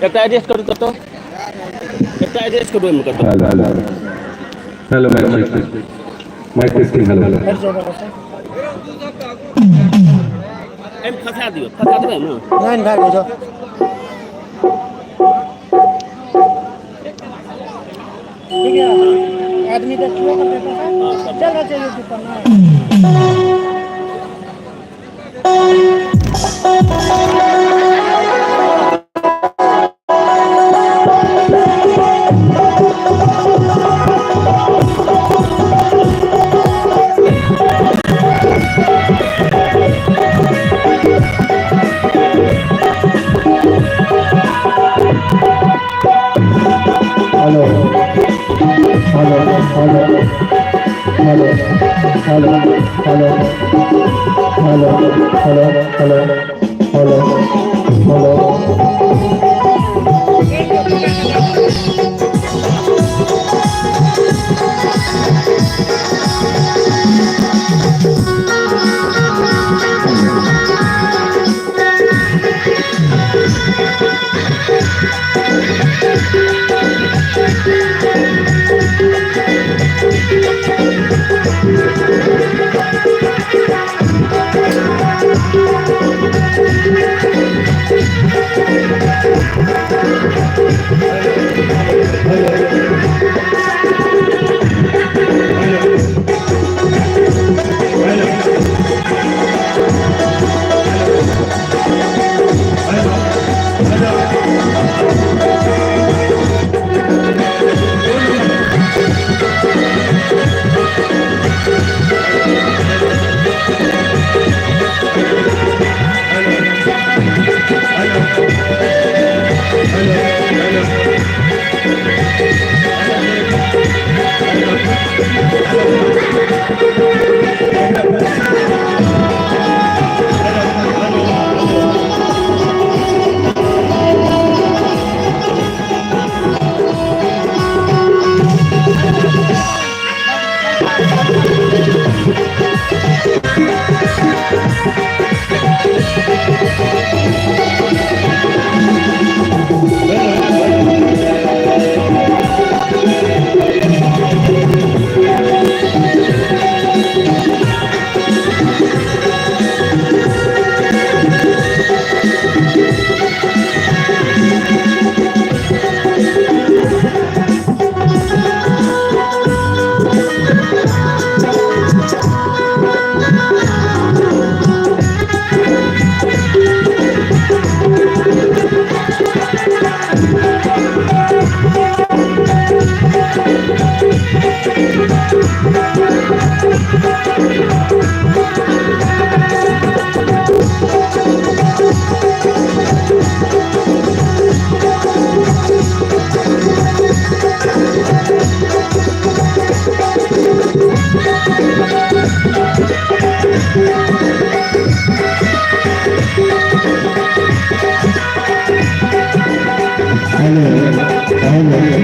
एकटा एडजस्ट करू कतौ, एकटा एडजस्ट करू एहिमे कतौ। Hello hello hello, mic check, mic testing, hello. एहिमे फंसा दियौ, फंसा देबै ने? लाइन भए गेल। ठीक है, आदमी देखियो चल रहल छै यूट्यूब पर ना। Hello hello hello hello hello hello hello hello hello hello hello. Hello hello hello hello hello hello hello hello hello hello. Hello hello hello hello. Hello hello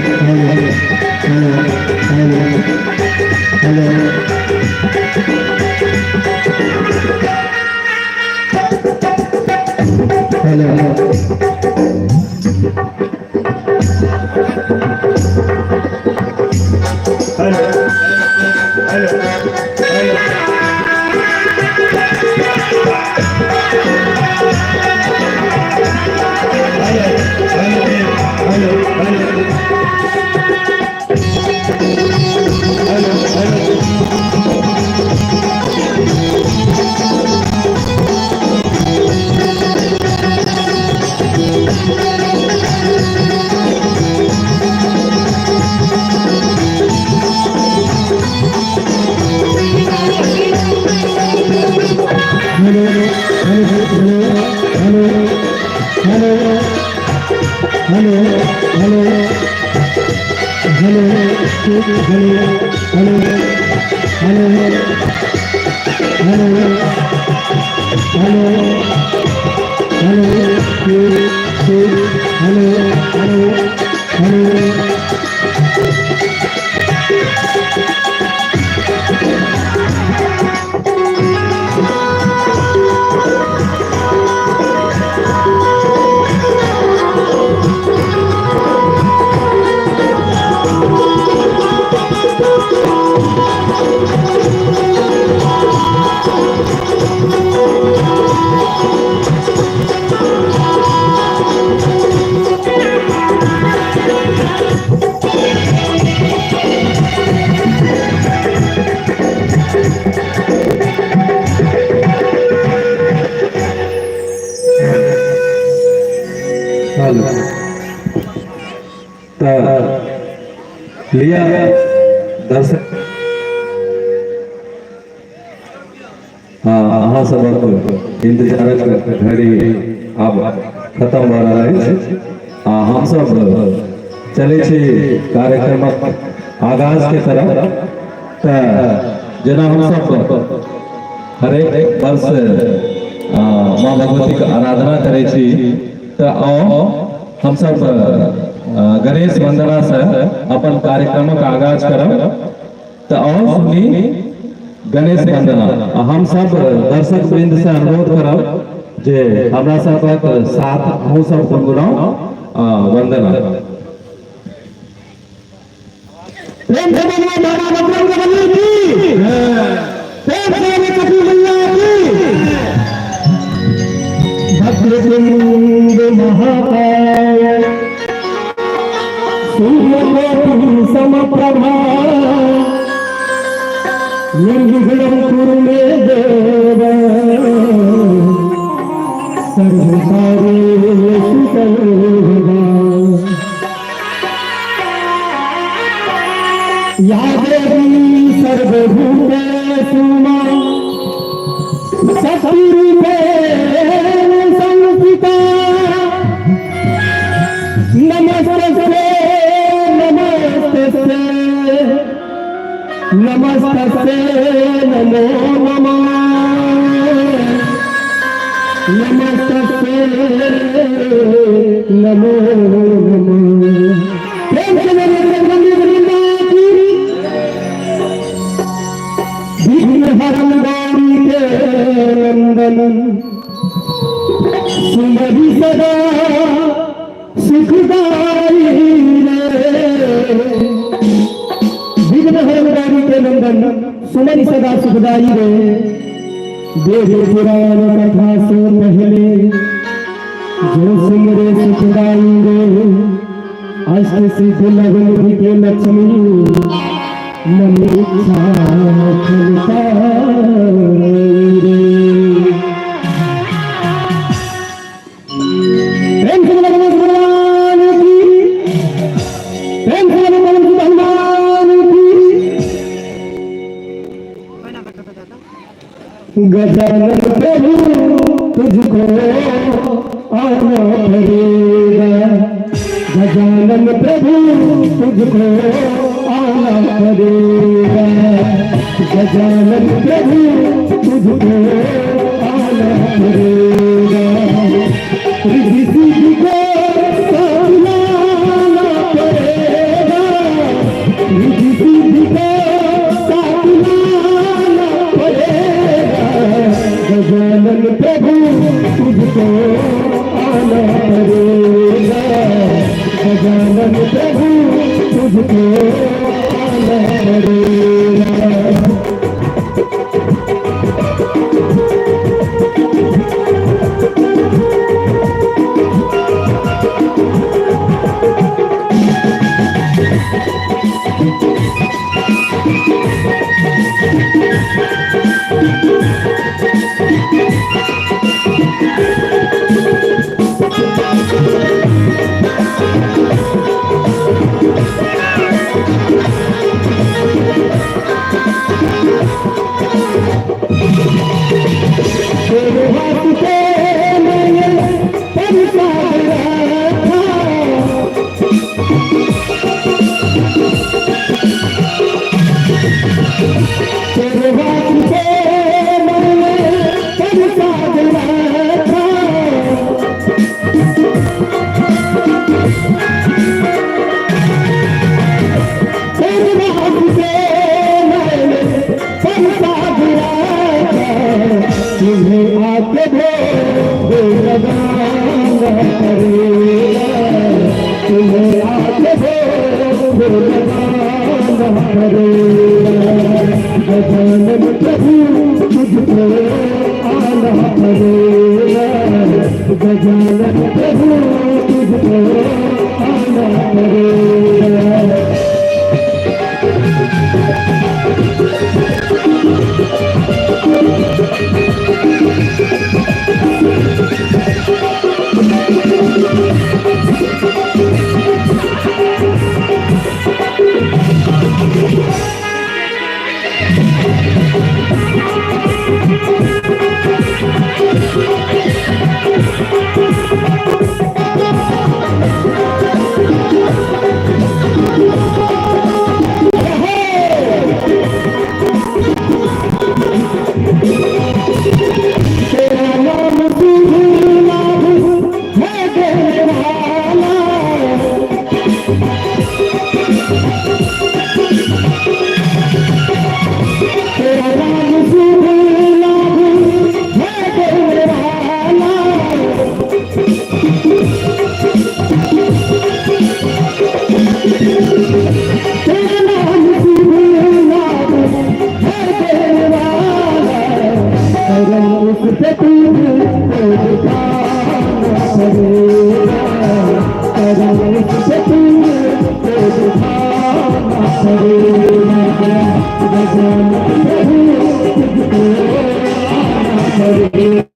hello hello hello hello hello hello hello hello hello hello hello hello hello hello. Hello. तऽ लिअ दर्शक, हँ, अहाँ सबक इंतजारक घड़ी आब खत्म भऽ रहल अछि आ हमसब चलै छी कार्यक्रमक आगाज के तरफ। तऽ जेना हमसब हरेक वर्ष माँ भगवतीके आराधना करै छी, तऽ आउ हमसब गणेश वंदना से अपन कार्यक्रमक आगाज करब। तऽ आउ सुनी गणेश वंदना। आ हम सब दर्शक वृंद से अनुरोध करब जे हमरा सबक साथ अहूँ सब गुनगुनाउ वंदना। प्रेम से बोलिए बाबा बजरंग बली की, प्रेम से बोलिए कपिल भैया की। वक्रतुंड महाकाय सूर्यकोटि समप्रभा निर्विघ्नं कुरु मे देव सर्वकार्येषु सर्वदा। या देवी सर्वभूतेषु मां शक्तिरूपेण संस्थिता, नमस्ते नमस्ते नमस्ते नमो नमः, नमस्ते नमो नमः। प्रेम से बोलिए बजरंग बली की। विघ्न हरण गौरी के नंदन, सुमरि सदा सुखदाई रे। विघ्न हरण गौरी के नंदन, सुमरि सदा सुखदाई रे। वेद पुराण कथा से पहले जो सुमरे सुखदाई रे। अष्ट सिद्ध लव निधि के लक्ष्मी, मन इच्छा फलताई रे। प्रेम से बोलो गणेश भगवान की, प्रेम से बोलो पवन सुत हनुमान की। गजानन प्रभु तुझको आना पड़ेगा, गजानन प्रभु तुझको आना पड़ेगा, गजानन प्रभु तुझको आना पड़ेगा। रिद्धि सिद्धि को साथ लाना पड़ेगा, रिद्धि सिद्धि को साथ लाना पड़ेगा। गजानन प्रभु तुझको आना पड़ेगा, गजानन प्रभु तुझको आना पड़ेगा। तेरे हाथ पे मैंने प्रसाद रखा, तेरे हाथ पे मैंने प्रसाद रखा, तेरे हाथ पे मैंने प्रसाद रखा। तुम्हें आके भोग लगाना पड़ेगा, तुम्हें आके भोग लगाना पड़ेगा। गजानन प्रभु तुझको आना पड़ेगा, गजानन प्रभु तुझको आना पड़ेगा। तेरा नाम शुभ लाभ है देने वाला। तेरा नाम शुभ लाभ है देने वाला। तेरा नाम शुभ लाभ है देने वाला। करम उस पे तुझको दिखाना पड़ेगा। करम उस पे तुझको दिखाना पड़ेगा। गजानन प्रभु तुझको आना पड़ेगा।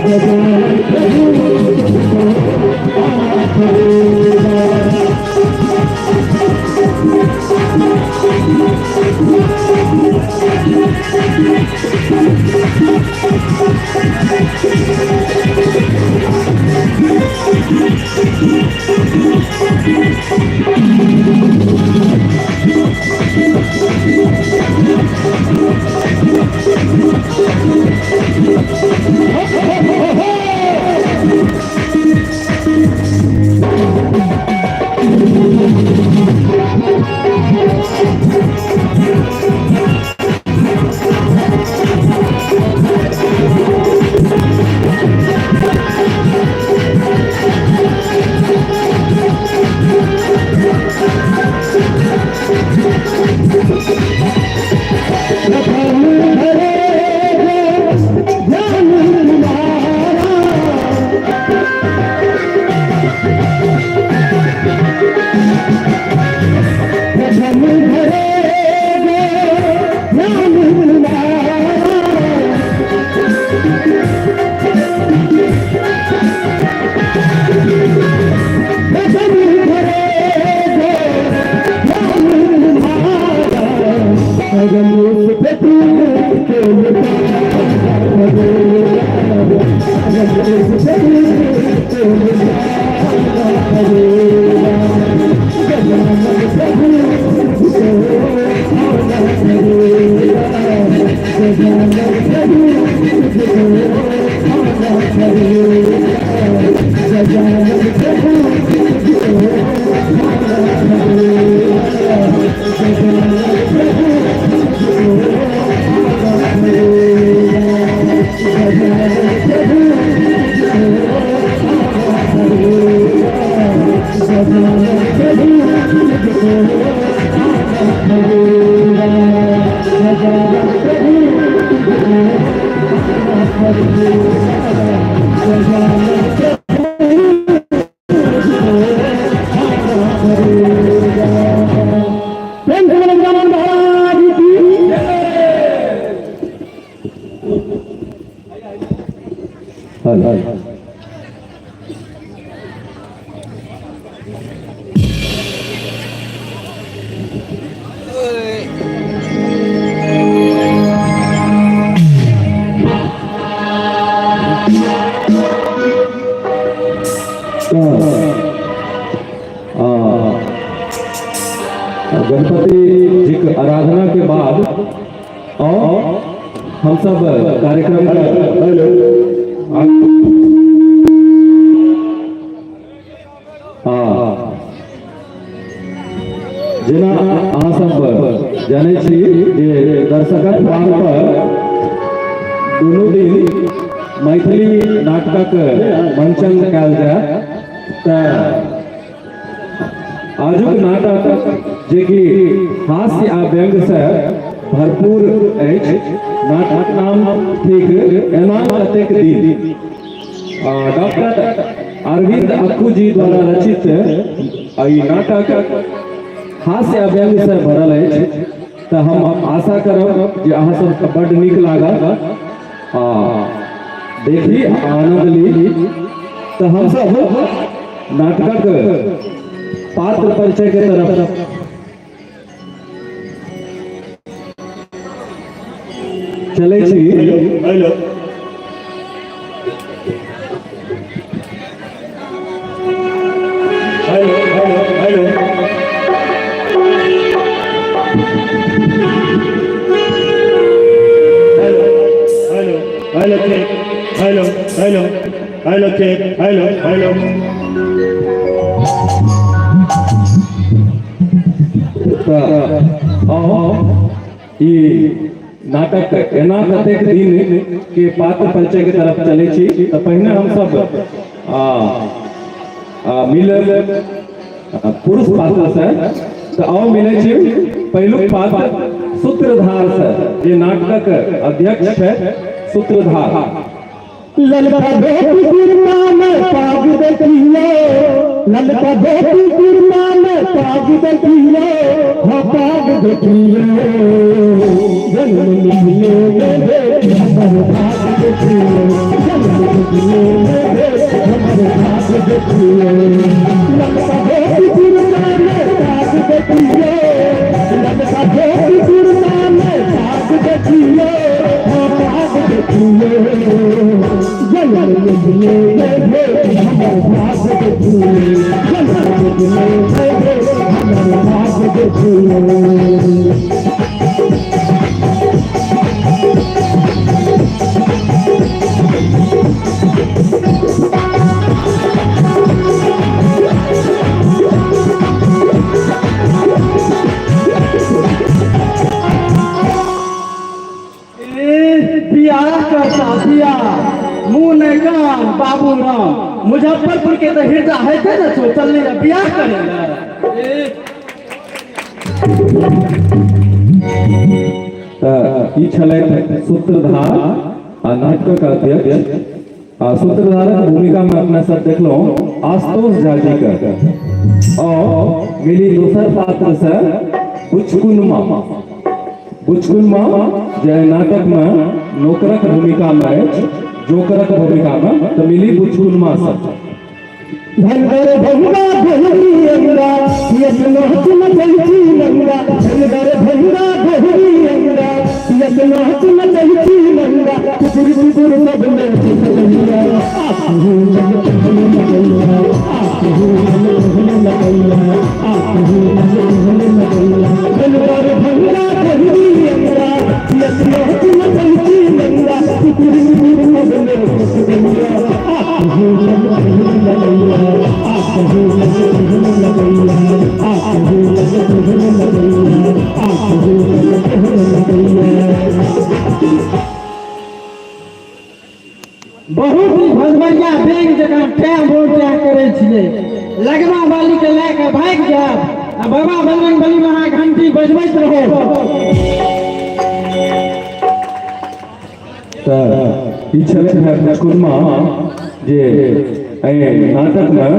गजानन प्रभु तुझको आना पड़ेगा। प्रथम धरे जो ध्यान तुम्हारा। प्रथम धरे जो ध्यान तुम्हारा। प्रथम धरे जो ध्यान तुम्हारा। करम उस पे तुझको मिटाना पड़ेगा। करम उस पे तुझको मिटाना पड़ेगा। गजानन प्रभु तुझको आना पड़ेगा। गजानन प्रभु तुझको आना पड़ेगा। गजानन प्रभु तुझको आना पड़ेगा। गजानन प्रभु तुझको आना पड़ेगा। गजानन प्रभु तुझको आना पड़ेगा। गजानन प्रभु तुझको आना पड़ेगा। गजानन प्रभु तुझको आना पड़ेगा। गजानन प्रभु तुझको आना पड़ेगा। प्रेम से बोलो गजानन महाराज की जय। हेलो। तऽ गणपति जी के आराधना के बाद और हम सब कार्यक्रम का हेलो। हाँ, जेना अहाँ सब जनै छी जे दर्शकक मांग पर दुनू दिन मैथिली नाटकक मंचन कयल जाय, तऽ आजुक नाटक जे कि हास्य आ व्यंग्य से भरपूर अछि, नाटक नाम थिक एना कतेक दिन। डॉक्टर अरविंद अक्कू जी द्वारा रचित ई नाटक हास्य आ व्यंग्य से भरल अछि, तऽ हम आशा करब जे अहाँ सबके बड्ड नीक लागत आ देखी आ आनंद ली। तऽ हमसब नाटकक पात्र परिचय के तरफ चलै छी। Hello, hello, hello, hello. Hello, hello, hello, check. Hello, hello, hello, check. Hello, hello. तऽ आउ, ई नाटक एना कतेक दिन के पात्र परिचय के तरफ चलै छी। तऽ पहिने हमसब आ आ मिलब पुरुष पात्र से। तऽ आउ, मिलै छी पहिलुक पात्र सूत्रधार से, जे नाटकक अध्यक्ष छथि, सूत्रधार। ललका धोती कुर्ता में पाग देखियो, ललका धोती कुर्ता में पाग देखियो, हो पाग देखियो। जन्म मिथिले में भेल हमर भाग देखियो, जन्म मिथिले में भेल हमर भाग देखियो। ललका धोती कुर्ता में पाग देखियो, ललका धोती कुर्ता में पाग देखियो, हो पाग देखियो। जन्म मिथिले में भेल हमर भाग देखियो, जन्म मिथिले में भेल हमर भाग देखियो। ए, बियाह करता बियाह, मुँह नहीं कान, बाबू राम। मुजफ्फरपुर के तऽ हृदय हेतै ने छौ, चलले ने बियाह करे ले। तऽ ई छलथि सूत्रधार आ नाटकक अध्यक्ष। आ सूत्रधारक भूमिका में अपना सब देखलहुँ आशुतोष झा जी के। और मिली दोसर पात्र से बुचकुनमा। बुचकुनमा जे नाटक में नौकरक भूमिका में अछि, जोकरक भूमिका में, तऽ मिली बुचकुनमा से। धनगर भंगा बहुरी अंगा, यस नाच नचैची नंगा। धनगर भंगा बहुरी अंगा, यस नाच नचैची नंगा। कुकुर कुकुर सब नाच लगैया, आहू मन कहन लगैया, आहू मन कहन लगैया, आहू मन कहन लगैया। धनगर भंगा बहुरी अंगा, यस नाच नचैची नंगा। कुकुर कुकुर सब नाच लगैया, आहू मन कहन लगैया, आहू मन कहन लगैया, आहू मन कहन लगैया, आहू मन कहन लगैया। बहुत ही भजभरिया बेंग जकाँ टैं बोल टैं करै छियै। लगमा वाली के लए कऽ भागि जायब आ बाबा बजरंग बली में अहाँ घंटी बजबैत रहब। तऽ ई छलथि है बुचकुनमा, जे एहि नाटक में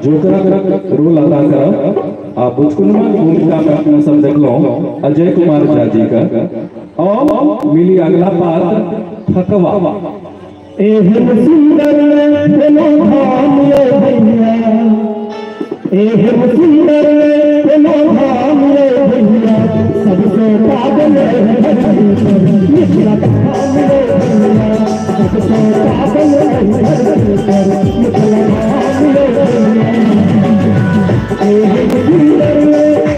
जोकरक रोल अदा करब। आ बुचकुनमा के भूमिका में अपना सब देखलहुँ अजय कुमार झा जी का। और मिली अगला पात्र ठकवा। एहन सुंदर कोनो धाम ये भैया, एहन सुंदर कोनो धाम ये भैया, सबसे पावन है धरती पर मिथिला धाम ये भैया, सबसे पावन है धरती पर मिथिला धाम ये भैया। एहन सुंदर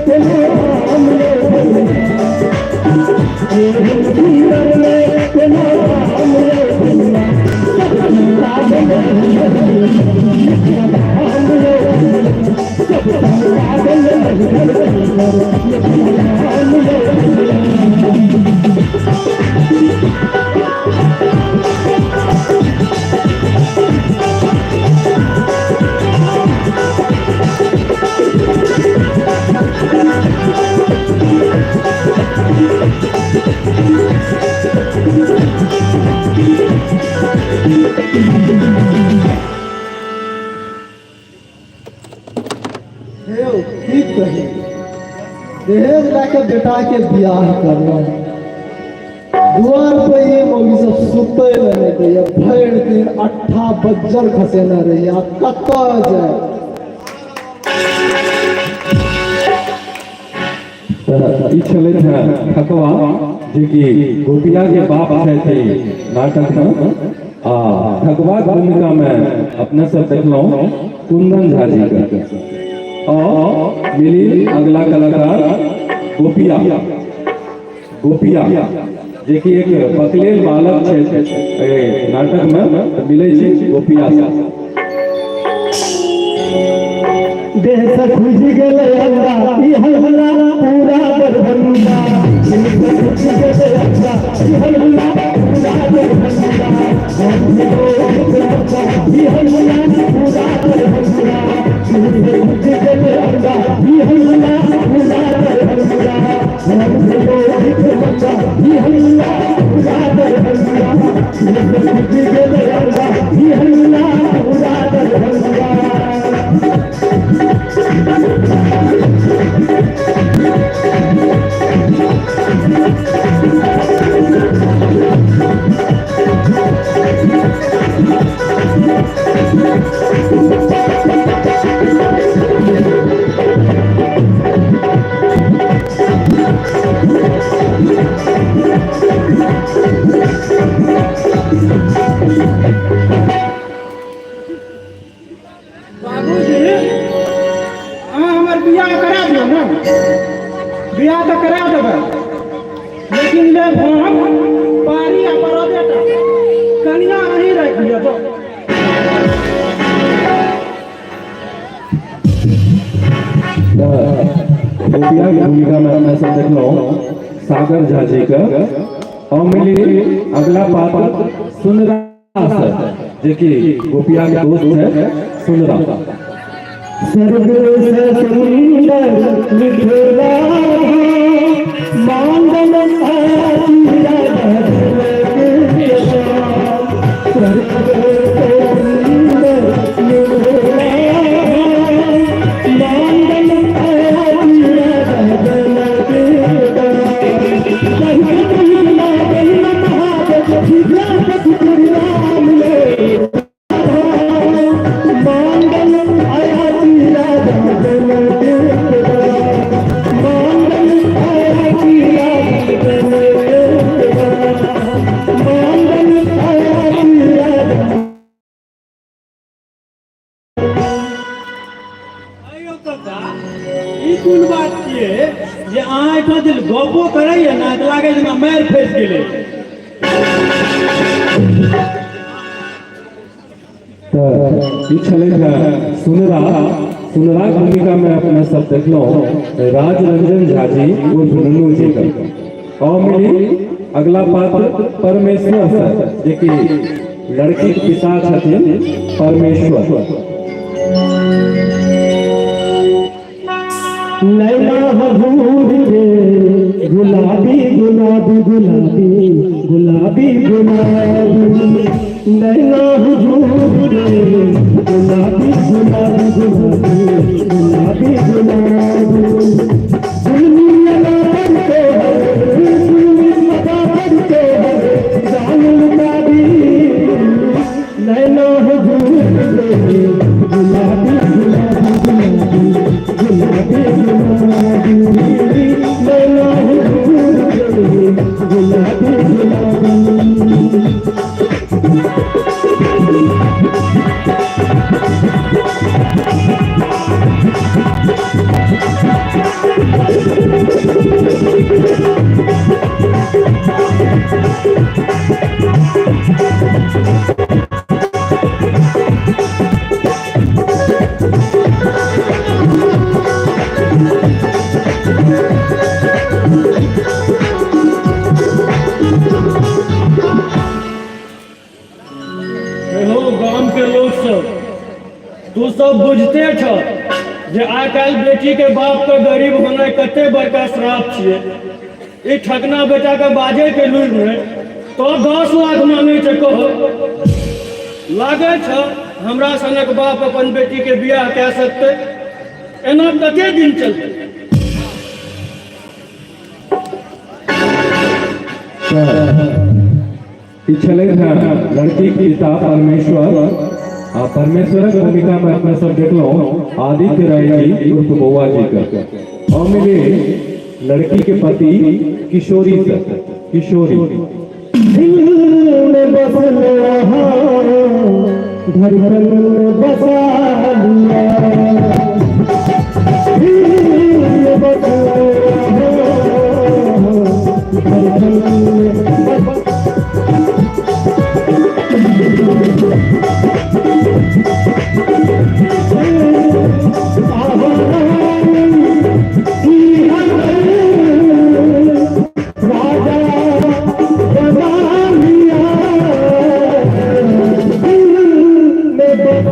कोनो धाम ये भैया, एहन सुंदर कोनो धाम ये भैया, सबसे पावन है धरती पर मिथिला धाम ये भैया, सबसे पावन है धरती पर मिथिला धाम ये भैया। हे यौ, की कही, दहेज लए के बेटा के बियाह करलहुँ। दुआर पर ई मौगी सब सुतै लए नहि दैया, भरि दिन अट्ठा बज्जर खसेने रहैया। आब कतऽ जाय? तऽ ई छलथि हेँ ठकवा, जेकि गोपिया के बाप छथि नाटकमे। आ ठकवाक भूमिकामे अपने सब देखलहुँ कुंदन झा जी के। और मिली अगला कलाकार गोपिया, गोपिया जेकि एक बकलेल बालक छै नाटकमे, मिलै छै गोपिया से। देह से खुजि गेलै अंगा ई हल्ला पूरा दरभंगा। देह से खुजि गेलै अंगा ई हल्ला पूरा दरभंगा। ई हल्ला पूरा दरभंगा। देह से खुजि गेलै अंगा ई हल्ला पूरा दरभंगा। ई हल्ला पूरा दरभंगा। देह से खुजि गेलै अंगा ई हल्ला पूरा दरभंगा। बाबूजी, अहाँ हमर बियाह करा दियौ ने। बियाह तऽ करा देबै, लेकिन लेब हम पारी आ बड़देटा, कनिया अहीं राखि लिअ तो। गोपिया के भूमिका में अपने सब देखलहुँ सागर झा जी के। और मिली अगला पात्र सुनरा सर, जेकि गोपिया के दोस्त है सुनरा। स्वर्ग से सुंदर मिथिला मांगल स्वर्ग से सुंदर मिथिला मांगल मांगल आयाती राजा जनक, मांगल आयाती राजा जनक, मांगल आयाती राजा। आइयो काका, ई कोन बात छियै जे अहाँ एहिठाम जे गपो करैया ने तऽ लागै जेना मारि फँसि गेलै। तऽ ई छलै हेँ सुनरा। सुनराक भूमिकामे अपने सब देखलहुँ राज रंजन झा जी उर्फ नुनू जी के। और मिली अगला पात्र परमेश्वर सर, जेकि लड़की के पिता छथिन परमेश्वर। नैना हजूर के गुलाबी गुलाबी गुलाबी गुलाबी गुलाबी। नैना हुजूर के गुलाबी गुलाबी गुलाबी गुलाबी गुलाबी। जुल्मी अदा करते हैं, जुल्मी अदा करते हैं जान लुटादी। नैना हुजूर के गुलाबी गुलाबी गुलाबी गुलाबी गुलाबी। नैना हुजूर के गुलाबी गुलाबी। हो गाम के लोग सब, तू सब बुझते छ जे आइ काल्हि बेटी के बाप के गरीब होनाइ कते बड़का श्राप छियै। ई ठकना बेटा के बाजे के लूरि नहि तो 10 लाख मांगे छै। कहो, लागै छ हमरा सनक बाप अपन बेटी के बियाह कए सकतै? एना कते दिन चलतै? तऽ ई छलै हेँ लड़की के पिता परमेश्वर। आ परमेश्वरक भूमिका में अपना सब देखलहुँ आदित्य राय जी उर्फ बौआ जी का। और मिले लड़की के पति किशोरी सर, किशोरी। दिल में बसल रहा, धड़कन में बसा लिया। दिल में बसल रहा, धड़कन में बसा। राजा बना लिया, दिल में बस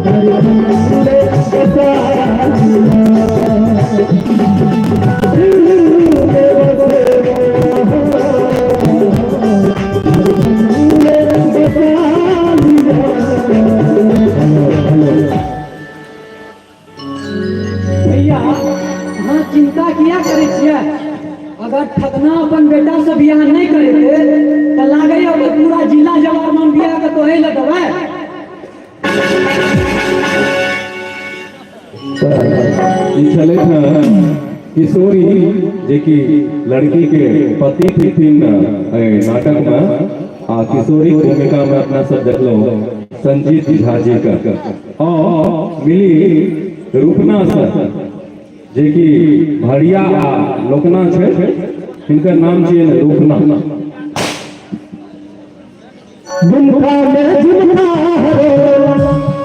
धड़कन में बसा लिया। दिल में बस धड़कन में बसा लिया। भैया, अहाँ चिंता किया करै छियै? अगर ठकना अपन बेटा से बियाह नहि करेतै तऽ लागैया ओकर पूरा जिला जवार हम बियाह के तोहे लए देबै। ई छलथि हँ किशोरी, जे कि लड़की के पति थिथिन एहि नाटक में। आ किशोरी भूमिका में अपना सब देखलहुँ संजीत झा जी का। और मिली रूपना सर, जे कि भरिया आ लोकना छै, हिनकर नाम छियनि रूपना। दुमका में झुमका हो,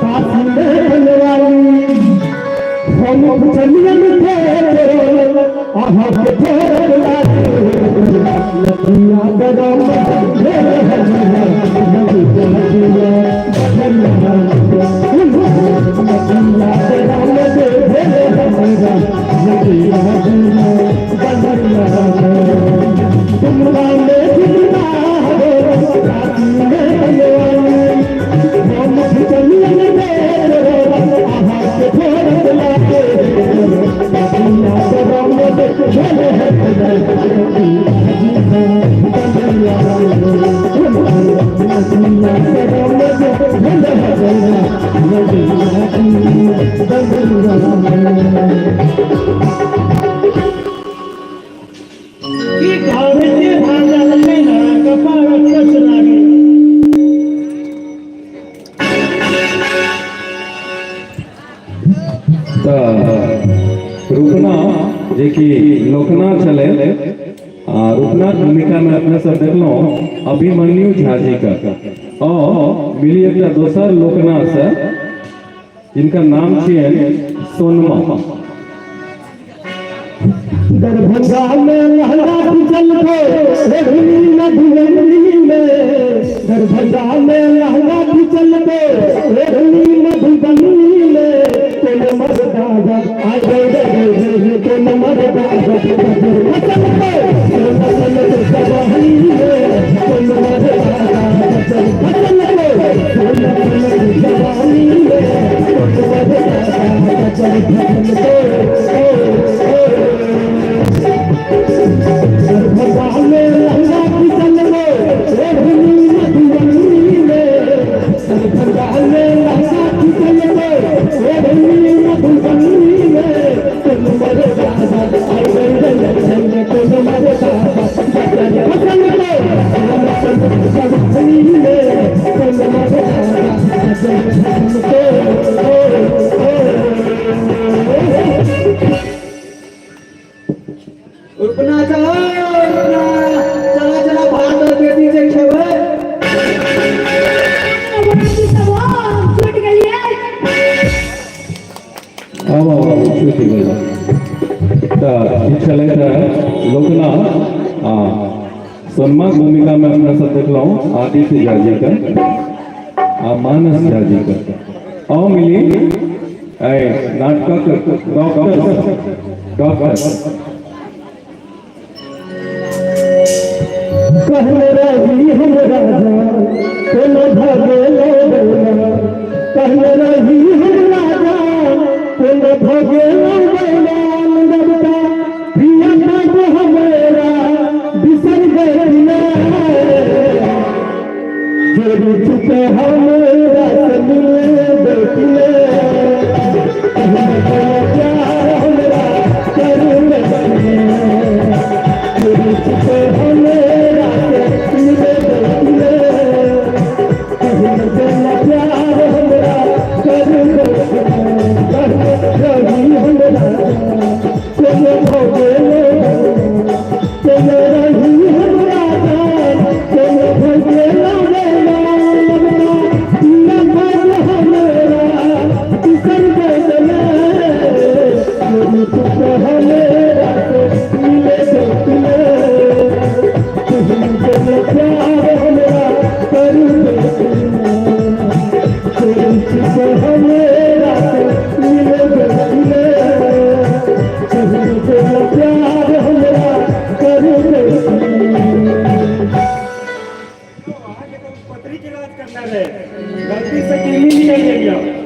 काशी में बनवाली, हम पुछलियन के अहाँ के ठोर लागी। लखिया गरम भेल हरिया, लखिया लखिया गरम भेल हरिया, लखिया दुमका में झुमका हो, काशी में बनवाली, हम पुछलियन के अहाँ के ठोर लागे। लखिया गरम भेल हरिया, की कहब, एते भार लगलै ने, कपार कच लागै। तऽ रूपना, जे कि लोकना छलै, आ रूपना भूमिका में अपने सब देखलहुँ अभिमन्यु झा जी का। और मिली एकटा दोसर लोकना से, जिनका नाम छियनि सोनमा। दरभंगा में लहरा चल को रेढ़नी मधुबनी में, दरभंगा में लहरा चल को रेढ़नी मधुबनी में, कोनो मरदा आ गए रे रे, कोनो मरदा फसल को फसल को सवाही में, कोनो मरदा फसल को फसल सवाही में, कोनो मरदा फसल को। दरभंगा में लहंगा चल गो रेढ़नी मधुबनी में, दरभंगा में लहंगा चल गो रेढ़नी मधुबनी में, कोनो मरदा आई गई रे, कोनो मरदा फसल को मधुबनी में, कोनो मरदा फसल को। रुकना चलो, रुकना, चला चला, भात और बेटी जे खेबै। छूट गेलियै। आब आब छूटि गेल। तऽ ई छलै तऽ लोकना आ सोनमा भूमिका में अपना सब देखलहुँ आदित्य झा जी का आ मानस झा जी का। और मिली एहि नाटकक डॉक्टर, डॉक्टर। कहने रही हम राजा कोनो भगेलो बैना, कहने रही हम राजा कोनो भगेलो बैना, रबता प्रिया को हमारा बिसर गइला। जोड़ी।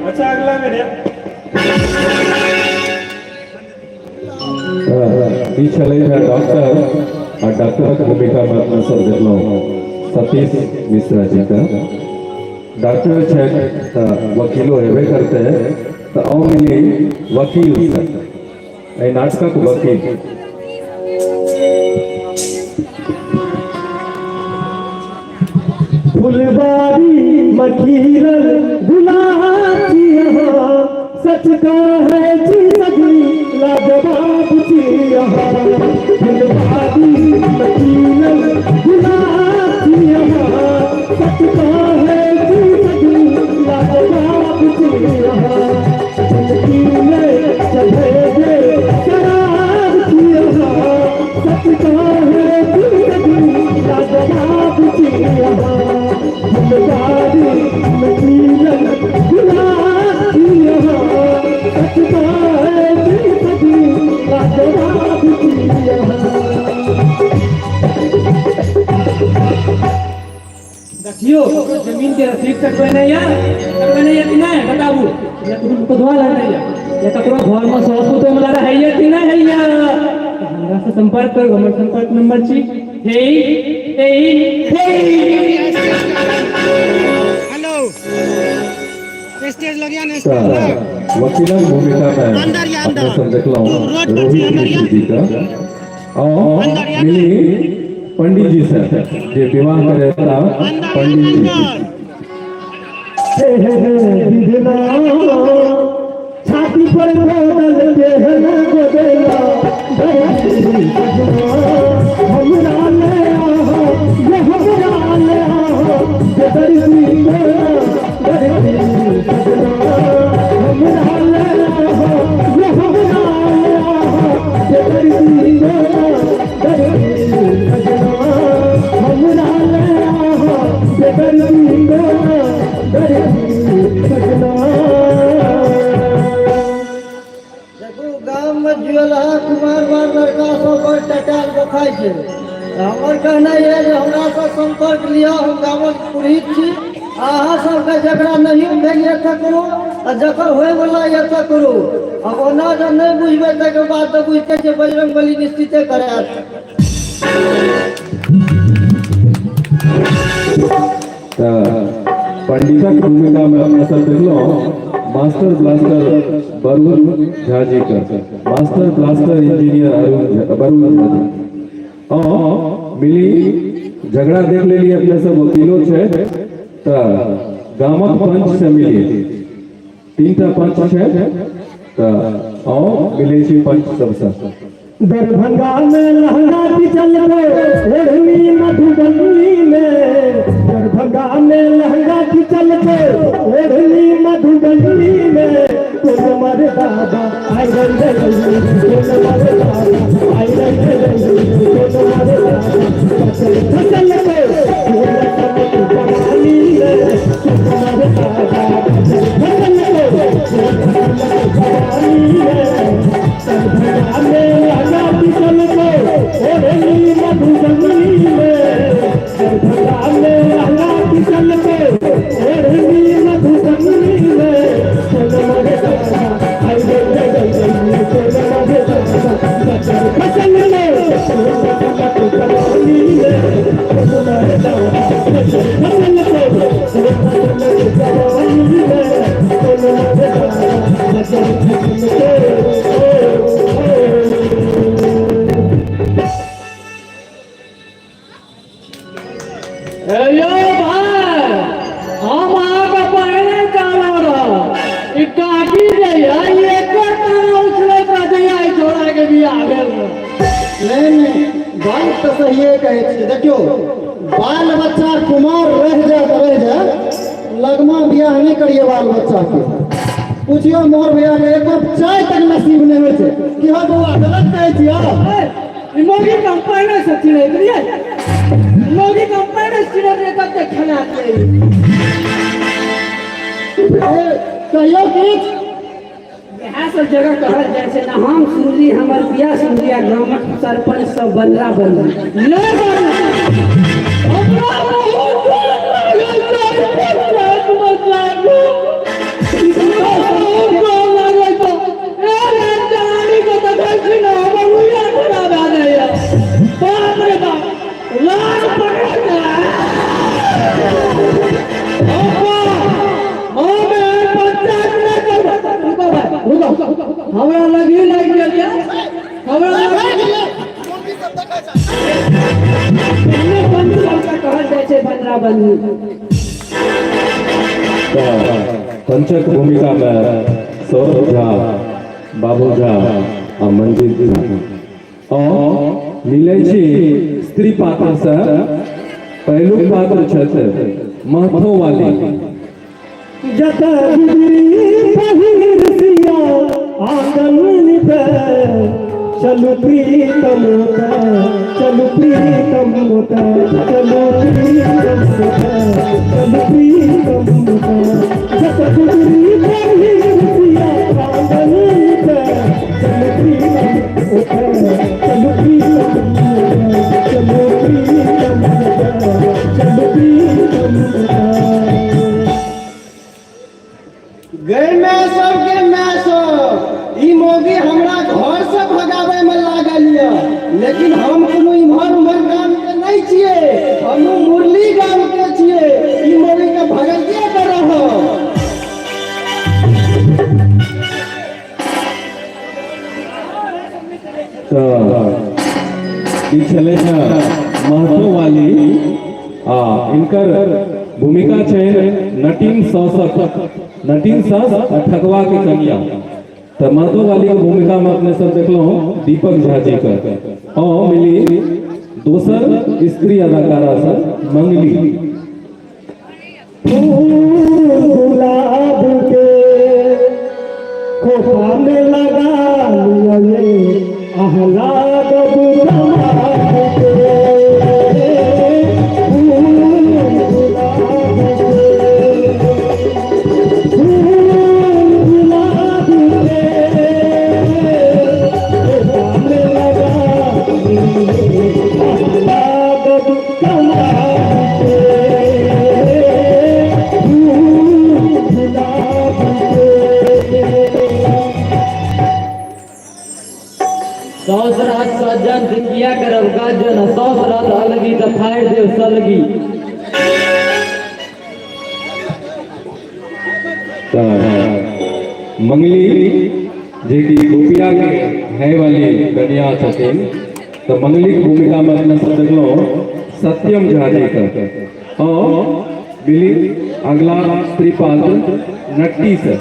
अच्छा अगला बेर ई छलै हँ डॉक्टर आ डॉक्टरक भूमिकामे अपना सब देखलहुँ सतीश मिश्रा जीके। डॉक्टर छथि तऽ वकीलो हेबे करतै, तऽ आउ मिली वकील से, एहि नाटकक वकील। फुलबारी मखीरल गुलाब यहाँ, सच कहै छी सजनी लाजवाब छी यहाँ। फुलबारी मखीरल गुलाब यहाँ, सच कहै छी सजनी लाजवाब छी यहाँ। जिंदगी में चढ़े जे शराब छी यहाँ, सच कहै छी सजनी लाजवाब छी यहाँ। फुलबारी मखीरल गुलाब छी यहाँ, सच कहै छी सजनी लाजवाब छी यहाँ। देखियो, जमीन के रसीद कटवेने या कटवेने या कि नहीं बताबू? या कोनो मुकदमा लड़ने या या ककरो घर में सास पुतोह में लड़ाई है या कि नहीं है? या तो हमरा से संपर्क करू, हमर संपर्क नंबर छी हे हे हे। हेलो, स्टेज लगिया ने। तऽ वकीलक भूमिकामे अंदर या अंदर। अपने सब देखलहुँ रोड पर रोहित छी, अंदर या। मिश्र जी का। और मिली पंडित जी से, जे विवाह करेता पंडित जी। हे हे हे विधना, छाती पर गोदल देहन गोदेला धरती सजना। हमरा ले आहो ये, हमरा ले आहो ये धरती गोरा धरती सजना। हमरा ले आहो ये, हमरा ले आहो ये धरती गोरा धरती सजना। हमरा ले आहो ये धरती गोरा धरती सजना। देखू, गाममे जुएलहा कुमार बार लड़का सब बड़ टटायल बखाइ छै। तऽ हमर कहनाइ यऽ जे हमरासँ सम्पर्क लिअ, हम गामक पुरोहित छी। आ अहाँ सबके जकरा नहियो भेल यऽ तकरो, आ जकर होयवला यऽ तकरो। आ ओना जँ नहि बुझबै तकर बाद तऽ बुझिते छियै, बजरंग बली निश्चिते करायत। तऽ पंडितक भूमिकामे अपना सब देखलहुँ मास्टर ब्लास्टर वरुण झा जी के, master blaster engineer Arun Jha, Varun Jha ji. हँ, मिली झगड़ा देख लेलियै अपने सब, वकीलो छै, तऽ गामक पंच से मिली। तीनटा पंच छै, तऽ आउ मिलै छी पंच सबसँ। दरभंगा में लहंगा बिचल पे ओढ़नी मधुबनी में, दरभंगा में लहंगा बिचल पे ओढ़नी मधुबनी में। तोर मर दादा आई रे रे, तोर मर दादा आई रे रे, तोर मर दादा फसल फसल पे जवानी में, तोर मर दादा फसल फसल पे जवानी में। दरभंगा में लहंगा बिचल पे ओढ़नी मधुबनी में, दरभंगा में लहंगा बिचल पे ओढ़नी मधुबनी में। तोर मर दादा आई रे रे रे, तोर मर दादा फसल फसल में जवानी में, तोर मर दादा फसल फसल पे जवानी में, तोर मर दादा फसल फसल पे। हेलो भाई, हम अहाँके पहिने कहलहुँ रह, ई काकी जे यऽ ई एकर ताना उछलैत रहै ई छोड़ा के बियाह भेल रह। नहि नहि, बात तऽ सहिए कहै छियै। देखियौ, बाल बच्चा कुमार रहि जाए तऽ रहि जाए, लगमा बियाह नहि करिए बाल बच्चाके। पुछियौ मोर भैयाके, एक कप चाय तक नसीब नहि होइ छै। कि हँ बौआ, गलत कहै छियै? ई मौगी के हम पहिने से चिन्हैत रहियै, मौगी के हम पहिने से चिन्हैत रहियै, कते खेला के। कहियौ किछु। इएह सब जगह कहल जाइ छै ने, हम सुनली हमर बियाह सुनली आ गामक सरपंच सब बदला बदली ले बाबू। हमरा बहुत डर लागल छै, पंचायत में जायब। हमरा लग ही लागि गेल यऽ, हमरा लग एहने बंधु सबके कहल जाइ छै बंदरा बंधु। तऽ पंचक भूमिका मे सौरभ झा, बाबू झा आ मंजीत झा। आ मिलै छी स्त्री पात्र से पहिलुक पात्र छथि महतो वाली। जत गुजरी पहिर सिया आंगन निपे, चलू प्रीतम ओतऽ, चलू प्रीतम ओतऽ, चलू प्रीतम ओतऽ, चलू प्रीतम ओतऽ। जत गुजरी पहिर सिया आंगन निपे, चलू प्रीतम ओतऽ, चलू प्रीतम ओतऽ, चलू प्रीतम ओतऽ, चलू प्रीतम ओतऽ। गै माय सबके माय सब, ई मौगी हमरा घर से भगाबै में लागल यऽ, लेकिन हम कोनो इम्हर उम्हर गाम के नहीं छियै, हम मुरली गाम के छियै। ई मौगी के भगैये के रहब। तऽ ई छलै हँ महतो वाली आ इनकर भूमिका छै नटीन सासक, नटीन सास आ ठकवा के कनिया। तऽ महतो वाली के भूमिका में अपने सब देखलहुँ दीपक झा जी के। आ मिली दोसर स्त्री अदाकारा से मंगली। फूल गुलाब के खोपा में लगा लिया ये आह्लाद दमाद के। फूल गुलाब के, फूल गुलाब के खोपा में लगा लिया आह्लाद दमाद के। फूल गुलाब के। साउस रहत सज्जन से किया करब गज्जन, साउस रहत अलगी तऽ फाड़ि देब सलगी। तऽ मंगली जे कि गोपिया के है वाली कन्या छथिन, तऽ मंगली के भूमिका में अपने सब देखलहुँ सत्यम झा जी के। आ मिली अगला स्त्री पात्र नट्टी से।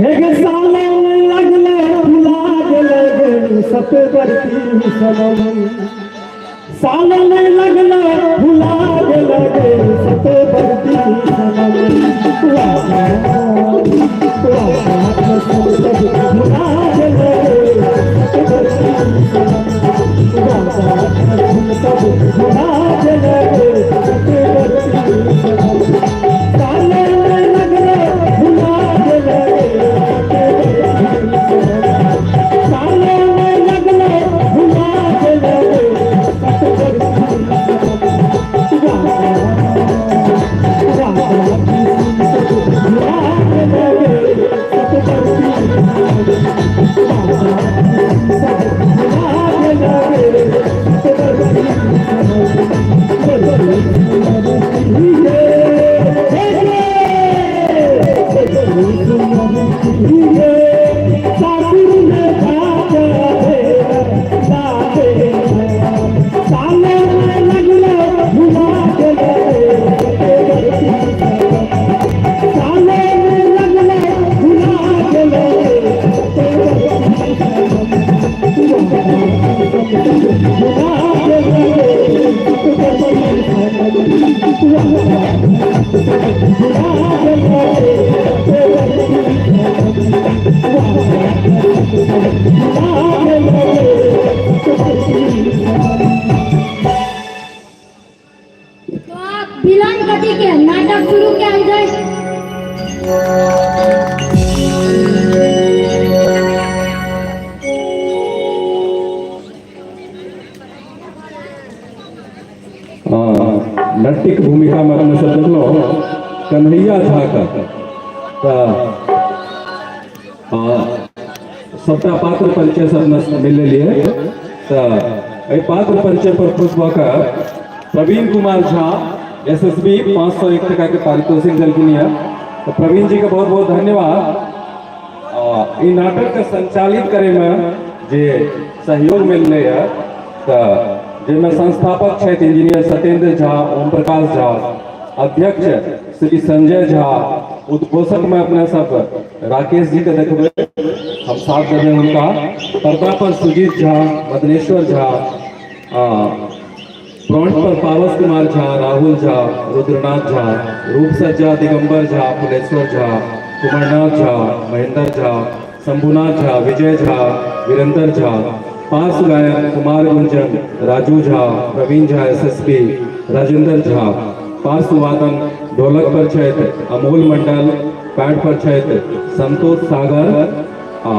एक साले लगले फुला गेले सतबरती सनम, साले लगले फुला गेले सतबरती सनम। भुला गेले सतबरती सनम, भुला गेले सतबरती सनम। साले लगले भुला गेले सतबरती सनम, साले लगले भुला गेले सतबरती सनम। भुला गेले सतबरती तो आप विलम्ब गति के नाटक शुरू कयल जाय। नट्टिक भूमिका में अपने सब देखलहुँ कन्हैया झा के। तऽ सबटा पात्र परिचय सब मिल लेलियै। तऽ एहि पात्र परिचय पर खुश भऽ कऽ प्रवीण कुमार झा एसएसबी 501 टका के पारितोषिक देलखिन यऽ। तऽ प्रवीण जी के बहुत बहुत धन्यवाद। आ ई नाटक के संचालित करे में जे सहयोग मिललै है, तऽ जाहिमे संस्थापक छथि इंजीनियर सत्येंद्र झा, ओम प्रकाश झा, अध्यक्ष श्री संजय झा, उद्घोषक में अपने सब राकेश जी के देखबै, हम साथ देबै हुनका, पर्दा पर सुजीत झा, मदनेश्वर झा, फ्रंट पर पारस कुमार झा, राहुल झा, रुद्रनाथ झा, रूप सज्जा दिगंबर झा, फुलेश्वर झा, कुमारनाथ झा, महेंद्र झा, शंभुनाथ झा, विजय झा, वीरेंद्र झा, पार्श्व गायक कुमार गुंजन, राजू झा, प्रवीण झा एसएसपी, राजेंद्र झा, पार्श्व वादन ढोलक पर छथि अमोल मंडल, पैड पर छथि संतोष सागर, आ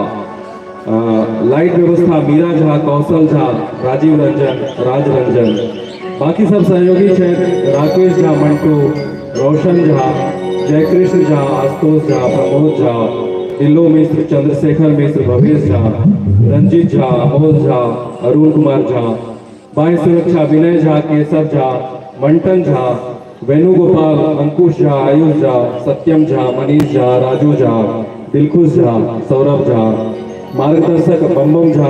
लाइट व्यवस्था मीरा झा, कौशल झा, राजीव रंजन, राज रंजन, बाकी सब सहयोगी छथि राकेश झा, मंटू, रोशन झा, जयकृष्ण झा, आशुतोष झा, प्रमोद झा, दिल्लो मिश्र, चंद्रशेखर मिश्र, भवेश झा, रंजीत झा, अमोल झा, अरुण कुमार झा, बाह्य सुरक्षा विनय झा, केशव झा, मंटन झा, वेणुगोपाल, अंकुश झा, आयुष झा, सत्यम झा, मनीष झा, राजू झा, दिलखुश झा, सौरभ झा, मार्गदर्शक बमबम झा,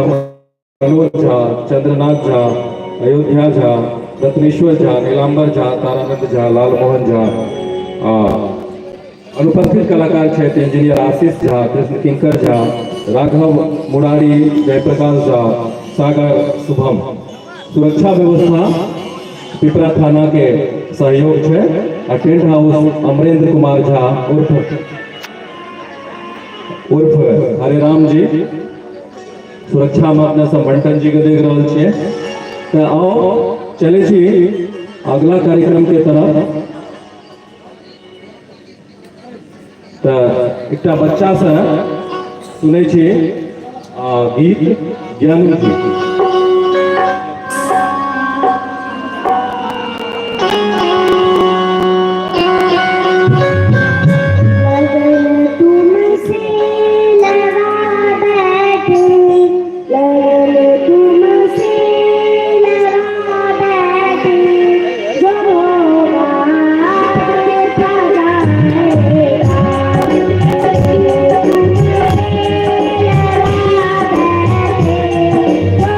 मनोज झा, चंद्रनाथ झा, अयोध्या झा, रत्नेश्वर झा, नीलांबर झा, तारानंद झा, लालमोहन झा। अनुपस्थित कलाकार छथि इंजीनियर आशीष झा, कृष्ण किंकर झा, राघव मुरारी, जयप्रकाश झा, सागर शुभम। सुरक्षा व्यवस्था पिपरा थाना के सहयोग छै आ टेंट हाउस अमरेंद्र कुमार झा उर्फ उर्फ हरे राम जी। सुरक्षा में अपना सब मंटन जी के देख रहल छियै। तऽ आओ चलै छी अगला कार्यक्रम के तरफ। तऽ एकटा बच्चा से सुनै छी गीत ज्ञानू जी। लगन तुमसे लगा बैठे, लगन तुमसे लगा बैठे, जो होगा देखा जाएगा। लगन तुमसे लगा बैठे, जो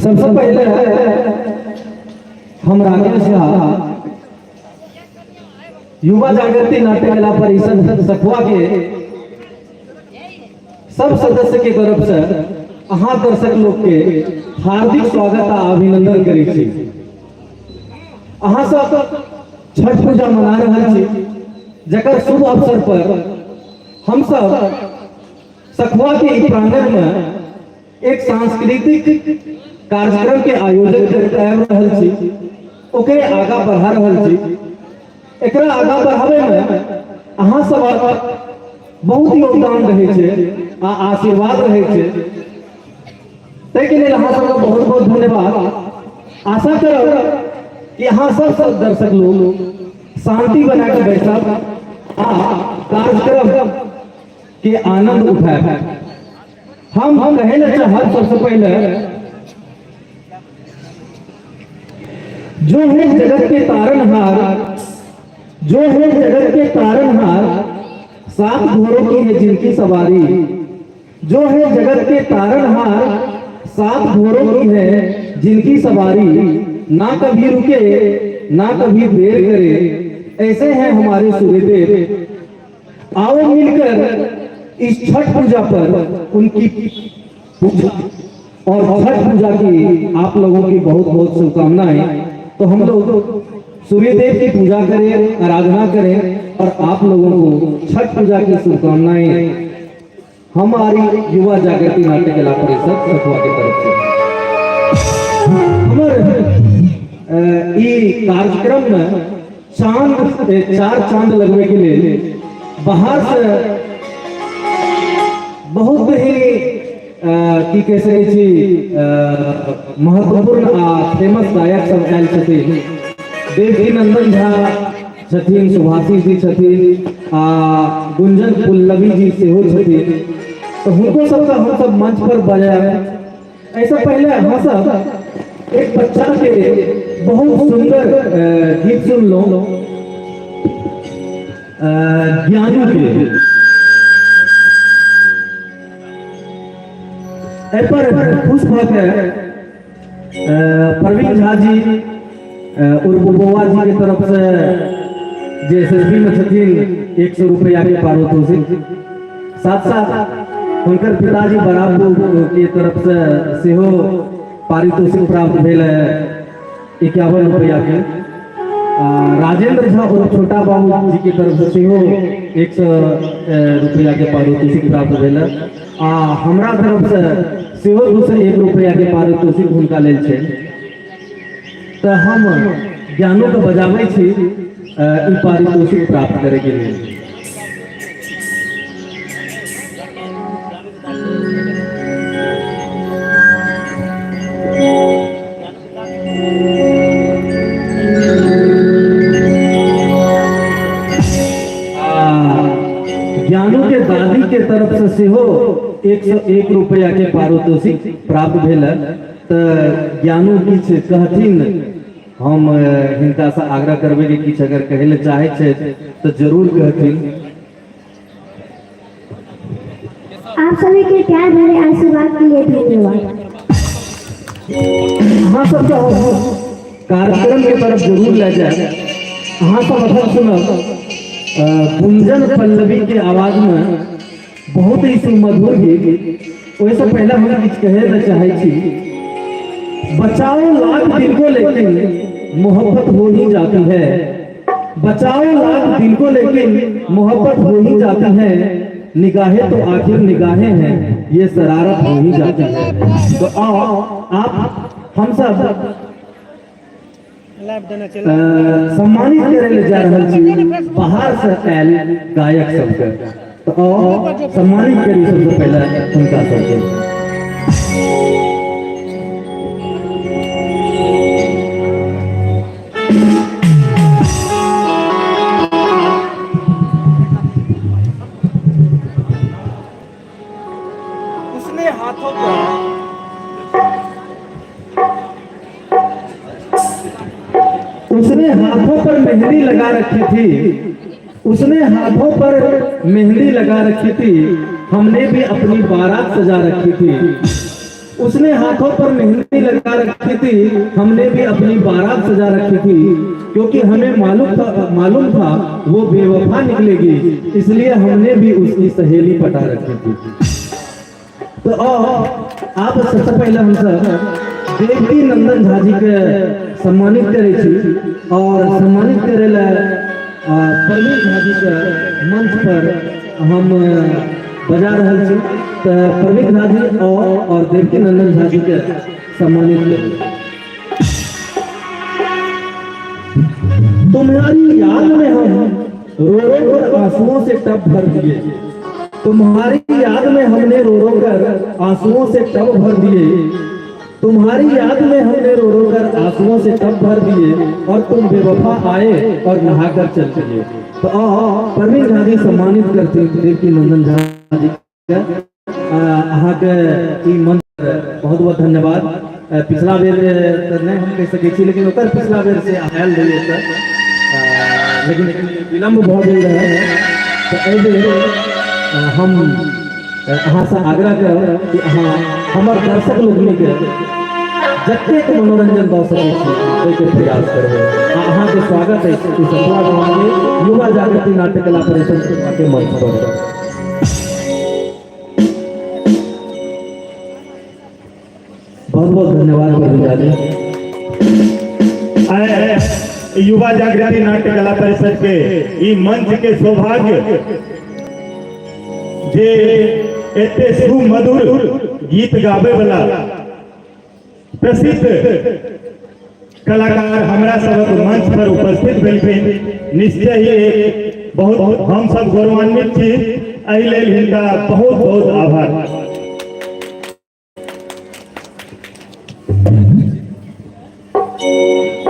सबसे पहले हम राकेश झा युवा जागृति नाट्य कला परिषद सखुआ के सब सदस्य के तरफ से अहाँ दर्शक लोग के हार्दिक स्वागत आ अभिनंदन करै छी। अहाँ सब छठ पूजा मना रहल छी, जकर शुभ अवसर पर हम सब सखुआ के ई प्रांगण में एक सांस्कृतिक कार्यक्रम के आयोजन करैत आबि रहल छी, ओकरे आगा बढ़ा रहल छी। एकरा आगा बढ़ावे में अहाँ सब बहुत योगदान रहै छै आ आशीर्वाद रहै छै, ताहिके लेल अहाँ सबके बहुत बहुत धन्यवाद। आशा करब कि अहाँ सब सब दर्शक लोग शांति बना के बैसब आ कार्यक्रम के आनंद उठायब। हम कहे ला चाहब सबसे पहले, जो है जगत के तारनहार, जो है जगत के तारनहार, सात घोड़ों की है जिनकी सवारी, जो है जगत के तारनहार, सात घोड़ों की है जिनकी सवारी, ना कभी रुके ना कभी देर करे, ऐसे हैं हमारे सूर्यदेव। आओ मिलकर इस छठ पूजा पर उनकी पूजा और छठ पूजा की आप लोगों की बहुत बहुत शुभकामनाएं। तो हम लोग सूर्यदेव की पूजा करें, आराधना करें और आप लोगों को छठ पूजा की शुभकामनाएं हमारी युवा जागृति नाट्य कला परिषद सखुआ के तरफ से। हमर ई कार्यक्रम में चांद चार चांद लगवे के लिए बाहर से बहुत ही की कह सकै छी महत्वपूर्ण आ फेमस गायक सब आयल छथिन। देवकी नंदन झा छथिन, सुभाषी जी छथिन आ गुंजन पल्लवी जी सेहो छथिन। तो हुनको सबके हम सब मंच पर बजायब। ऐसा पहले हम सब एक बच्चा के बहुत सुंदर गीत सुन लो, ज्ञानू के। एहि पर खुश भऽ के प्रवीण झा जी उर्फ बौआ जी के तरफ से जे एस एस बी में छथिन 100 रुपया के पारितोषिक, साथ साथ हुनकर पिताजी बराबू के तरफ से सेहो पारितोषिक प्राप्त भेल है 51 रुपया के। राजेंद्र झा उर्फ छोटा बाबू जी के तरफ से सेहो 100 रुपया के पारितोषिक प्राप्त भेल है। आ हमरा तरफ से सेहो 201 रुपया के पारितोषिक हुनका लेल छै। तऽ हम ज्ञानो के बजाबै छी ई पारितोषिक प्राप्त करे के लेल। ज्ञानू के दादी के तरफ से सेहो 101 रुपया के पारितोषिक प्राप्त भेल है। तऽ ज्ञानू किछु कहथिन, हम हिनका से आग्रह करबै कि किछु अगर कहै लए चाहै छथि तऽ जरूर कहथिन। आप सभी के प्यार भरे आशीर्वाद के लिए धन्यवाद। अहाँ सबके हम कार्यक्रम के तरफ जरूर ले जाए। अहाँ सब अखन सुनब गुंजन पल्लवी के आवाज में बहुत ही सुमधुर गीत। ओहिसँ पहले हम किछु कहै लए चाहै छी, बचाओ लाख दिल को लेकिन मोहब्बत हो ही जाती है, बचाओ लाख दिल को लेकिन मोहब्बत हो ही जाती है, निगाहें तो आखिर निगाहें हैं, ये शरारत हो ही जाती है। तो आओ आप हम सब सम्मानित करे ले जा रहल छी बाहर से आयल गायक सबके। तो आओ सम्मानित करी सबसे पहले हुनका सबके। उसने हाथों पर उसने हाथों पर मेहंदी लगा रखी थी, उसने हाथों पर मेहंदी लगा रखी थी, हमने भी अपनी बारात सजा रखी थी। उसने हाथों पर मेहंदी लगा रखी थी, हमने भी अपनी बारात सजा रखी थी, क्योंकि हमें मालूम था वो बेवफा निकलेगी, इसलिए हमने भी उसकी सहेली पटा रखी थी। तो आब सबसे पहले हम सब देवकी नंदन झा जी के सम्मानित करै छी और सम्मानित करै ला प्रवीण झा जी के मंच पर हम बजा रहल छी। तऽ प्रवीण झा जी और देवकी नंदन झा जी के सम्मानित करू। तुम्हारी याद में हम रो रो कर आंसुओं से टब भर दिए, तुम्हारी याद में हमने रो रो कर आंसुओं से टब भर दिए, तुम्हारी याद में हमने रो रो कर आंसुओं से टब भर दिए और तुम बेवफा आए और नहाकर चल दिए। तो प्रवीण झा जी सम्मानित करते हैं देवकी नंदन झा जी के। अहाँके ई मंच पर बहुत बहुत धन्यवाद। पिछला बेर तऽ नहि हम कहि सकै छी, लेकिन ओकर पिछला बेर से आयल रहियै तऽ लेकिन विलम्ब भऽ गेल रहै। तऽ एहि बेर हम अहाँसँ आग्रह करब कि अहाँ हमर दर्शक लोकनिके जतेक मनोरंजन दऽ सकै छी, ओहिके प्रयास करबै आ अहाँके स्वागत अछि ई सखुआ गाँवके युवा जागृति नाट्य कला परिषद के मंच पर। बहुत बहुत धन्यवाद प्रवीण झा जी। आइ युवा जागृति नाट्य कला परिषद के ई मंच के सौभाग्य जे एते सुमधुर गीत गाबे वाला प्रसिद्ध कलाकार हमरा सबक मंच पर उपस्थित भेलखिन, निश्चय ही एक बहुत हम सब गौरवान्वित छी। एहि लेल हिनका बहुत बहुत आभार।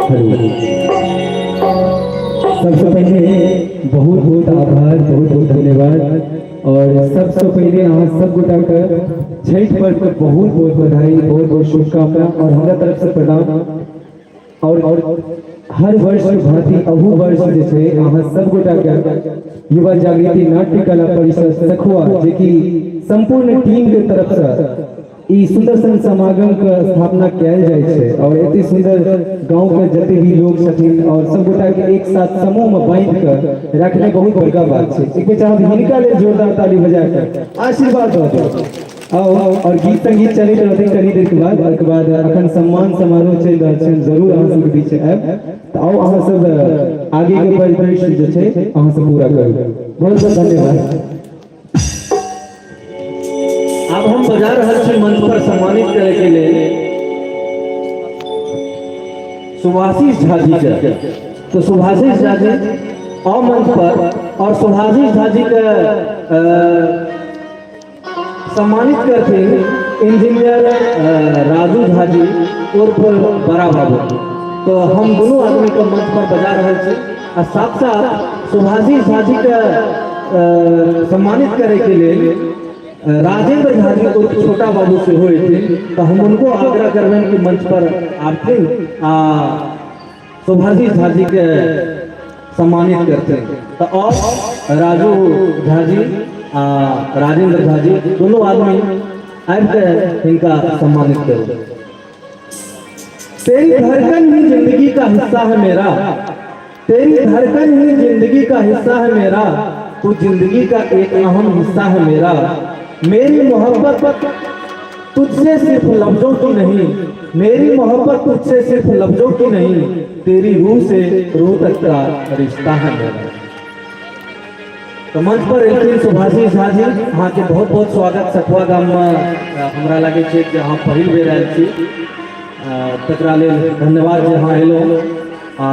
हेलो, सबसे पहले बहुत बहुत आभार, बहुत बहुत धन्यवाद और सबसे पहले अहाँ सब गोटा के छठि पर्व के बहुत बहुत बधाई, बहुत बहुत शुभकामना और हमरा तरफ से प्रणाम। और हर वर्ष के भांति अहू वर्ष जे छै अहाँ सब गोटा के युवा जागृति नाट्य कला परिषद सखुआ, जे कि संपूर्ण टीम के तरफ से ई सुंदर सन समागम के स्थापना कयल जाइ छै और एते सुंदर गांव के जते भी लोग छथिन और सब गोटा के एक साथ समूह में बांधि के रखने बहुत बड़का बात छै। एक बेर चाहब हिनका लेल जोरदार ताली बजा के आशीर्वाद दऽ दियौ। आओ और गीत संगीत चलैत रहतै कनी देर के बाद। ओहिके बाद अखन सम्मान समारोह चलि रहल छै, हम जरूर अहाँ सबके बीच आयब। तऽ आओ, अहाँ सब आगे के परिदृश्य जे छै अहाँ सब पूरा करू। बहुत बहुत धन्यवाद। आब हम बजा रहल छी मंच पर सम्मानित करे के लेल सुभाषिष झा जी के। तो सुभाषिष झा जी आओ मंच पर और सुभाषिष झा जी के सम्मानित करथिन इंजीनियर राजू झा जी उर्फ बड़ा बाबू। तो हम दोनों आदमी के मंच पर बजा रहल छी आ साथ साथ सुभाषिष झा जी के सम्मानित करे के लेल राजेंद्र झा जी उर्फ छोटा बाबू सेहो अयथिन। तऽ हम उनको आग्रह करबनि कि मंच पर आबथिन आ सुभाषिष झा जी के सम्मानित करथिन। तऽ और राजू झा जी आ राजेंद्र झा जी दोनों आदमी आबि के हिनका सम्मानित करू। तेरी धड़कन ही जिंदगी का हिस्सा है मेरा, तेरी धड़कन ही जिंदगी का हिस्सा है मेरा, तू जिंदगी का एक अहम हिस्सा है मेरा। मेरी मोहब्बत तुझसे सिर्फ लफ्जों की नहीं, मेरी मोहब्बत तुझसे सिर्फ लफ्जों की नहीं, तेरी रूह से रूह तक का रिश्ता है मेरा। तो मंच पर एलखिन सुभाषी झा जी, अहाँके बहुत बहुत स्वागत सखुआ गाममे। हमरा लागै छै जे अहाँ पहिल बेर आयल छी, तकरा लेल धन्यवाद जे अहाँ एलहुँ। आ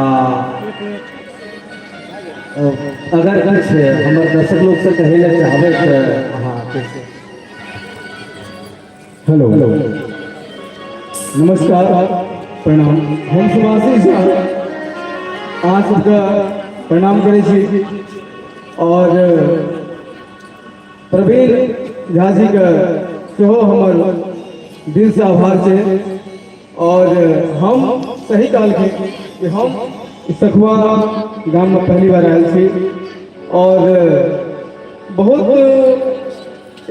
अगर किछु हमर दर्शक लोकसँ कहै लए चाहबै तऽ अहाँ कहि सकै। हेलो, नमस्कार, प्रणाम। हम सुभाषी झा अहाँ सबके प्रणाम करै छी और प्रवीण झा जीके सेहो हमर दिलसँ आभार छै। और हम सही कहलखिन कि हम सखुआ गाममे पहली बार आयल छी और बहुत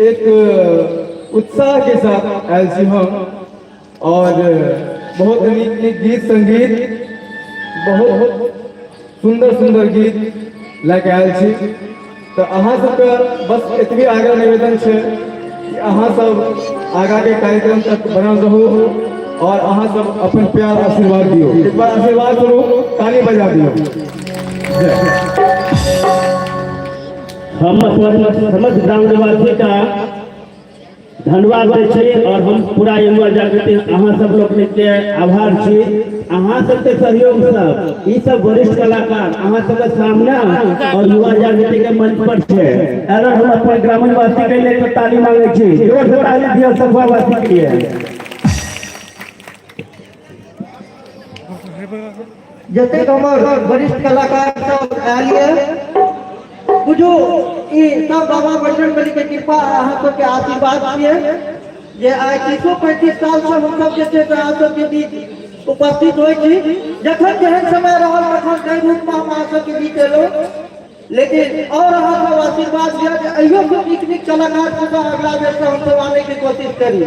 एक उत्साह के साथ आयल छी हम और बहुत नीक नीक गीत संगीत, बहुत सुंदर सुंदर गीत लए के आयल छी। तऽ अहाँ सबके बस एतबे आग्रह निवेदन छै कि अहाँ सब आगा के कार्यक्रम तक बनल रहू और अहाँ सब अपन प्यार आशीर्वाद दियौ। एक बार आशीर्वाद स्वरूप ताली बजा दियौ। हम अपन समस्त ग्रामवासी का धन्यवाद दै छी और हम पूरा युवा जागृति अहाँ सब लोकनिक के आभार छी। अहाँ सबके सहयोग से ई सब वरिष्ठ कलाकार अहाँ सबके सामने और युवा जागृति के मंच पर छे। अगर हम अपन ग्रामीण वासी के लिए तो ताली मांगे छी, जोर से ताली दियो सभा वासी के लिए। जतेक हमर वरिष्ठ कलाकार सब आयल ये, बुझू ई सब बाबा बजरंगबली के कृपा अहाँ सबके आशीर्वाद छियै जे आइ 335 साल से हम सब जे छै से अहाँ सबके बीच उपस्थित होइ छी। जखन जेहन समय रहल तखन कई रूप में हम अहाँ सबके बीच एलहुँ, लेकिन और अहाँ सब आशीर्वाद दिअ जे अहियो सब नीक नीक कलाकार सबके अगला बेर से हमसब आने के कोशिश करी।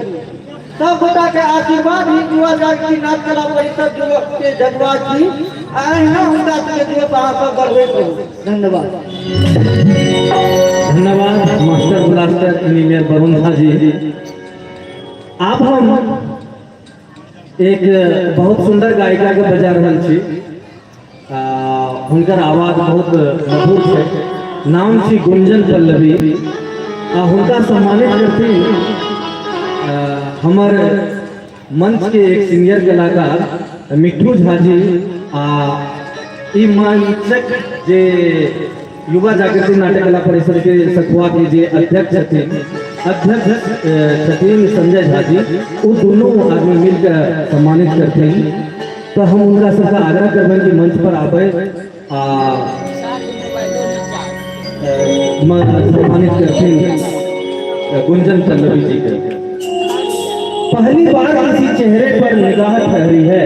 सब गोटा के आशीर्वाद ही युवा जागृति नाट्य कला परिषद युवक के जज्बा छी आ अहिना हुनका सबके जोश अहाँ सब बढ़बैत रहू। धन्यवाद। धन्यवाद master blaster engineer Varun Jha ji. आब हम एक बहुत सुंदर गायिका के बजा रहल छी। हुनकर आवाज बहुत मधुर छै, नाम छी गुंजन पल्लवी। आ हुनका सम्मानित करती हमर मंच के एक सीनियर कलाकार मिट्ठू झा जी आ ई मंचक जे युवा जागृति नाट्य कला परिषद के सखुआ के जे अध्यक्ष छथिन, अध्यक्ष छथिन संजय झा जी, वो दोनों आदमी मिलकर सम्मानित करथिन। तो हम उनका सबका आग्रह करबनि कि मंच पर आबे आ सम्मानित करथिन गुंजन पल्लवी जी के। पहली बार किसी चेहरे पर निगाह ठहरी है,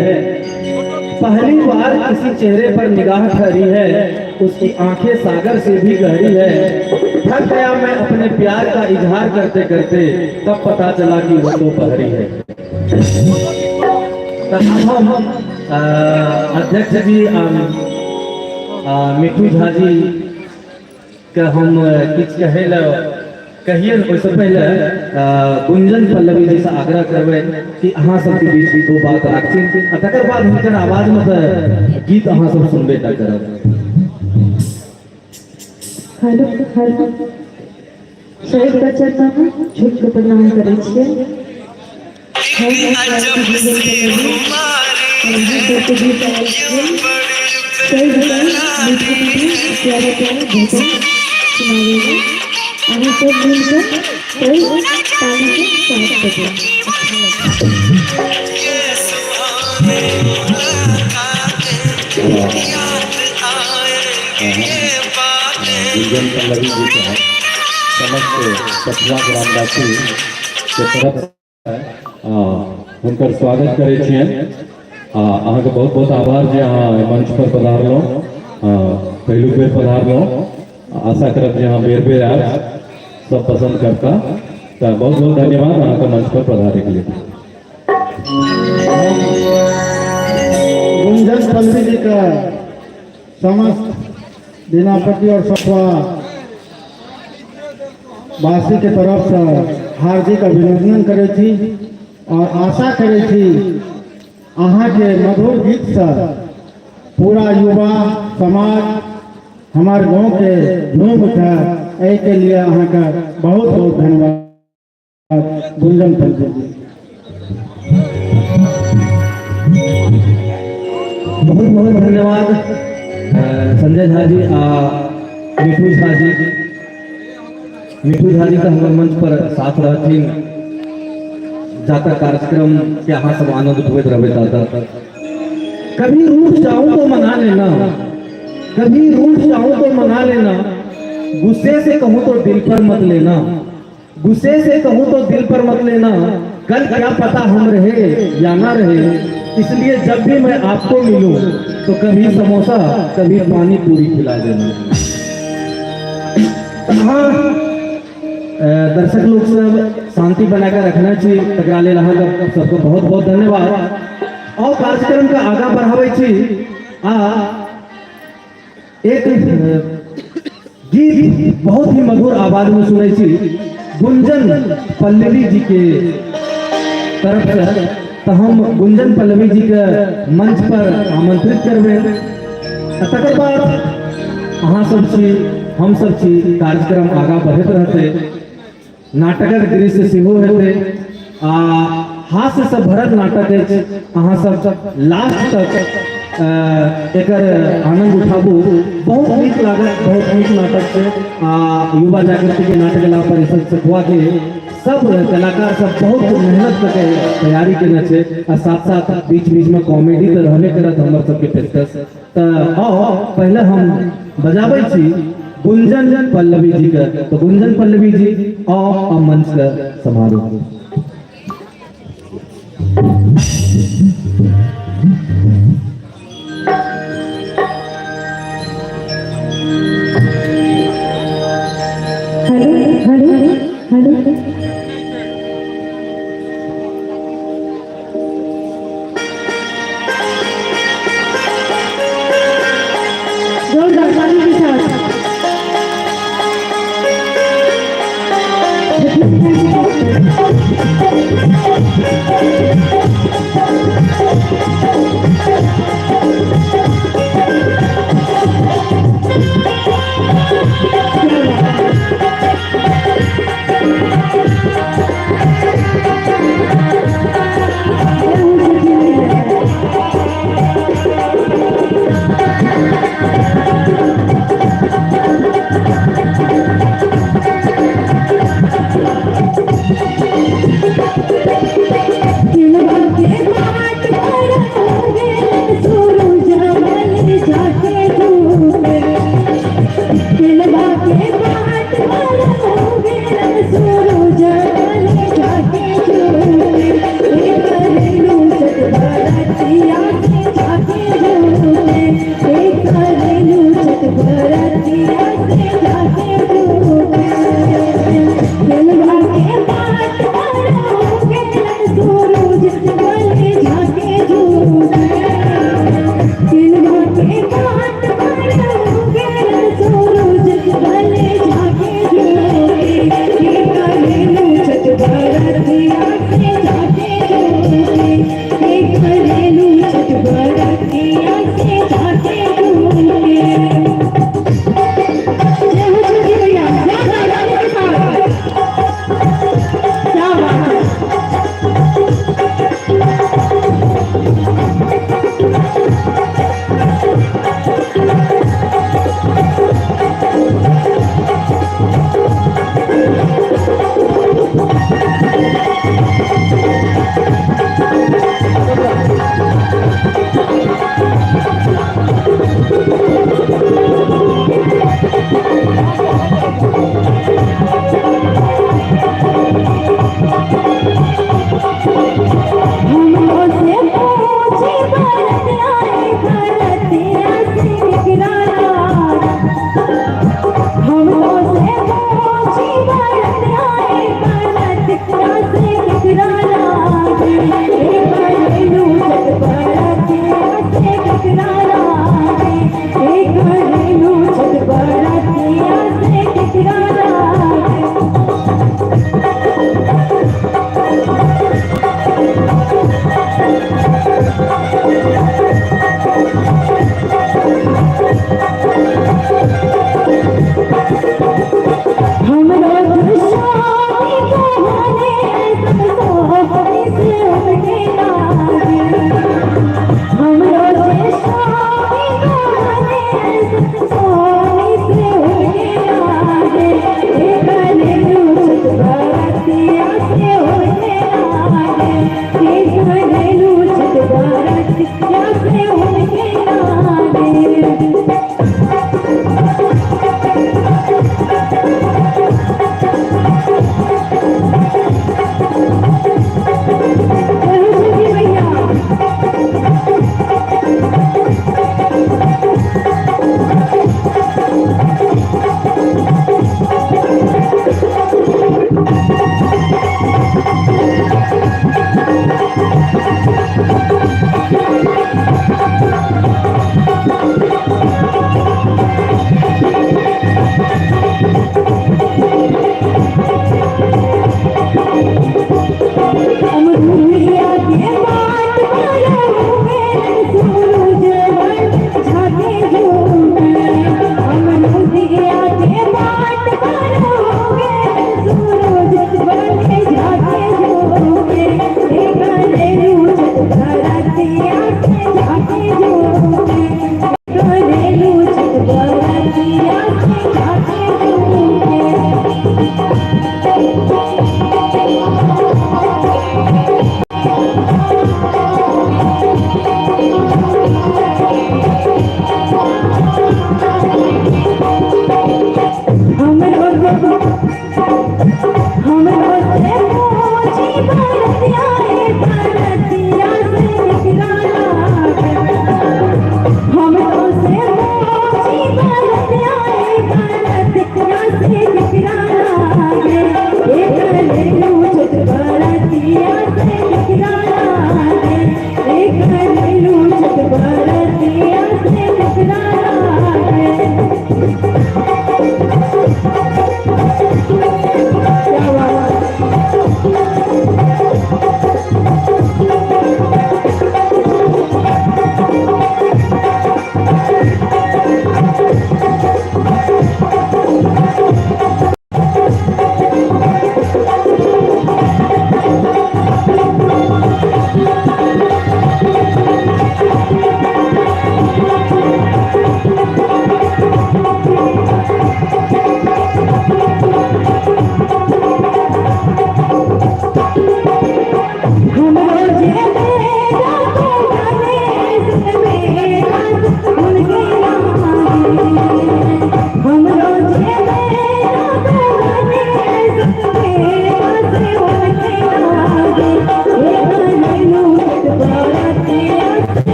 पहली बार किसी चेहरे पर निगाह ठहरी है, उसकी आंखें सागर से भी गहरी है। थक गया मैं अपने प्यार का इजहार करते करते, तब पता चला कि वो तो बहरी है। तब हम अध्यक्ष जी मिट्ठू झा जी के हम किछु कहै लए कहिए, ओहिसँ पहिले गुंजन पल्लवी जी से आग्रह करबै कि अहाँ सबके बीच दो बात राखथिन आ तकर बाद हुनकर आवाजमे तऽ गीत अहाँ सब सुनबे टा करब। हेलो हेलो, शहीद चरणमे झुकि कऽ प्रणाम करै छियै। हम गुंजन पल्लवी और अहाँ सबके बीच आयल छियै। सही बताउ, मीठा मीठा प्यारा प्यारा भजन सुनाबै लए। अहाँ सब मिलकऽ सही तालीके साथ देबै, अच्छा लगतै। गुंजन पल्लवी जी के समस्त कठुआ ग्रामवासी के तरफ हुनकर स्वागत करै छियनि। अहाँके बहुत बहुत आभार जे अहाँ मंच पर पधारलहुँ, पहिलुक बेर पधारलहुँ। आशा करब जे अहाँ बेर बेर आयब, सब पसंद करता। तऽ बहुत बहुत धन्यवाद अहाँके मंच पर पधारैके लेल। गुंजन पल्लवी जी का समस्त बीनापट्टी और सखुआ वासी के तरफ से हार्दिक अभिनंदन करै छी और आशा करै छी अहाँ के मधुर गीत से पूरा युवा समाज हमार गांव के झूम उठे, एहि के लिए अहाँ के बहुत बहुत धन्यवाद। गुंजन पल्लवी जी बहुत बहुत धन्यवाद संजय झा जी आ मिठू झा जी। मिठू झा जी तऽ हमर मंच पर साथ रहथिन जाता कार्यक्रम के अहाँ सब आनंद उठबैत रहबै ता तक। कभी रूठ जाऊं तो मना लेना, कभी रूठ जाऊं तो मना लेना, गुस्से से कहूं तो दिल पर मत लेना, गुस्से से कहूं तो दिल पर मत लेना, कल क्या पता हम रहे या ना रहे, इसलिए जब भी मैं आपको मिलूं तो कभी समोसा कभी पानी पूरी खिला देना। हाँ, दर्शक लोक सब शांति बना के रखने छी, तकरा लेल अहाँ सबके बहुत बहुत धन्यवाद। और कार्यक्रम के आगा बढ़ाबै छी आ एक गीत बहुत ही मधुर आवाज में सुनै छी गुंजन पल्लवी जी के तरफ से, तो हम गुंजन पल्लवी जी के मंच पर आमंत्रित करबै। तकर बाद अहाँ सब छी, हम सब छी, कार्यक्रम आगा बढ़ैत रहतै, नाटकक दृश्य सेहो हेतै आ हास्य से भरल नाटक अछि। अहाँ सब लास्ट तक एकर आनंद उठाबू, बहुत नीक लागत, बहुत नीक नाटक छै। आ युवा जागृति के नाट्यकला परिषद सखुआ के सब कलाकार सब बहुत मेहनत करके तैयारी केने छै आ साथ साथ बीच बीच में कॉमेडी तऽ रहबे करत हमर सबके पेशकश। तऽ आउ पहले हम बजाबै छी गुंजन पल्लवी जी के, तो गुंजन पल्लवी जी आओ आ मंच के समारोह। Hello hello hello. जोरदार ताली के साथ।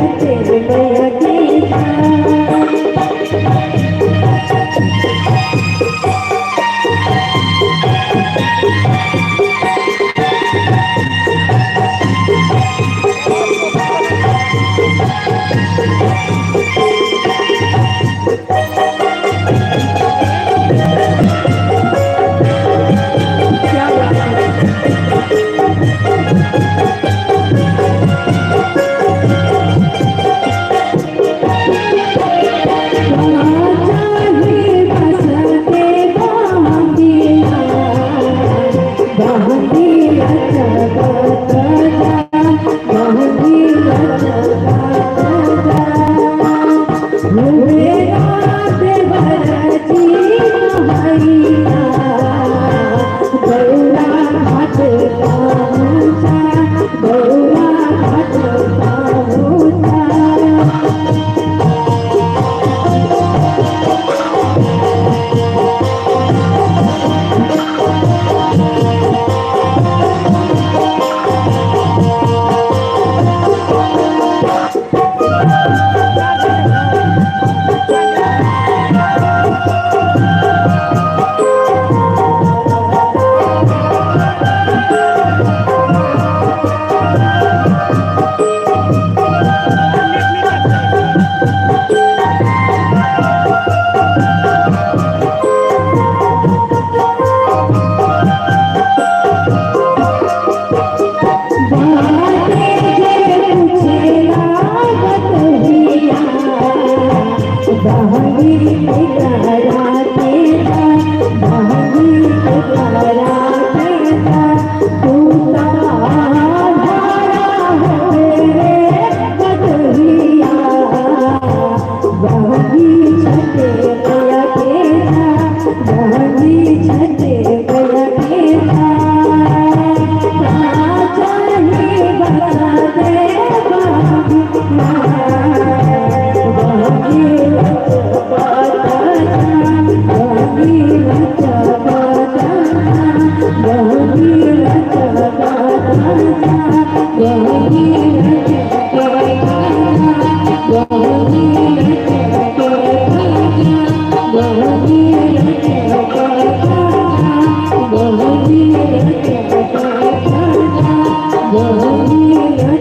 छठे मैया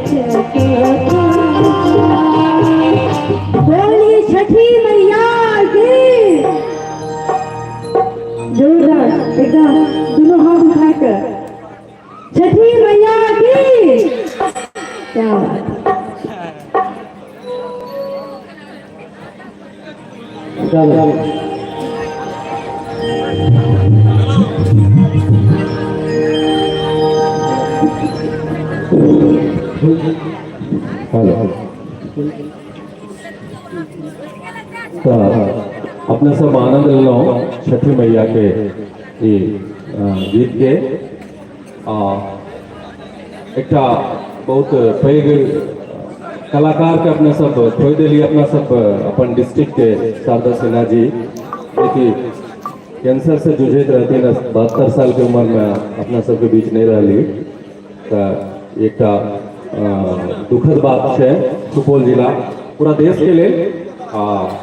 के बोली छठी मैया की जोरदार एकदम दोनों हाथ उठा कर छठी मैया की। क्या बात। चलो हेलो। तऽ अपने सब आनंद लेलहुँ छठी मैया के ई गीत के। आ एकटा बहुत पैघ कलाकार के अपने सब खोइ देलियै। अपना सब अपन डिस्ट्रिक्ट के शारदा सिन्हा जी, जेकि कैंसर से जूझैत रहथिन, 72 साल के उम्र में अपना सबके बीच नहीं रहली। तऽ एकटा दुखद बात छै सुपौल जिला, पूरा देश के लेल आ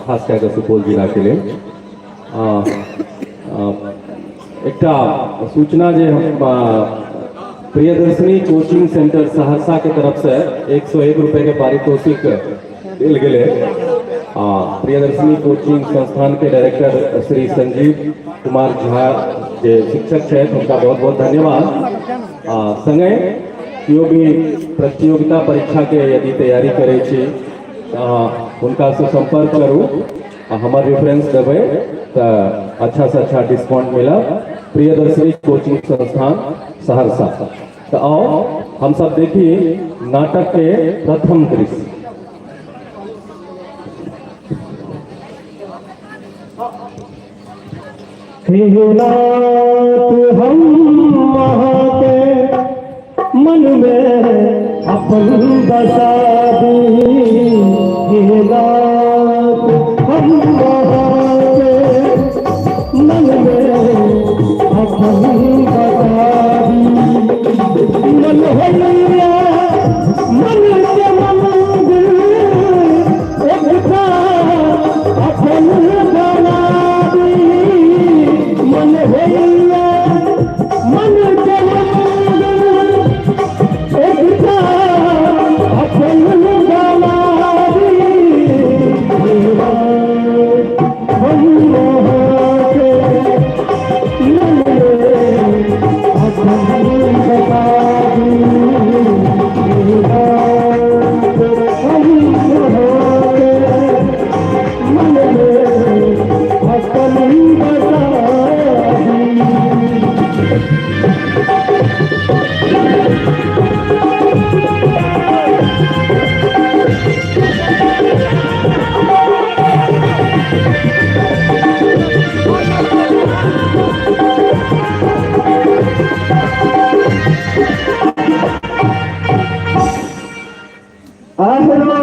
खास कए कऽ सुपौल जिला के लेल। एकटा सूचना जे हम प्रियदर्शनी कोचिंग सेंटर सहरसा के तरफ से 101 रुपए के पारितोषिक देल गेलै। आ प्रियदर्शनी कोचिंग संस्थान के डायरेक्टर श्री संजीव कुमार झा जे शिक्षक छथि, हुनका बहुत बहुत धन्यवाद। आ संगे केओ भी प्रतियोगिता परीक्षा के यदि तैयारी करै छी तऽ अहाँ हुनका से संपर्क करू आ हमर रेफरेंस देबै तऽ अच्छा से अच्छा डिस्काउंट मिलत। प्रियदर्शनी कोचिंग संस्थान सहरसा। तऽ आओ हम सब देखी नाटक के प्रथम दृश्य। हे नाथ हम अहाँके मन में अपन बसा दी। हे नाथ हम अहाँके मन में अपन बसा दी। मन होइया मन के मंदिर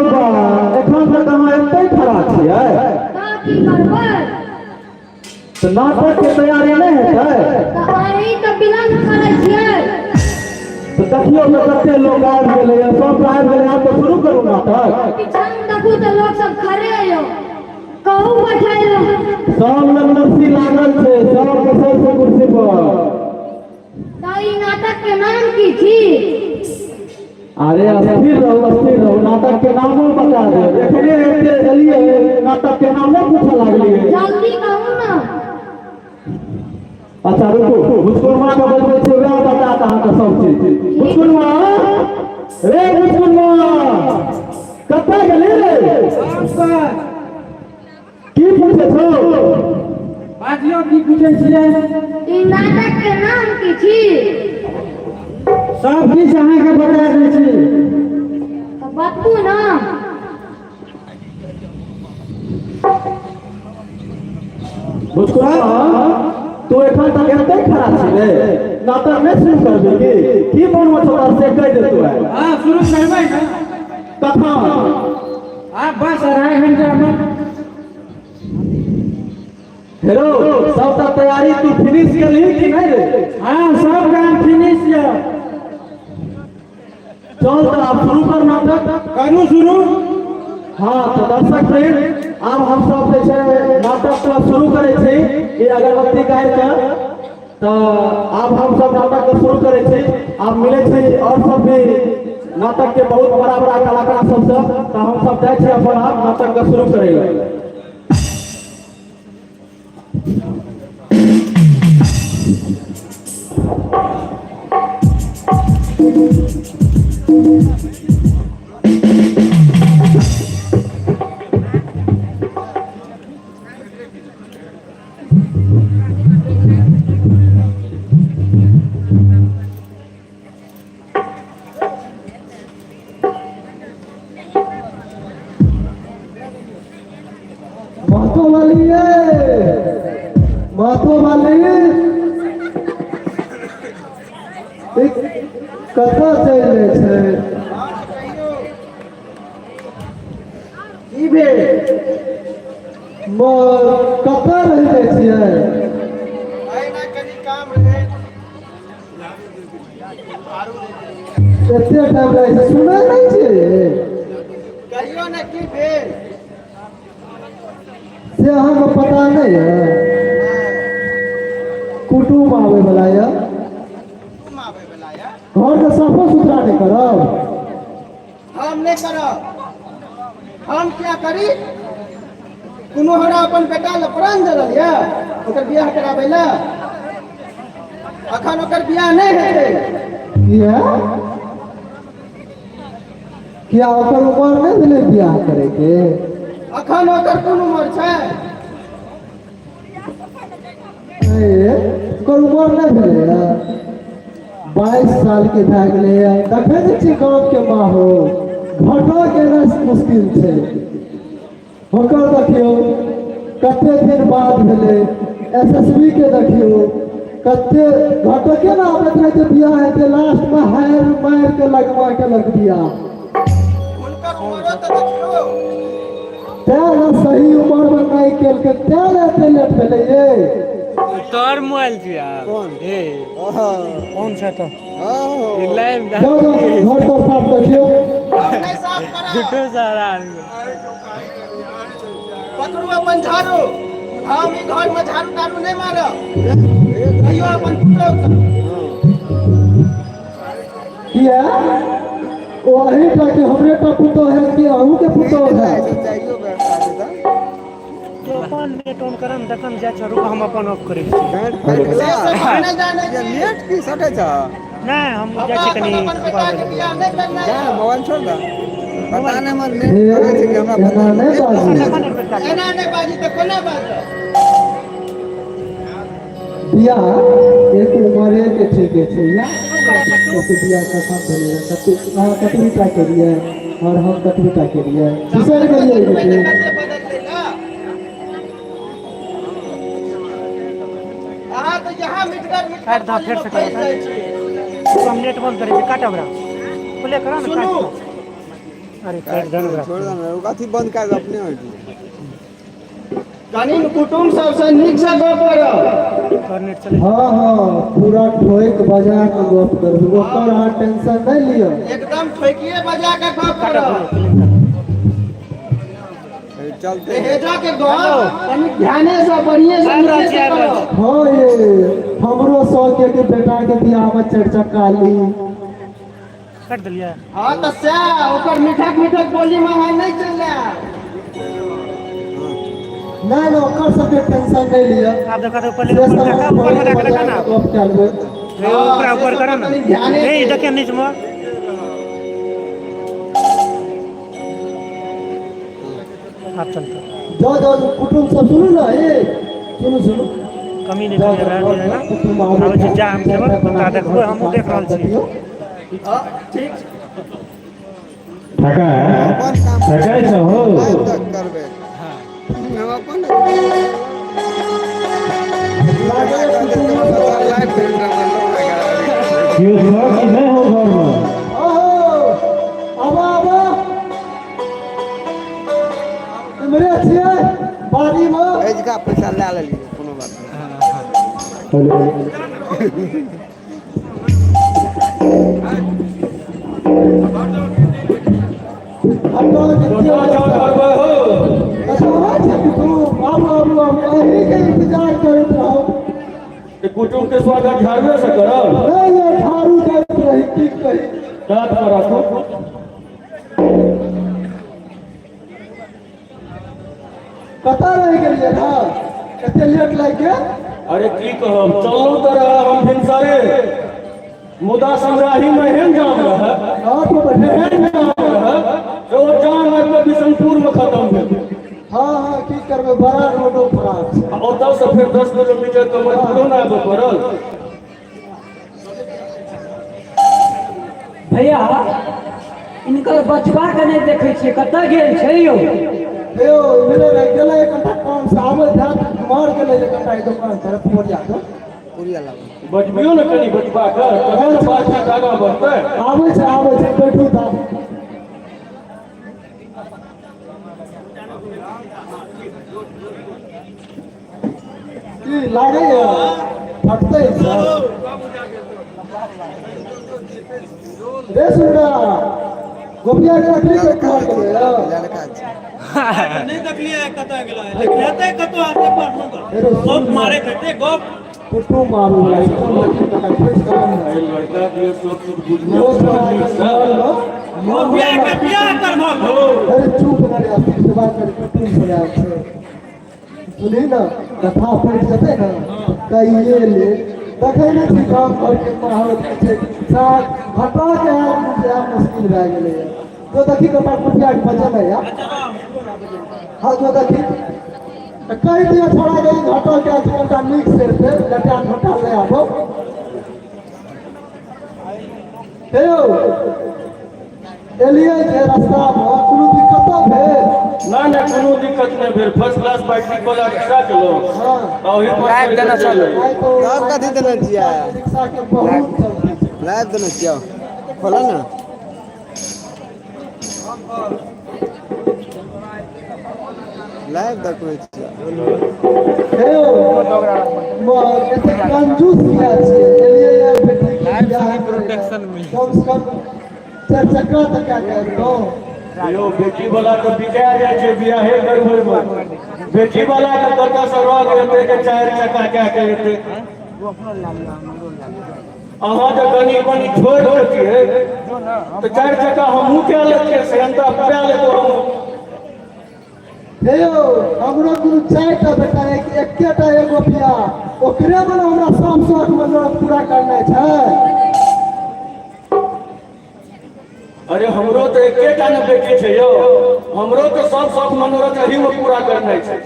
बा, एखन तक अहाँ एतै खड़ा छियै? तऽ की करबै? तऽ नाटक के तैयारी नहि हेतै? तऽ अहीं तऽ विलम्ब करै छियै। तऽ देखियौ तऽ कते लोक आबि गेलैए, सब तऽ आबि गेलै, आब तऽ शुरू करू नाटक। पीछामे देखू तऽ लोक सब खड़े यौ, कहू बैठै लए। सब लग कुर्सी लागल छै, सब बैसल छै कुर्सी पर। तऽ ई नाटक के नाम की छी? अरे अस्थिर रहू, अस्थिर रहू, नाटक के नामो बता देब। एखने एते एलियै, नाटक के नामो पूछऽ लागलियै। जल्दी कहू ने। अच्छा रुकू, भुसकुनमा के बजबै छियै, वएह बतायत अहाँके सब चीज। भुसकुनमा रे, भुसकुनमा, कतऽ गेली रे? की पूछै छौ? बाजियौ, की पूछै छियै? ई नाटक के नाम की छी? सब किछु अहाँके बता दै छी। तऽ बतबू ने। भुसकुनमा, तू एखन तक एतै खड़ा छी रे? नाटक नहि शुरू करबी की? की मोनमे छौ तोरा से कहि दे तू आइ। हँ, शुरू करबै ने। कखन? आब बस 2.5 घंटामे। हेलो, सबटा तैयारी तू फिनिश केलही कि नहि रे? हँ, सब काम फिनिश यऽ। चल तऽ आब शुरू कर नाटक। करू शुरू। हाँ, तऽ दर्शक प्रेम, आब हम सब जे छै नाटक के शुरू करै छी ई अगरबत्ती गाड़ि कऽ। तऽ आब हम सब नाटक के शुरू करै छी। आब मिलै छी और सब भी नाटक के बहुत बड़ा बड़ा कलाकार सबसँ। तऽ हम सब जाइ छी अपन आब नाटक के शुरू करै लए। महतो वाली ये, महतो वाली, कतऽ चलि जाइ छै? की भेल? कतऽ रहि जाइ छियै? एहिना कनि काम रहै। एते टाइम लागै छै, सुनै नहि छियै? कहियो ने, की भेल? से अहाँके पता नहि यऽ? कुटुम आबै वला यऽ। कुटुम आबै वला यऽ? घरके साफो सुथरा नहि करब? हम नहि करब। हम क्या करी? कोनो हमरा अपन बेटा लए प्राण जरल यऽ ओकर बियाह कराबै लए? अखन ओकर बियाह नहि हेतै। किया? किया, ओकर उमर नहि भेलै बियाह करैके? अखन ओकर कोन उमर छै? ए, ओकर उमर नहि भेलै? 22 सालके भए गेलै। देखै नहि छियै गामके माहौल? घटो केनाइ मुश्किल छै। ओकर देखियौ कते दिन बाद भेलै। एस एस बी के देखियौ कते घटके ने आबैत रहै छै बियाह हेतै, लास्टमे हारि मारि के लगवा केलक बियाह। हुनकर उमरो तऽ देखियौ। तें ने सही उमरमे नहि केलकै, तें ने एते लेट भेलै ये। तोहर मोबाइल छियै? ए कौन सा? तो लाइव। जाउ जाउ, घर पर साफ देखियौ। हम नहि साफ करब। झूठो सारा आदमी। पकड़ू अपन झाड़ू, हम ई घर में झाड़ू ताड़ू नहि मारब। कहियो अपन पुतोहु सँ। किया? ओ अहींटा के हमरे टा पुतोह है कि अहूँ के पुतोह है? अपन नेट ऑन करम तखन जाइ छौ। रुक, हम अपन ऑफ करै छी। से सब हम नहि जानै छी। नेट की सटै छ? नहि, हम जाइ हमरा छी एखन कनि। अपन बेटा के बियाह नहि करनाइ यऽ। मोबाइल छोड़ दे, पता नहि हमर नेट हे, करै छै कि हमरा एना पता नहि नेट बाजू। सटै छै। एना नहि बाजी तऽ कोना बाजब? बियाह एक उमरे के ठीके छै। या ओके बियाह कखन भेलै? कते अहाँ कतबी टा केलियै और हम कतबी टा केलियै, बिसरि गेलियै देखबै तऽ कि? कते बदललै ने। अहाँ तऽ यहाँ मिटगर मिटगर काटि दह बोलीमे फेरसँ फँसि करू। जाइ छी। हम नेट बंद करै छी, काट ओकरा, खुले करो ने। सुनू। काट। अरे काटि दे ने छोड़ दे ना, अथी बंद कर अपने हो कनि कुटुम्ब सबसँ नीकसँ गप करब। हाँ हाँ, पूरा ठोक बजा के गप करबै, ओकर अहाँ टेंशन नहि लिअ। एकदम ठोकिए बजा के गप करब। चलते दहेजो के गप कनि ध्याने से, बढ़िए से, नीके से करब। हाँ ये हमरो शौक है कि बेटा के बियाह में चारि चक्का ली। काटि देलियै। हाँ तऽ सएह, ओकर मीठक मीठक बोली में अहाँ नहि चलि आयब। नहि नहि, ओकर सबके टेंशन नहि लिअ। आब देखा तऽ ऊपर से ऊपर सब देखा, हम ऊपर में ठोकि देख, बजा देखा ना। के गप कए लेबै। हे, ऊपर ऊपर कर ना। ध्याने हे, से। देखिए नीच में। आब चलते। जाओ जाओ कुटुम्ब सब, सुनू ने, ए सुनू सुनू। कमी नहि जाओ करियै, जाओ, रहऽ दियै ना। कुटुम्ब आबै आबै छै, छै, जा हम चाय जेबै ताय बना ता के देखबै, घरके हमहूँ काम देख ताम रहल छियै। देखियौ। हाँ, ठीक। ठका अपन काम ठकै छ हो। लाइव तक करबै हम अपन। लागैए कुटुम्बो सब आबै लाइव छै। केओ छ कि नहि हो घरमे? अहो, आबो आबो, इम्हरे छियै बाड़ी मे। एजका पैसा लए लेलियै, कोनो बात नहि। हेलो। हटो जितने। करबै हो। अच्छा, आबै छै कुटुम्ब? आबू आबू आबू, अहींके इंतजार करैत रहू। कुटुम्ब के स्वागत झाड़ुए से करब? नहि ये, झाड़ू दैत रही, की कही। दाँत पर राखू। कतऽ रहि गेलियै हँ? एते लेट लागि गेल। अरे की कहब, चललहुँ तऽ रहे हम भिनसरे, मुदा समराही में एहन जाम रहे, हाँ तो बढ़िया। एहन जाम रहे जे ओ जाम आबि कऽ बिशनपुर में खत्म भेल। हाँ हाँ, की करबै, बड़ा रोडो खराब छै। आ ओतऽ से फेर 10 किलोमीटर कमलपुरो ने आबऽ पड़ल। भैया, इनकर बचबा के नहि देखै छियै, कतऽ गेल छै यौ? हे यौ, इम्हरे रहि गेलै, एक घंटा काम से आबैत हैत, मर गेलै एक घंटा ई दोकान पर पुरिया दो। पुरिया लाबू। बजबियौ ने कनि बचबा के, तबे ने बातचीत आगाँ बढ़तै। आबै छै, आबै छै, बैठू तऽ। की लागैए, फटतै सब रे? सुनरा गोपिया के रखली के घर गेलै। लड़का छै। नहि देखलियै कतऽ गेलै, लेकिन हेतै कतौ, हेतै पर गप मारे हेतै गप। कुटुम्ब आबै वला छै, फटि कऽ। एहि लड़का के सब कुछ बुझलो रोज छै बना नीक के से। घर मे बियाह के बियाह करबह। अरे चुप ना रे, अस्थिर से बात कर। कुटुम्ब सब आयल छै, सुनही ने, कथा पढ़ि जेतै ने कहिए ले। देखै नहि छी गाम घरके माहौल की छै? साग घटा के आयल बुझायब मुश्किल भए गेलैए। जो देखी कटा कुटिया के बचल है यार। हाँ, जो देखी तऽ कहि दियौ छोड़ा के, ई घटो के कनिटा नीक से हेतै, लटा घटा ले आबो। हे यौ, एलियै जे रास्तामे कोनो दिक्कतो भेल? ना ना, कोनो दिक्कत नहि भेल। फर्स्ट क्लास बैटरी वाला रिक्शा चलो आ ओही पर लाइव देने चलि छल। आइ तो तब कथी देने छियै? रिक्शा के बहुत चलती छै। लाइव देने छियै, खोला ने। लाइव देखबै छियै। हे यौ, एते कंजूस किया छियै? एलियै यार बेटी के बियाह करै लए। कम से कम चारि चक्का तऽ कए के आबितहुँ। यौ, बेटी वाला तऽ बिका जाइ छै बियाहे करबै मे। बेटी वाला के कतऽ से रह एतै के चारि चक्का कए के एतै? अहाँ जे कनि कनि छोड़ि देतियै तऽ चारि चक्का हमहूँ कए लेतियै, सेहनता पूरा लेतहुँ हमहूँ। हे यौ, हमरो कोनो चारि टा बेटा है कि एकेटा एगो बियाह, ओकरे वाला हमरा सब शौक मनोरथ पूरा करनाइ छै। अरे, हमरो तऽ एकेटा ने बेटी छै यौ, हमरो तऽ सब शौक मनोरथ एही मे पूरा करनाइ छै।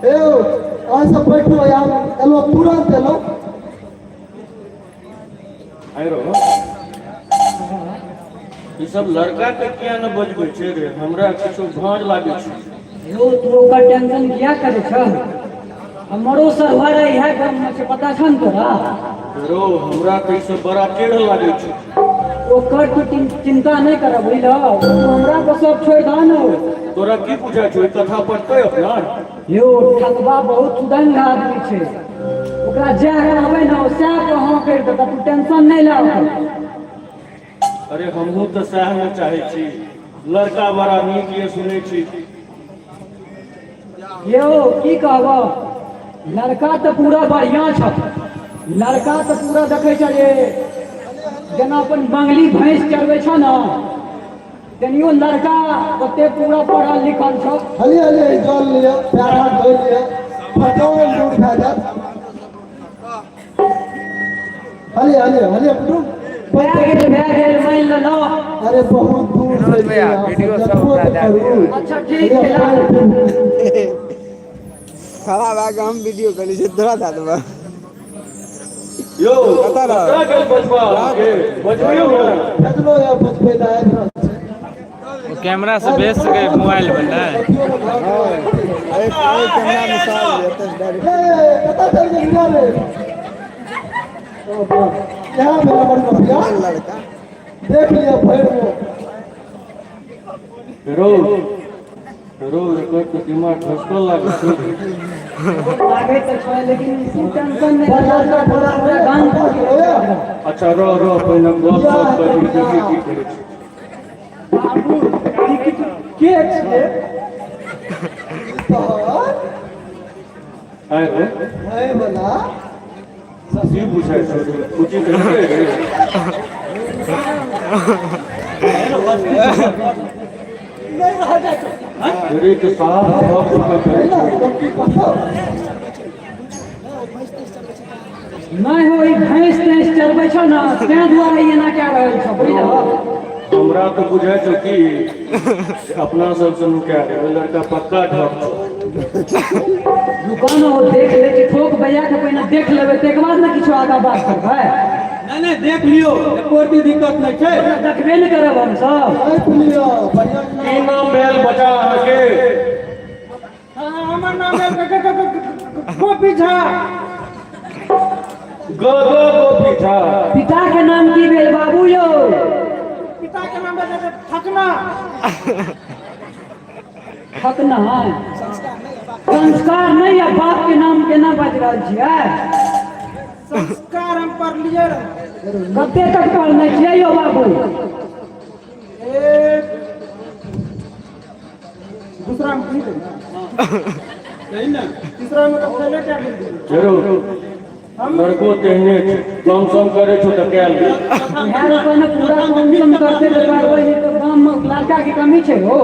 हे यौ, अहाँ सब बैठू, यार एलो, तुरंत एलो। आइरो, ई सब लड़का के किया ने बजबै छै रे? हमरा किछु भाँज लागै छै। यौ, तू ओकर टेंशन किया करै छह? हमरो सरवर इएह गाममे छै, पता छौ ने तोरा? रो हमरा तऽ ई सब बड़ा टेढ़ लागै छै। ओकर तू चिंता नहि कर, बुझल? तू हमरा पर सब छोड़ि दह ने। तोरा की बुझाइ छौ, ई कथा पढ़तै अपना? यौ, ठकबा बहुत सुदंग आदमी छै। ओकरा जएह कहबै ने, ओ सएह पर हाँ करि देतऽ। तू टेंशन नहि ले ओकर। अरे, हमहूँ तऽ सएह ने चाहै छी। लड़का बड़ा नीक ये, सुनै छी। यौ, की कहब, लड़का तऽ पूरा बढ़िआँ छ। लड़का तऽ पूरा देखै छ जे जेना अपन मंगली भैंस चरबै छ ने, तनियो लड़का ओते पूरा पढ़ल लिखल छ। हली हली जल लिअ, पैर हाथ धोइ लिअ, फटौन दूर भए जायत। हली हली हली कुटुम। भए गेल, भए गेल, मानि लेलहुँ। अरे, बहुत दूर से एलियै अहाँ सब, जतबो तऽ करू। अच्छा, ठीक छै, ला। खड़ा भए कऽ हम वीडियो करै छियै, तोरा दए देबै। यौ। कतऽ रह? कतऽ गेल बचबा अहाँके? बजबियौ ने। भेजलो यऽ, बचबै लए आबि रहल छै। कैमरा से भेज सके मोबाइल पर ने। हँ, एहि कैमरा मे साफ एतऽ डायरेक्ट। ए, कतऽ चलि गेल रे? इएह भेल हमर मफिया। लड़का। देख लिअ भरि मुँह। रो रो, एकर तऽ दिमाग घसकल लागै छै। लागै तऽ छै, लेकिन तू टेंशन नहि ले, लड़का पूरा पूरा गाम अच्छा, रह रह, पहिने गप सप करी, देखी की करै छै। बाबू, ई के छियै? तोहर आय हो। भाय वाला। की बुझाइ छौ? उचित हेतै रे? नहि रह जाइ छै। रे, तऽ साफ गप करै छै। नहि हो, ई भैंस तैंस चरबै छौ ने, ताहि दुआरे ई एना कए रहल छौ, बुझलह? हमरा तऽ बुझाइ छौ कि अपना सबसँ नुका रे, ओहि लड़का पक्का ठक छौ। रुका ने, ओ देख लै छी। ठोक बजा के पहिने देख लेबै, ताहिके बाद ने किछो आगाँ बात करबै। नहि नहि, देख लियौ, एको रत्ती दिक्कत नहि छै। देखबे ने करब हमसब। देख लिअ बढ़िआँ। की नाम भेल बच्चा अहाँके? हाँ, हमर नाम भेल गोपी झा। ग ग गोपी झा। पिता के नाम की भेल बाबू यौ? पिता के नाम भेल ठकना। ठकना। संस्कार नहि या बाप के नाम केना बाजि रहल छियै? संस्कार हम पढ़लियै रहे। कते तक पढ़ने छियै यौ बाबू? एक दूसरा में की सही ने? तीसरा में तऽ फेले कए गेल। जरूर, लड़को तेहने छै, कम सम करै छौ तऽ कए ले। इएह पहिने पूरा कम सम करते तऽ करबै, नहि तऽ गाममे लड़का के कमी छै हो।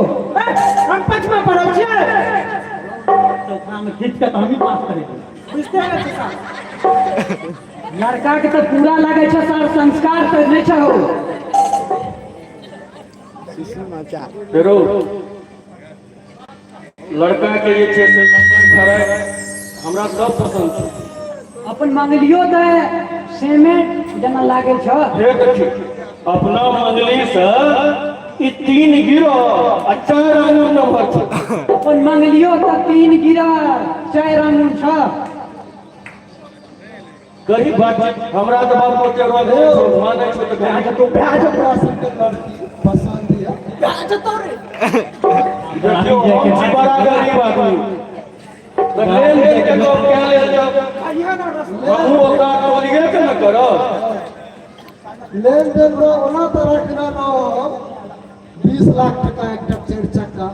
हम पाँचमा पढ़ल छियै। चौथा में खींच के तऽ हमही पास करेबै। बुझते नहि छै साहब। लड़का के तऽ पूरा लागै छै सर, संस्कार तऽ नहि छै हो। फेरो लड़का के जे छै से लम्बा खड़ाइ हमरा सब पसन्द छै। अपन मंगलियो तऽ सेमे जेना लागै छ। हे देखी, अपना मंगली से ई 3 गिरो आ 4 आंगुर नंबर छै। अपन मंगलियो तऽ 3 गिरा 4 आंगुर छ। गरीब बात हमरा तऽ बाप ओते रोज मानै छौ तऽ भए जेतौ, भए जेतौ। तोरा सबके लड़की पसन्द यऽ, भए जेतौ रे। देखियौ, हम छी बड़ा गरीब आदमी, तऽ लेन देन के गप कए लेल जाउ। हमहूँ ओकरा तोड़िए के ने करब। लेन देन मे ओना तऽ रखने रहब 20 लाख टका एकटा चारि चक्का,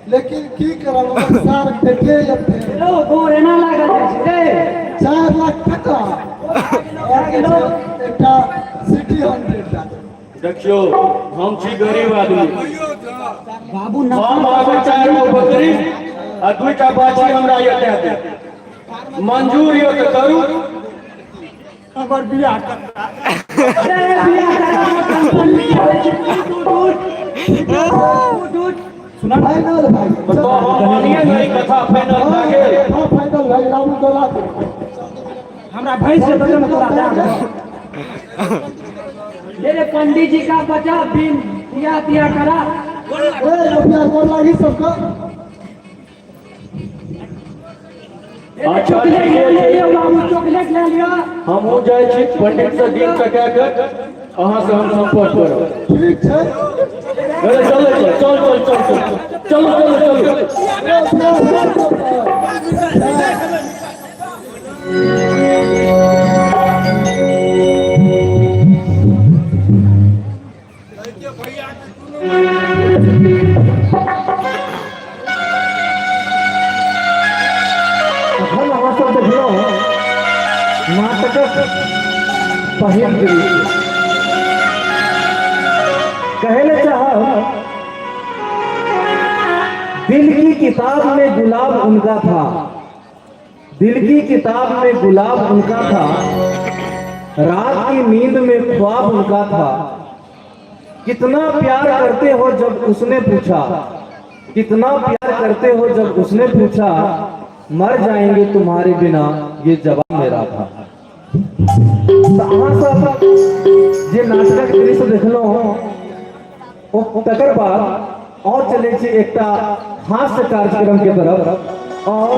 लेकिन की करब, हमर सार बेटे एते। हेलो, गोर एना लागल जाइ छै रे। 4 लाख टका और जे छै एकटा सिटी 100 दए देब। देखियौ, हम छी गरीब आदमी। बाबू। हम अहाँके चारि गो बकरी आ दुईटा बाछी हमरा ये दए देब। मंजूर यऽ तऽ करू। हमर बियाह करता। अरे, बियाह कराबो, टेंशन नहि होइ छै। उठ उठ उठ उठ। फाइनल भाई। तऽ हम मानिए ने, ई कथा फाइनल भए गेल। हाँ, फाइनल भाई, लाबू डोला दे। हमरा भैंस के बदले में तोरा दए देबौ। ले रे पंडित जी का बचा बिन तिया तिया करा। ए रुपया गोर लागी सबके। अच्छा चॉकलेट ठीके ले छै। लियौ बाबू, चॉकलेट ले लिअ। हमहूँ जाइ छी पंडित से दिन तका के अहाँ से हम संपर्क करब। ठीक छै। अरे चलो चल चल चल चल चल चलो चलो चलो। अखन अहाँ सब देखलहुँ नाटकक पहिल दृश्य। कहै लए चाहब, दिल की किताब में गुलाब उनका था, दिल की किताब में गुलाब उनका था, रात की नींद में ख्वाब उनका था। कितना प्यार करते हो जब उसने पूछा, कितना प्यार करते हो जब उसने पूछा, मर जाएंगे तुम्हारे बिना ये जवाब मेरा था। तऽ अहाँ सब जे नाटकक दृश्य देखलहुँ ओ तकर बाद और चलै छी एकटा हास्य कार्यक्रम के तरफ और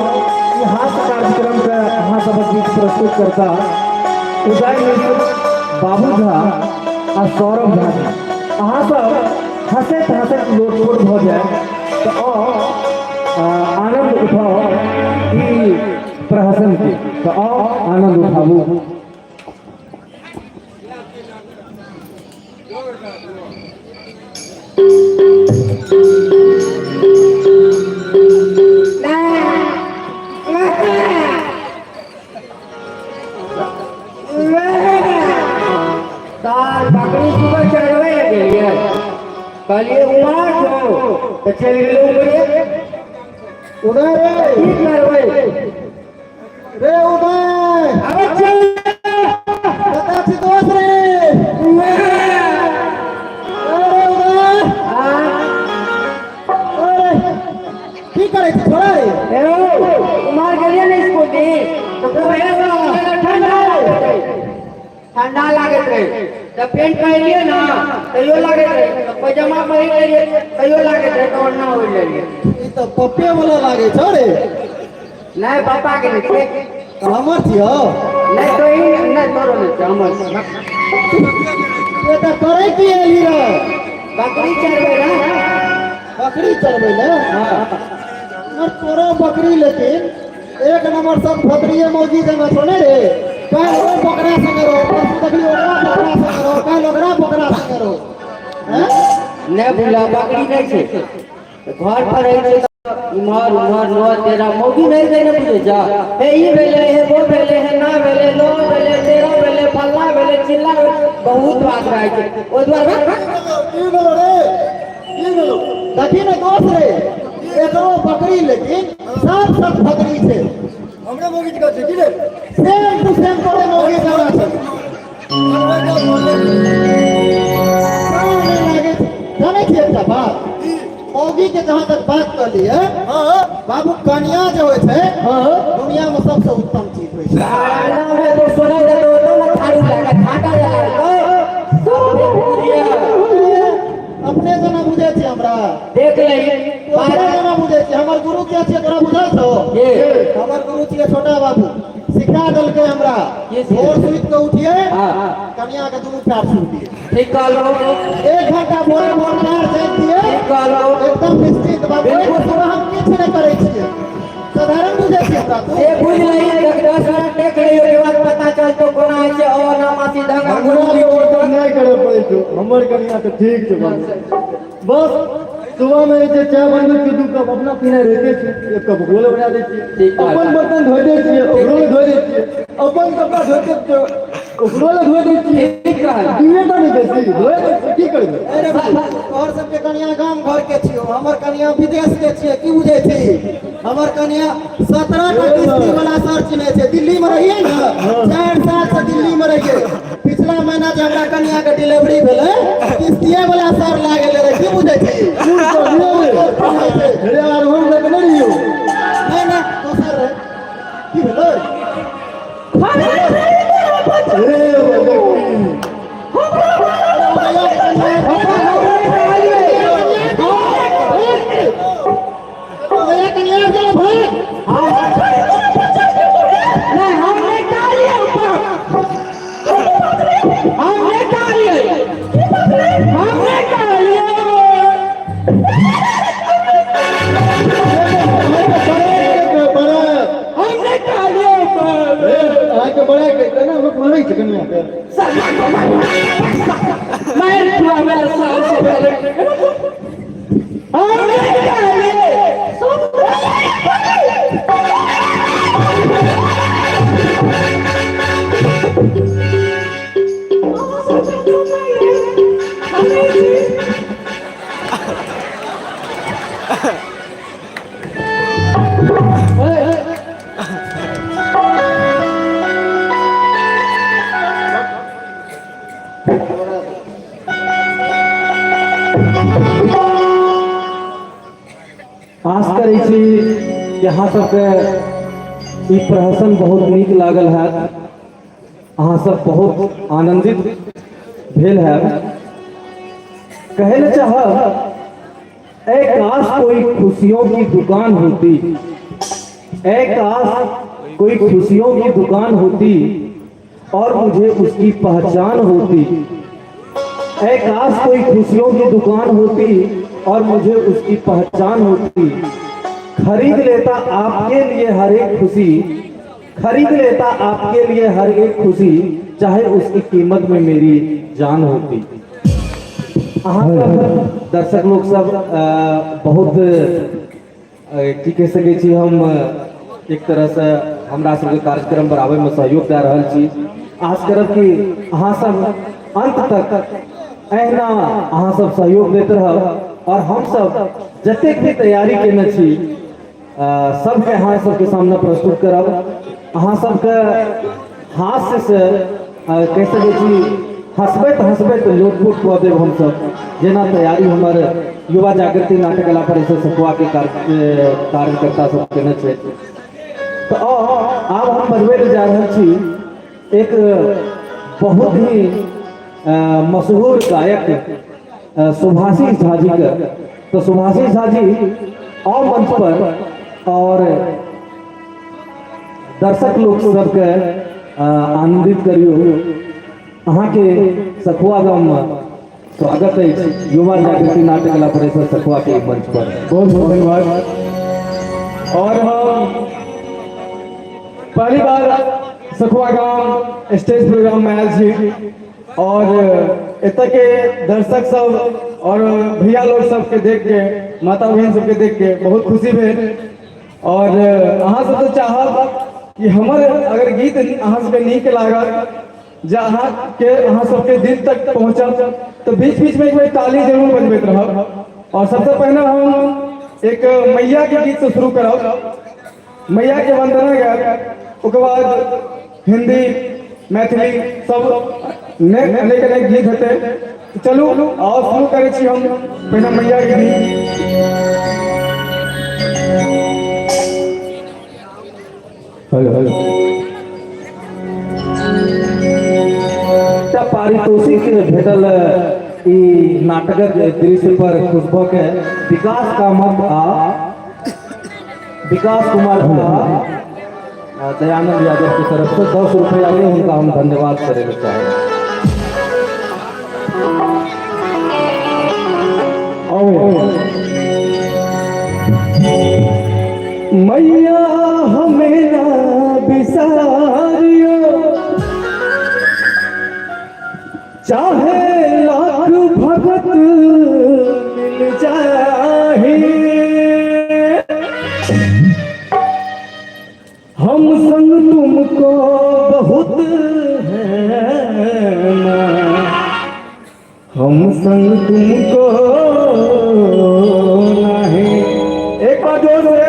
ई हास्य कार्यक्रम के अहाँ सबक बीच प्रस्तुत करता उदय मिश्र, बाबू झा आ सौरभ झा जी। अहाँ सब हंसैत हंसैत लोटपोट भऽ जाय तऽ और आनंद उठाओ ई प्रहसन के, तऽ और आनंद उठाबू। तार बकरी सुबह चढ़बै लए गेलियै, कहलियै उमर छौ तऽ चलि गेलै उमरे। उदय रे, की करबै रे उदय, अबे चल। कतऽ छी दोस्त रे? अरे उदय, अरे की करै छी छोड़ा रे? ए उमर गेलियै ने स्कूल दिस तऽ ठंडा लागैत रहै, ठंडा लागैत रहै तऽ पेंट पहिरलियै ने तैयो लागैत रहै, तऽ पैजामा पहिर लेलियै तैयो लागैत रहै, तऽ ओढ़ना ओढ़ि लेलियै। ई तऽ पप्पे वाला लागै छौ रे। नहि, पापा के नहि छै। तऽ हमर छियौ? नहि तो ई नहि, तोरो नहि छै, हमर छै। से तऽ करै की एली रे? बकरी चरबै ने। बकरी चरबै ले? हमर तोरो बकरी लेकिन एक नंबर सब भद्रिये मौजी जगह छौ ने रे। काल्हि ओ बकरा संगे रहो, परसू देखली ओकरा बकरा संगे रहो, काल्हि ओकरा बकरा संगे रहो। हैं? नहि बुला, बकरी नहि छै, घर पर रहै छै तऽ इम्हर उम्हर 9 13 मौगी नहि छै, ने बुझै छ? हे ई भेलै, हे वो भेलै, हे ना भेलै, नो भेलै, 13 भेलै, फल्ला भेलै, चिल्ला भेलै, बहुत बात रहै छै ओहि दुआरे। की भेलो रे, की भेलो? देखी ने दोस्त रे, एकरो बकरी लेकिन सब सब भद्री छै। हमरे मौगी जकाँ छै की रे? सेम टू सेम तोरे मौगी जकाँ छै। जानै छियै एकटा बात, मौगी के जहाँ तक बात कहलियै बाबू, कनिया जे होइ छै दुनिया में सबसे उत्तम चीज होइ छै। अपने जेना बुझै छियै हमरा? देख लही। अपने जेना बुझै छियै। हमर गुरु के छियै तोरा बुझल छौ? हमर गुरु छियै छोटा बाबू, सिखा देलकै हमरा, भोर सुति के उठिए कनिया के दुनू पैर छू दिए। ठीक कहलहुँ। 1 घंटा भोरे भोर पैर झाँकि दिए। ठीक कहलहुँ। एकदम निश्चित बाबू, सुबह हम किछु नहि करै छियै, साधारण बुझै छियै हमरा तू? से बुझ लही, 10 मिनट देख लही, ओहिके बाद पता चलतौ कोना होइ छै। ओ ना मासी ढंग हमरा तऽ ओ सब नहि करऽ पड़ै छौ, हमर कनिया तऽ ठीक छै बाबू। बस सुबह में जे चाय बनबै छियै 2 कप अपना पीना रहिते छै, 1 कप ओकरो लए बना दै छियै, अपन बर्तन धोइ दै छियै ओकरो लए धोइ दै छियै, अपन कपड़ा धोइ दै छियै ओकरो लए धोइ दै छियै। दुइए टा नहि बेसी धोइ दै छियै, की करबै? अरे भाई, तोहर सबके कनिया गाम घर के छियौ, हमर कनिया विदेश के छियै। की बुझै छी? हमर कनिया 17 टा किस्ती वाला सर चिन्है छै। दिल्ली में रहियै ने, 4 साल से दिल्ली में रहियै। पिछला महीना जे हमरा कनिया के डिलीवरी भेलै, किस्तिये वाला सर लए गेलै रे। की बुझै छी? अरे यार, हम लग नहि रहियौ। नहि नहि, दोसर रहै। की भेलै? आश करै छी कि अहाँ सबके ई प्रहसन बहुत नीक लागल हैत, अहाँ सब बहुत आनंदित भेल हैत। कहै लए चाहब, ऐ काश कोई खुशियों की दुकान होती, ऐ काश कोई खुशियों की दुकान होती और मुझे उसकी पहचान होती, ऐ काश कोई खुशियों की दुकान होती और मुझे उसकी पहचान होती, खरीद लेता आपके लिए हर एक खुशी, खरीद लेता आपके लिए हर एक खुशी, चाहे उसकी कीमत में मेरी जान होती। अहाँ सब दर्शक लोग सब बहुत की कहि सकै छी हम, एक तरह से हमरा सबके कार्यक्रम बढ़ाबै में सहयोग दए रहल छी। आश करब कि अहाँ सब अंत तक एहिना अहाँ सब सहयोग दैत रहब और हम सब जतेक भी तैयारी केने छी सबके अहाँ सबके सामने प्रस्तुत करब। अहाँ सबके हास्य से कहि सकै छी हंसबैत हंसबैत लोटपोट कऽ देब हमसब, जेना तैयारी हमर युवा जागृति नाट्य कला परिषद सखुआ के कार्यकर्ता सब केने छै। तऽ आब हम बजबै लए जा रहल छी एक बहुत ही मशहूर गायक सुभाषी झा जी के। तो सुभाषी झा जी आओ मंच पर और दर्शक लोग सबके आनंदित करियो। अहाँ के सखुआ गाम में स्वागत है युवा जागृति नाट्य कला परिषद सखुआ के मंच पर। बहुत बहुत धन्यवाद। और हम पहली बार सखुआ गाम स्टेज प्रोग्राम में आयल छी और एतऽ के दर्शक सब और भैया लोग सबके देख के, माता बहन सबके देख के बहुत खुशी भेल। और अहाँ सब तो चाहब कि हमर अगर गीत अहाँ सबके नीक लागत, जे अहाँ सबके दिल तक पहुँचत, तो बीच बीच में एक बेर ताली जरूर बजबैत रहब। और सबसे पहले हम एक मैया के गीत से शुरू करब, मैया के वंदना गायब, ओकर बाद हिंदी मैथिली सब अनेक अनेक गीत हेतै। चलू और शुरू करै छी हम पहिने मैया के गीत। Hello hello. एकटा पारितोषिक भेटल ई नाटकक दृश्य पर खुश भऽ के विकास कामत आ विकास कुमार झा आ दयानंद यादव की तरफ से 10 रुपया के हुनका हम धन्यवाद करे के चाहब। मैया हमें ना बिसारियो, चाहे लाख भगत मिल जाए, हम संग तुमको बहुत है माँ, हम संग तुमको नहीं। एक बार जोर से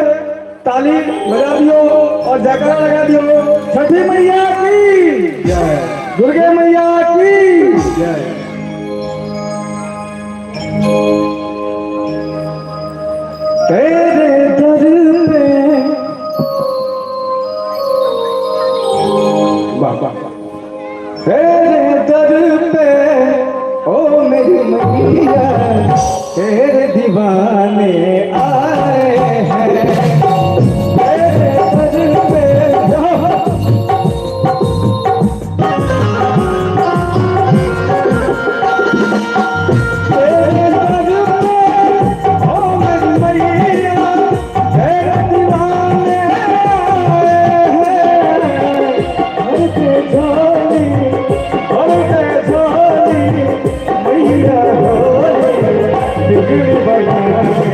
ताली बजा दियो और जयकारा लगा दियो। छठी मैया की जय, दुर्गे मैया की जय। तेरे दर पे वाह वाह, तेरे दर पे ओ मेरी मैया, तेरे दीवाने आए हैं, तेरे दर पे। तेरे दर पे ओ मेरी मैया, तेरे दीवाने आए हैं, भरते झोली भरते झोली मैया होली बिगड़ी बनाने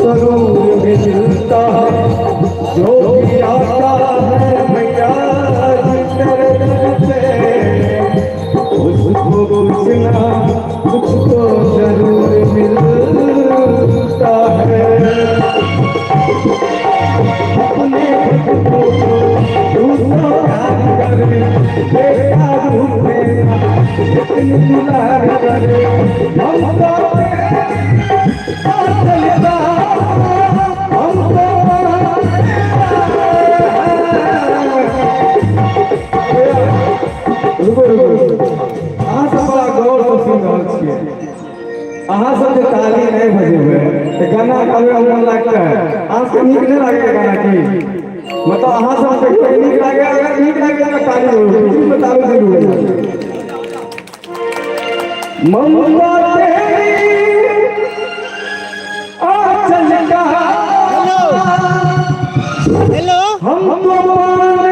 जरूर मिलता है। जो भी आता है भैया जी तेरे दर पे, उसको कुछ ना कुछ तो जरूर मिलता है। अपने भक्तों को तू तो प्यार करे, बेटा रूप में इतनी दुलार करे। हम तो रुको रुको, अहाँ सब बड़ा गौर से सुनि रहल छियै। अहाँ सब जे ताली नहीं बजेबै तऽ गाना गाबै मे मन लागतै? अहाँ सबके नीक नहि लागैए गाना की? मतलब अहाँ सब कहियो नीक लागे, अगर नीक लागे तऽ ताली बजू, बीच मे ताली जरूर बजाउ। ममता तेरी आंचल का हेलो हम तो पाने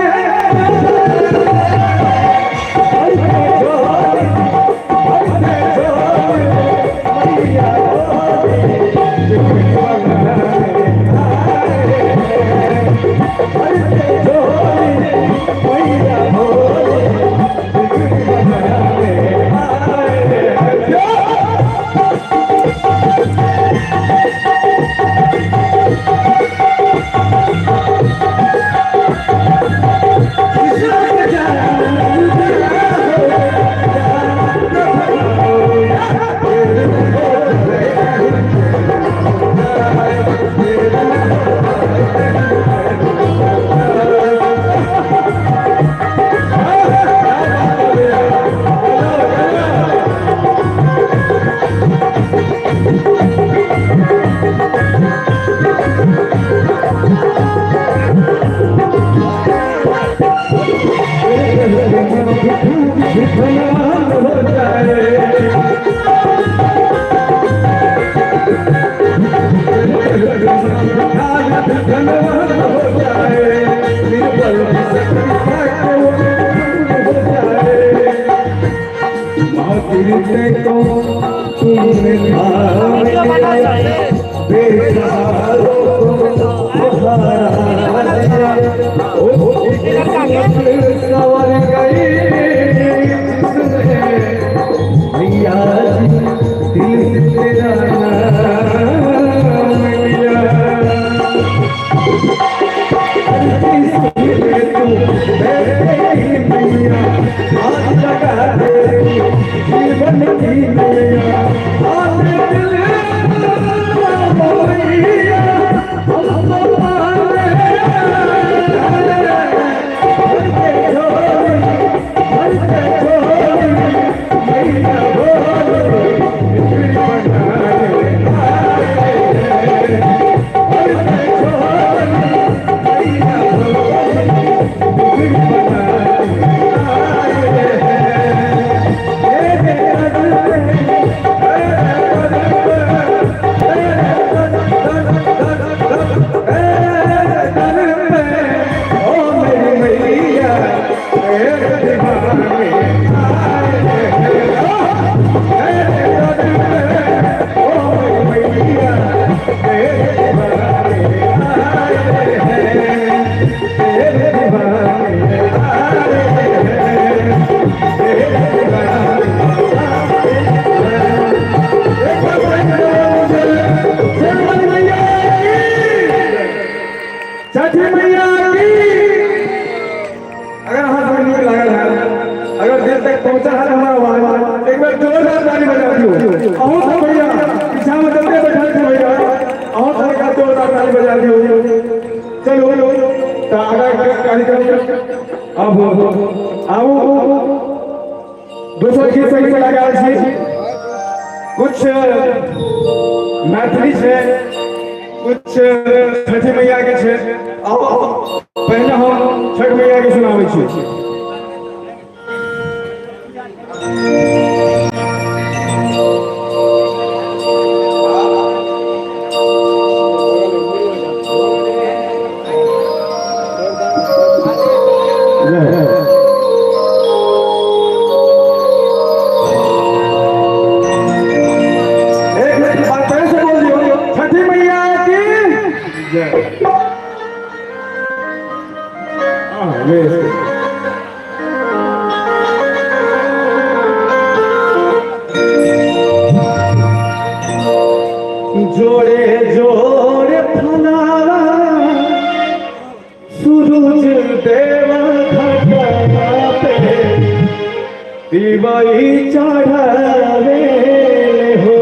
दोसर गीत संगीत लगा छी, कुछ मैथिली छै, कुछ छठी मैया के छै। आओ पहले हम छठ मैया के सुनाबै छी। छठी मैया की। जोड़े जोड़े फलावा सूरज देव घटवा पे दिवाई चढ़ावे हो।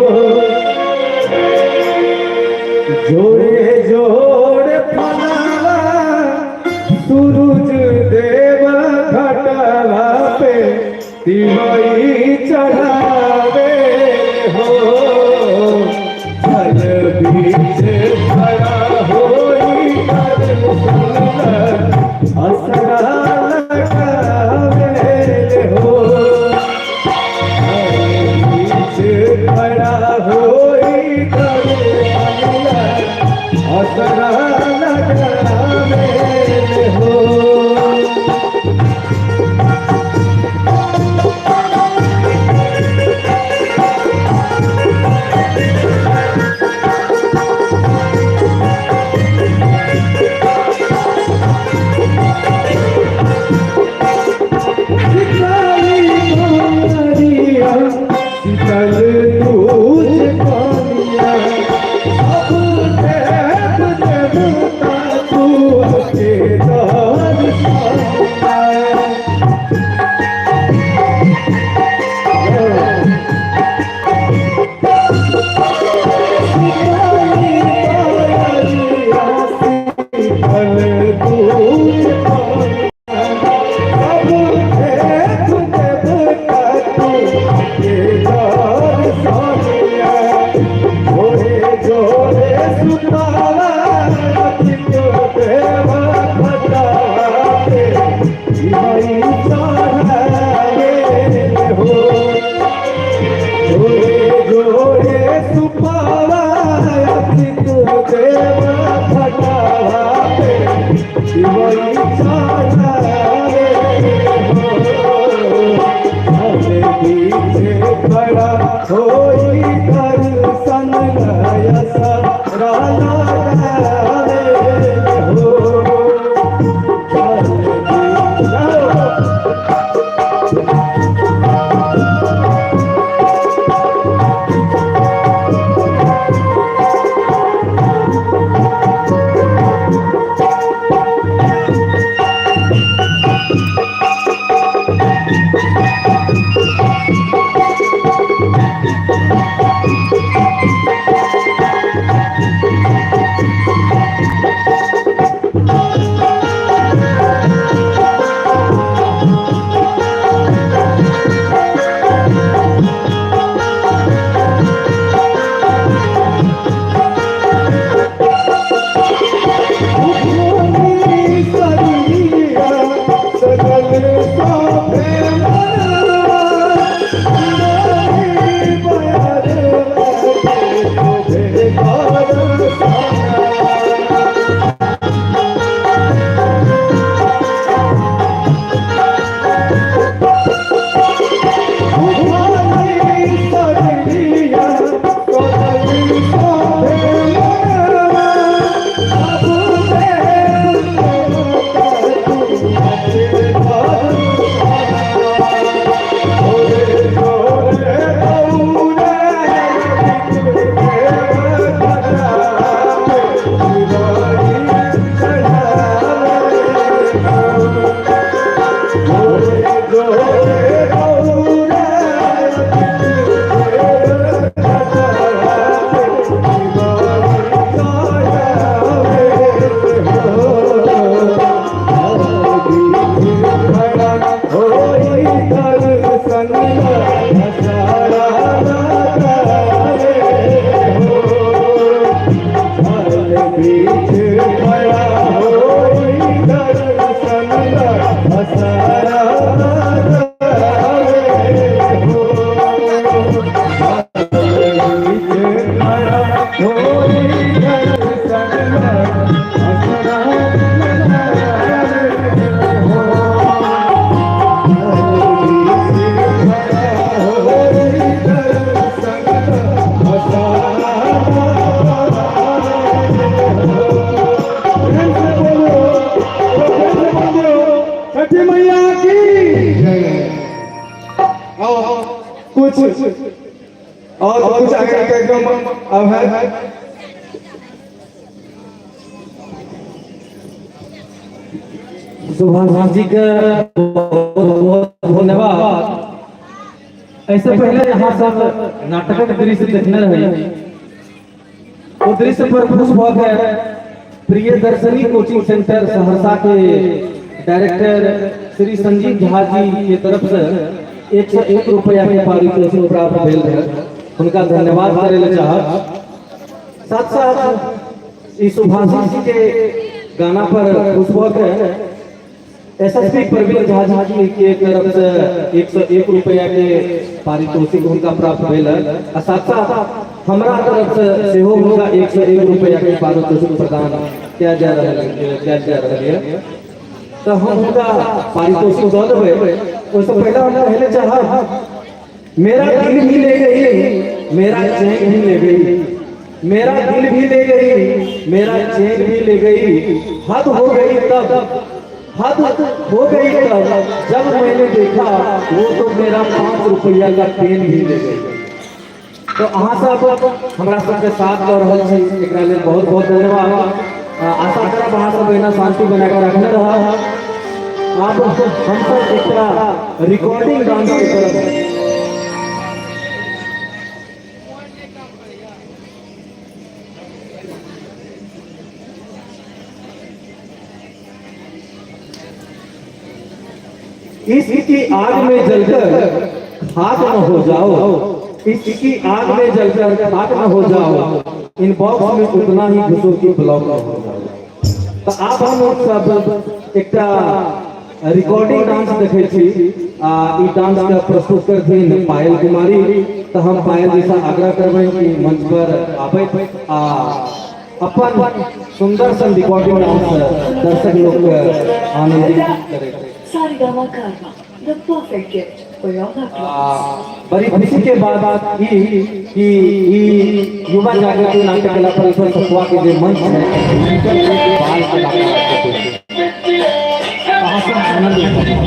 जोड़े जोड़े फलावा सूरज देव घटवा पे दिवाई चढ़ावे हो। जल बीच खड़ा होई असरा लगावे हो। बीच खड़ा होई असरा लगावे हो। शीतल दूध पानिया अब देव देवता तू के दर्शाया। शीतल दूध पानिया अब देव देवता तू के दर्शाया। जोड़े जोड़े सुतावा देव घटावा पे दिवाई चढ़ावे हो। जोड़े जोड़े सुपावा देव घटावा पे दिवाई चढ़ावे हो। बीच खड़ा होई दर्शन असरा लगावे हो। अभय। सुभाष जी के बहुत बहुत धन्यवाद। ऐसे पहले यहाँ सब नाटकक दृश्य देखने रहे, वो दृश्य पर खुश भऽ के प्रियदर्शनी कोचिंग सेंटर सहरसा के डायरेक्टर श्री संजीव झा जी के तरफ से 101 रुपया के पारितोषिक प्राप्त भेल रहे, हुनका धन्यवाद करे ले चाहब। साथ साथ ई सुभाष जी के गाना पर खुश भऽ के एसएसपी प्रवीण झा जी के तरफ से 101 रुपया के पारितोषिक हुनका प्राप्त भेल आ साथ साथ हमरा तरफ से सेहो हुनका 101 रुपया के पारितोषिक प्रदान कयल जा रहल है। तो हम हुनका पारितोषिक दऽ देबै। ओहिसँ पहिले हम कहले चाहब, मेरा दिल भी ले गई मेरा चैन भी ले गई, मेरा दिल भी ले गई मेरा चैन भी ले गई, हद हो गई तब, हद हो गई तब जब मैंने देखा वो तो मेरा 5 रुपया का पेन भी ले गई। तो अहाँ सब हमरा सबके साथ दऽ रहल छी, एकरा लेल बहुत बहुत धन्यवाद। आशा करब अहाँ सब एना शांति बना के रखने रहब। आब हम सब एकटा रिकॉर्डिंग डांस के तरफ इसकी आग में जलकर खाक न हो जाओ, इसकी आग में जलकर खाक न हो जाओ, इन बॉक्स में उतना ही घुसो कि ब्लॉक न हो जाओ। तो आप हम सब एकटा रिकॉर्डिंग डांस देखे छी, आ ई डांस के प्रस्तुत करथिन पायल कुमारी। तो हम पायल जी से आग्रह करबै कि मंच पर आबै आ अपन सुंदर सन रिकॉर्डिंग डांस दर्शक लोग के आनंदित करे। Saregama Carvaan, the perfect gift for your loved ones. बड़ी खुशी के बात ई कि ई युवा जागृति नाट्य कला परिषद सखुआ के जे मंच है, बाल कलाकार अहाँ सब आनंद उठाउ।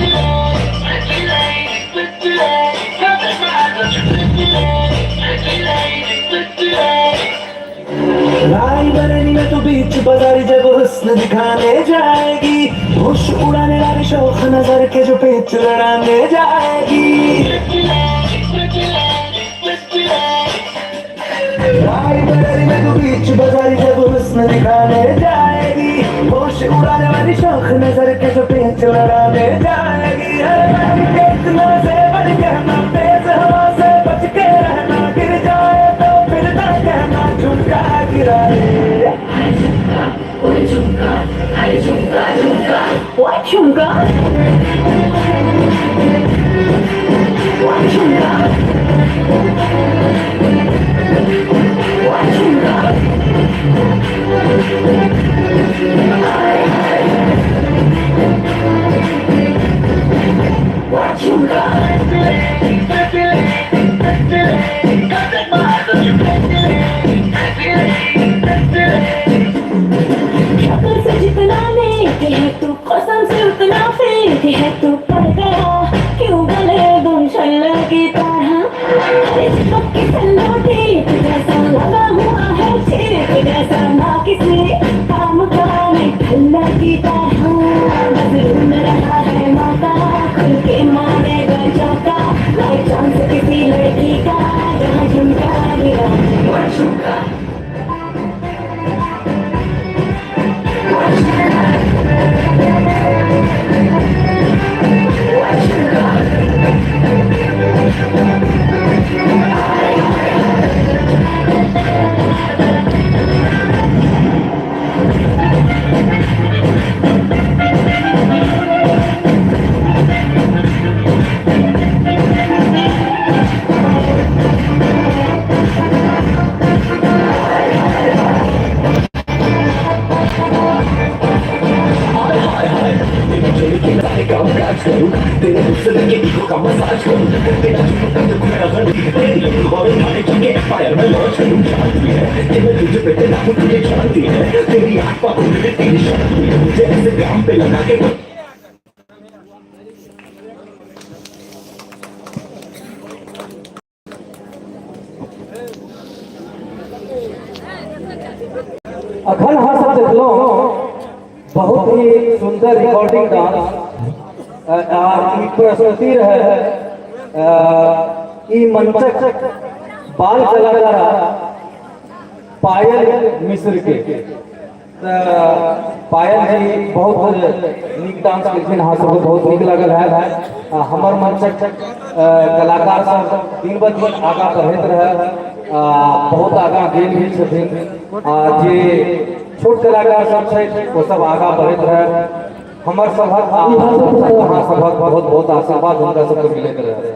रायबरेली में तो बीच बाजार जब हुस्न दिखाने जाएगी, होश उड़ाने वाली शौक नजर के जो पेच लड़ाने जाएगी। रायबरेली में तो बीच बाजार जब हुस्न दिखाने जाएगी, होश उड़ाने वाली शौक नजर के जो पेच लड़ाने जाएगी। इतना जेवर कहना, तेज हवा से बच के रहना, गिर जाए तो फिर ना कहना झुमका गिरा रे। झुमका, झुमका, झुमका, झुमका, झुमका, झुमका। शक्ल से जितना लेते हैं तू, कसम से उतना फेंकते है तू, पड़ गया क्यों गले दम शल्ला की तरह। अरे चिपक के सल्लोटे जैसा लगा हुआ है छेद जैसा, ना किसी काम का नहीं ठल्ला की तरह। बस ढूंढ रहा है मौका, खुल के मारेगा चौका, बाई चांस किसी लड़की का जहाँ झुमका गिरा। झुमका अखन अहाँ सब देखलहुँ बहुत ही सुंदर रिकॉर्डिंग डांस आ ई प्रस्तुति रहे ई मंचक बाल कलाकार पायल मिश्र के। तऽ पायल जी बहुत नीक डांस केलखिन, अहाँ सबके बहुत नीक लागल है। हमर मंचक कलाकार सब दिन ब दिन आगाँ बढ़ैत रहे, बहुत आगाँ गेल भी छथिन। आ जे छोट कलाकार सब छै ओ सब आगाँ बढ़ैत रहे। हमर सभक अहाँ सभक बहुत बहुत आशीर्वाद हुनका सबके मिलैत रहे।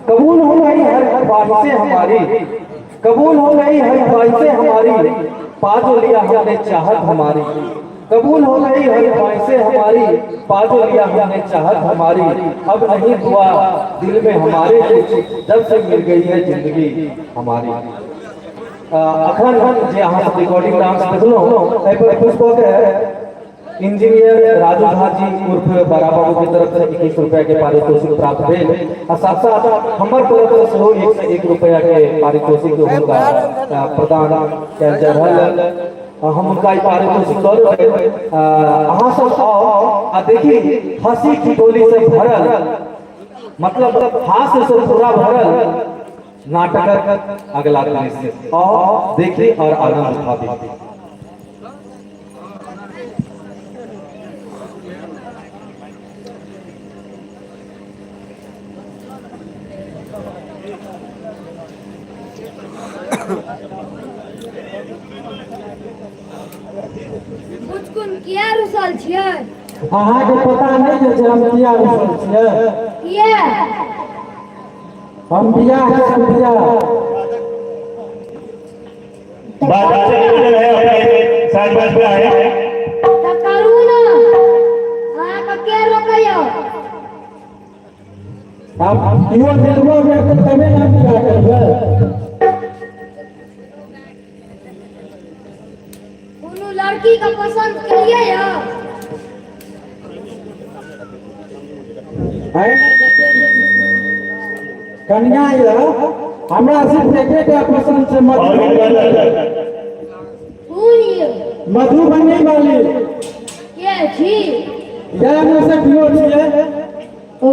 कबूल हो गई हर ख्वाहिशें हमारी, कबूल हो गई हर ख्वाहिशें हमारी, पा जो लिया हमने चाहत हमारी। कबूल हो गई हर ख्वाहिशें हमारी, पा जो लिया हमने चाहत हमारी। अब नहीं हुआ दिल में हमारे कुछ, जब से मिल गई है जिंदगी हमारी। अखन जे अहाँ सब रिकॉर्डिंग डांस देखलहुँ, एहि पर खुश भऽ के इंजीनियर राजू झा जी उर्फ बड़ा बाबू के तरफ से 21 रुपया के पारितोषिक प्राप्त भेल आ साथ साथ हमर तरफ से सेहो 101 रुपया के पारितोषिक हुनका प्रदान कयल जा रहल। हम हुनका ई पारितोषिक दऽ देबै। अहाँ सब आउ आ देखी हंसी ठिठोली से भरल, मतलब हास्य से पूरा भरल नाटकक अगला दृश्य। आओ देखी और आनंद उठाबी। बुचकुन किया रुसल छियै? अहाँके पता नहि छै जे हम किया रुसल छियै? किया? हम बियाह करब बियाह। बात से निवेदन है अपने साथ मंच पे आए। तऽ करू ने, अहाँके के रोकैया? आब इहो मिलबो करतै तबे ने बियाह करबै। कोनो लड़की के पसंद केलियै यऽ? कन्या यऽ हमरा सिर्फ एकेटा पसंद छै, मधुबनी। कोन यऽ? मधुबनी वाली। के छी? इएह मे से केओ छियै। ओ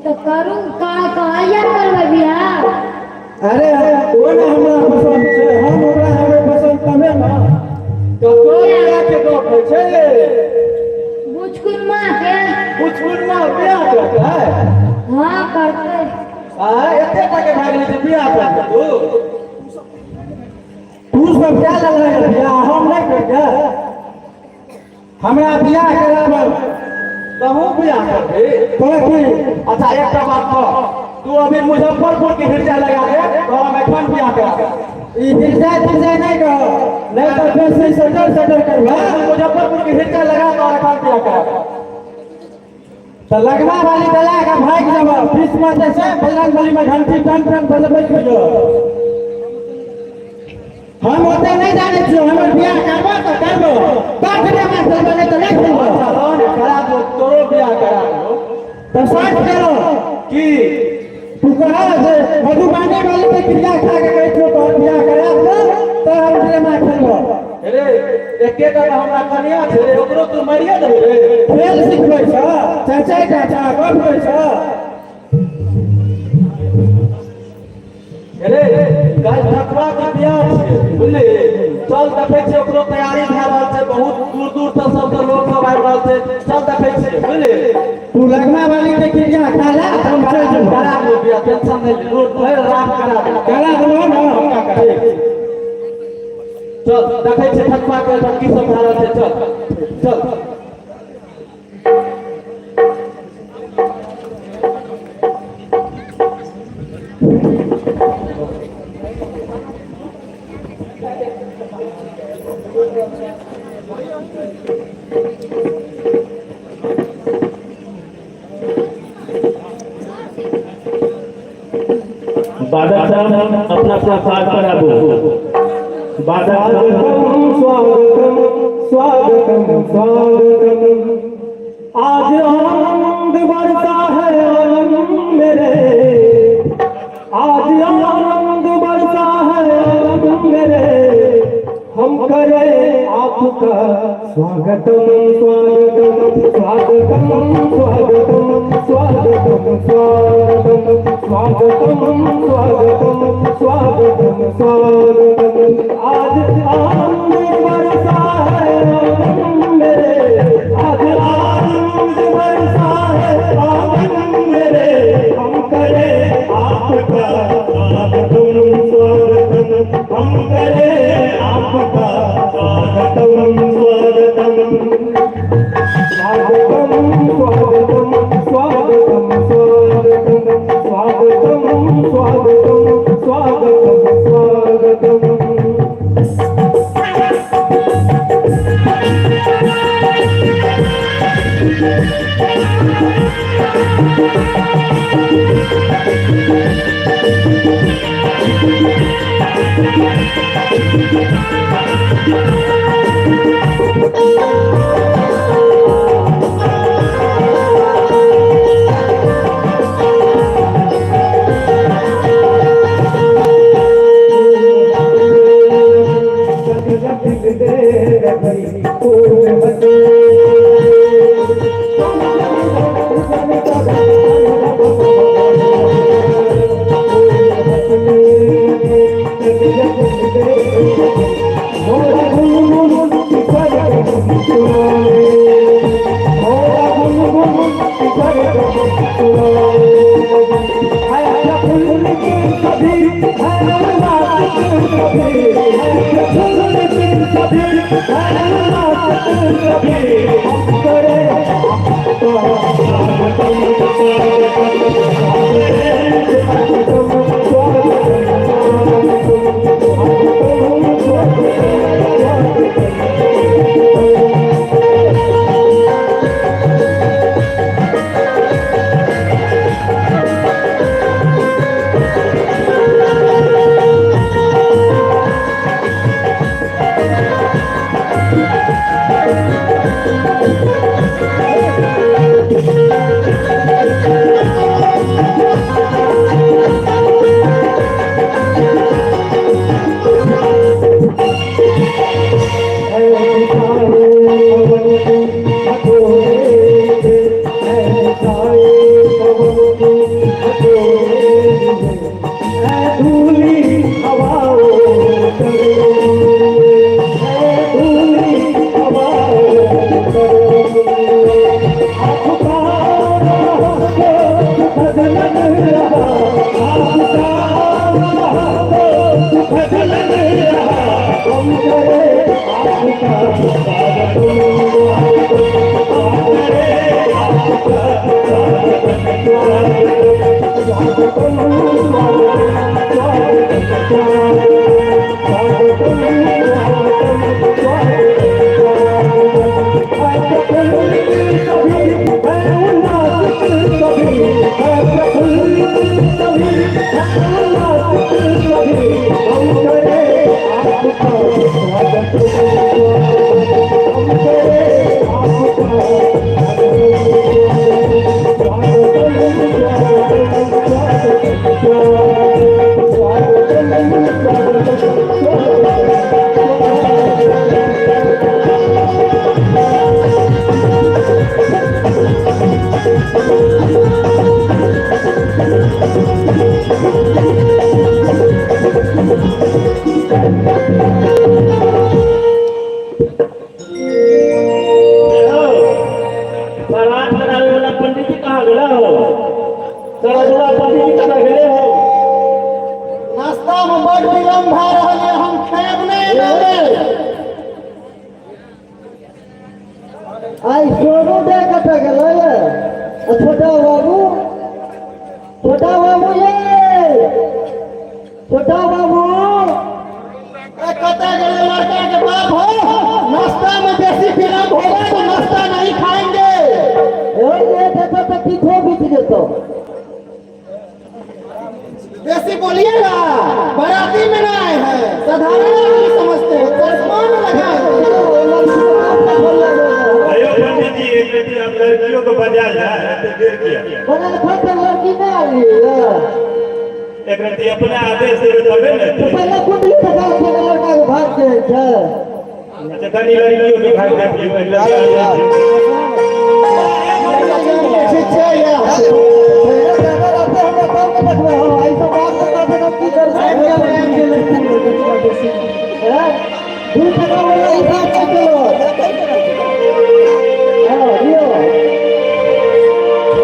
तऽ करू, का कहिया करबै बियाह? अरे ओ ने हमरा पसंद छै, हम ओकरा हेबै पसंद तबे ने। ककरो बियाह के गप होइ छै? बुचकुन माँ के। बुचकुन माँ बियाह करतै? हाँ करतै। आ एते टा के भए गेलै जे बियाह करतै? तू तू सब कए लेलहक बियाह, हम नहि करियै? हमरा बियाह कराबऽ। तहूँ बियाह करबही? तोरा की? अच्छा एकटा बात कह, तू अभी मुजफ्फरपुर के हिरजा लगा दे तो हम एखन बियाह करा देब। ई हिरजा तिरजा नहि कह, नहि तऽ बेसी सटर सटर करबै। मुजफ्फरपुर के हिरजा लगा तो एखन बियाह करा देब। तऽ लगना वाली दला के भागि जेबऽ, बीच में जे छै बजरंग बली में घंटी टन टन बजबैत रहियो। हम ओते नहि जानै छियौ, हमर बियाह करबऽ तऽ करबो, पाँच टाका खेलबो नहि तऽ नहि खेलबो। अच्छा रोहन, करा दो, तोरो बियाह करा दो। तऽ शर्त करो। की? तू कह जे मधुबनी वाली के क्रिया खा के कहै छियौ तोहर बियाह करा देबो तऽ हम ड्रामा खेलबो। रे एकेटा तऽ हमरा कनिया छै रे, ओकरो तू मारिए देबही रे? खेल सिखबै छऽ, चारि चारि टा छऽ, गप दै छऽ। रे काल्हि ठकुआ के बियाह छै, बुझली? चल देखै छियै, ओकरो तैयारी भए रहल छै, बहुत दूर दूर से सब लोग सब आबि रहल छै, चल देखै छियै, बुझली? तू लगना वाली के क्रिया खा ले, हम चलि जेबो। करा देबो बियाह, टेंशन नहि ले, रोड भरि रात करा देबो। करा देबो ने? ठीक, चल देखै छियै ठकुआ के एहिठाम की सब भए रहल छै, चल चल। बादल साहब अपना अपना साथ पर आबू। बादल स्वागतम स्वागतम स्वागतम स्वागतम, आज आनंद बरसा है आनंद मेरे, आज आनंद बरसा है मेरे, हम करें आपका स्वागतम स्वागतम स्वागतम स्वागतम स्वागतम स्वागतम स्वागतम स्वागतम स्वागतम स्वागतम। आज आनंद बरसा है आंगन मेरे, आज आनंद बरसा है आंगन मेरे, हम करें आपका स्वागतम स्वागतम, हम करें आपका स्वागतम स्वागतम स्वागतम स्वागतम स्वागतम स्वागतम स्वागतम स्वागतम स्वागतम। बारात करावे वाला पंडित जी कहाँ गेला हो? सड़गुड़ा पंडित जी कहाँ गेले हो? नाश्ता में बड़ विलम्ब भए रहल ये, हम खायब नहि एनामे। आई सोनू दे कतऽ गेलै ये? आ छोटा बाबू, छोटा बाबू ये, छोटा बाबू ए, कतऽ गेलै लड़का के बाप हो? नाश्ता में बेसी विलम्ब होगा तो नाश्ता नहीं खाएंगे। ए लेट हेतौ तऽ किछो बीत जेतौ। बेसी बोलिएगा, बाराती में ना आए हैं, साधारण आदमी समझते हो, चश्मा न लगाए हो। अयो पंडित जी, एक बेटी आप लड़कियों को बजा जाए, ऐसे देर किया। बनल खत लड़की नहि आबि ये। एक रत्ती अपने आदेश देवे तबे ने। तो पहले कुंडली देखा के एखन ई लड़कियों के भाग देख लियौ ठीक छै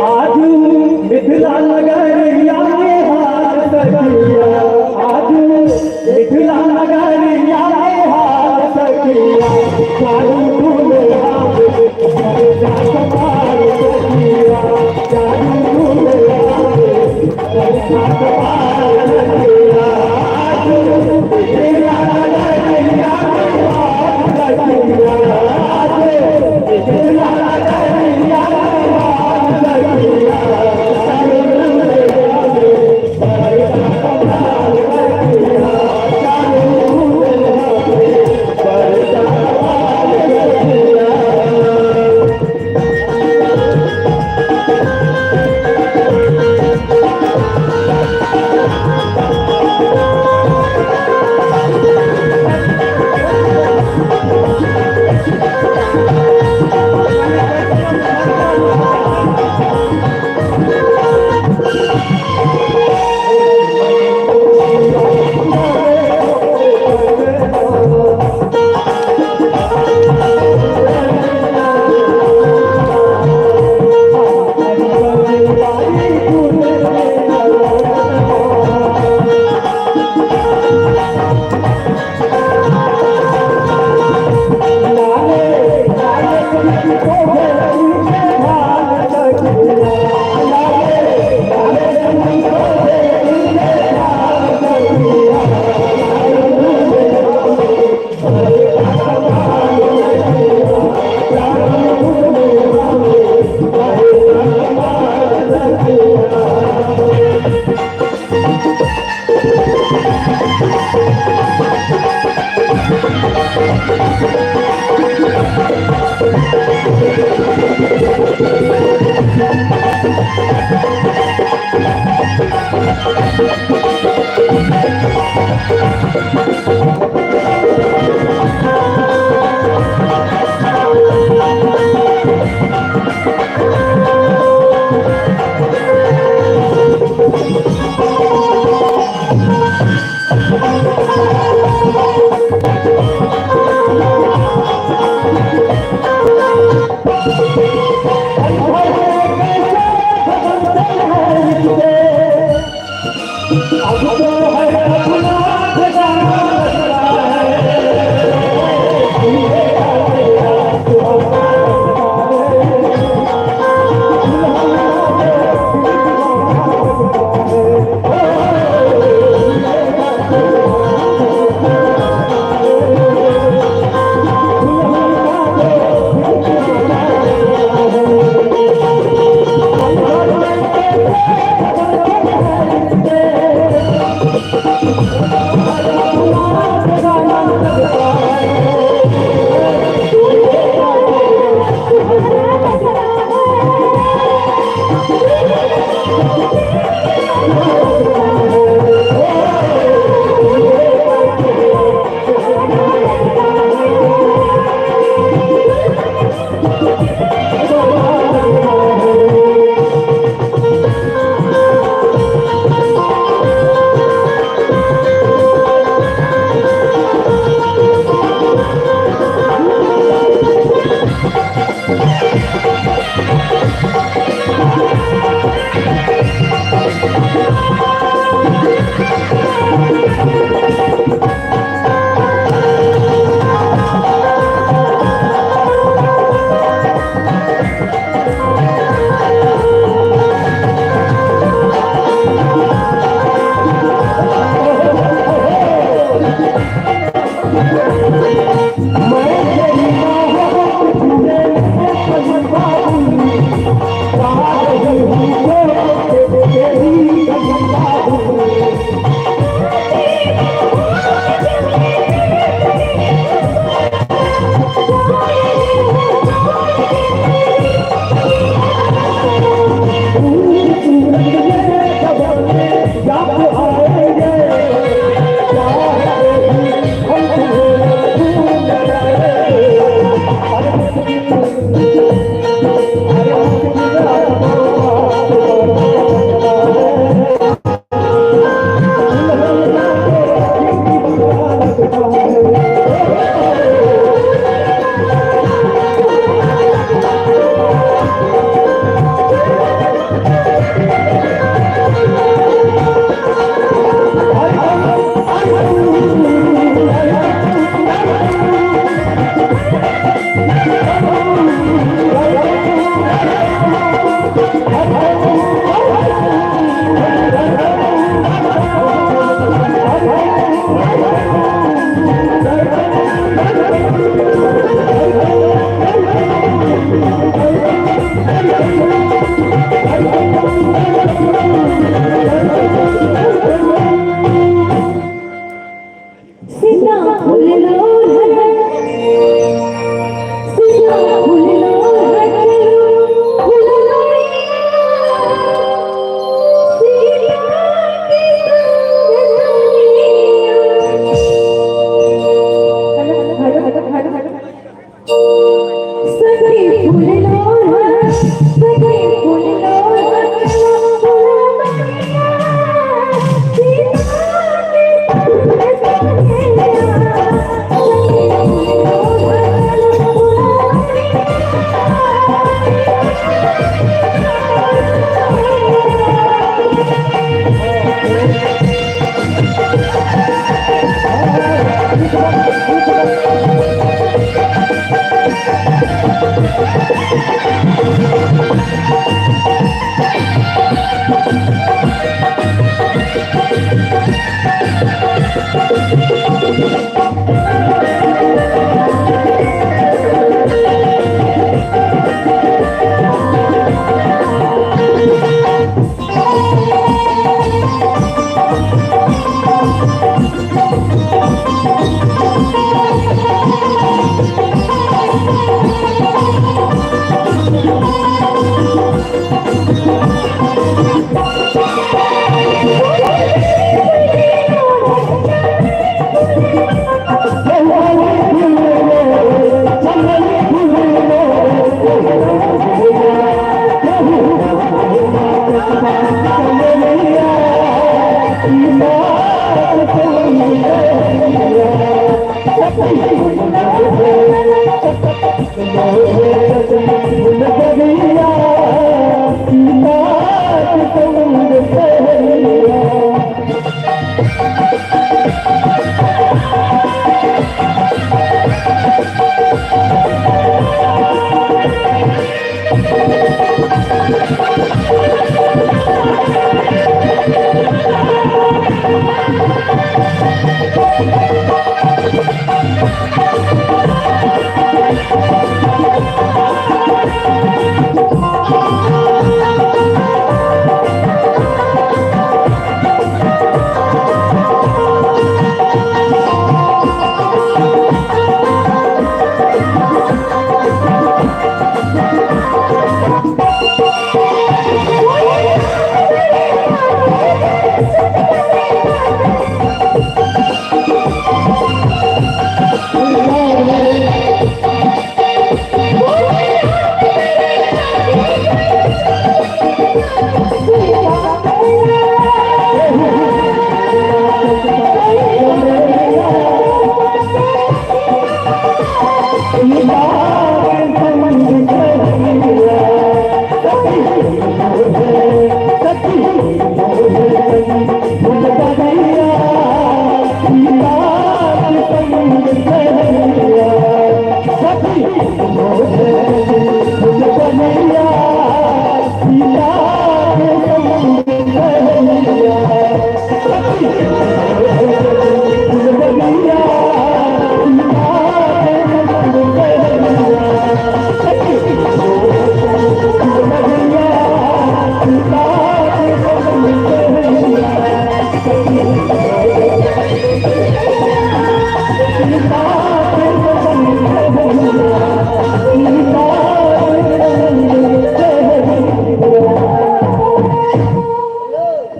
आजू मिथिला नगरिया में हाल सखिया, आजू मिथिला नगरिया में हाल सखिया, चारू दुल्हा पार सखिया, चारू दुल्हा पार सखिया, आजू मिथिला नगरिया में हाल सखिया, आजू मिथिला नगरिया में हाल सखिया, चारू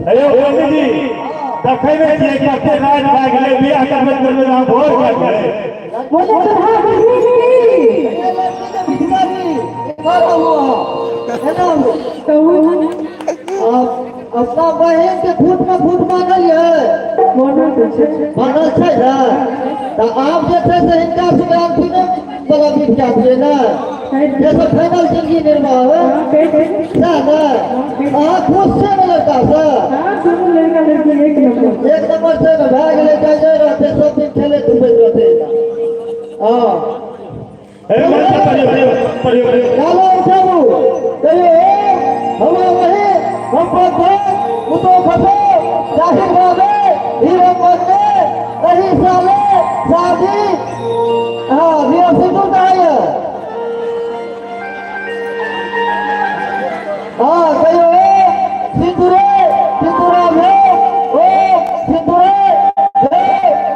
हेलो पंडित जी, देखै नहि छियै कते राति भए गेलै, बियाह करबैत करबैत अहाँ भोर भए गेलै। अपना बहिन के फूट में फूट मानल ये मानल छै ने, तऽ आब जे छै से हिनका सबके अंतिमे वाला बीत कए दियै ने, जे सब फाइनल जिंदगी निर्वाह होय सएह ने। अहाँ खुश छियै ने लड़का से? एक नंबर छै ने, भए गेलै। जाय रहतै सब दिन खेलै धूपैत रहतै। हँ, चलो उठाबू, कहियो हमरा वही हम पर उतो खसो जाहिर बाबे हीरो बनने नहीं साले शादी। हाँ, हीरो सिंदूर कहाँ है? हाँ, कहियो सिंदूरे सिंदूरा भे ओ सिंदूरे भे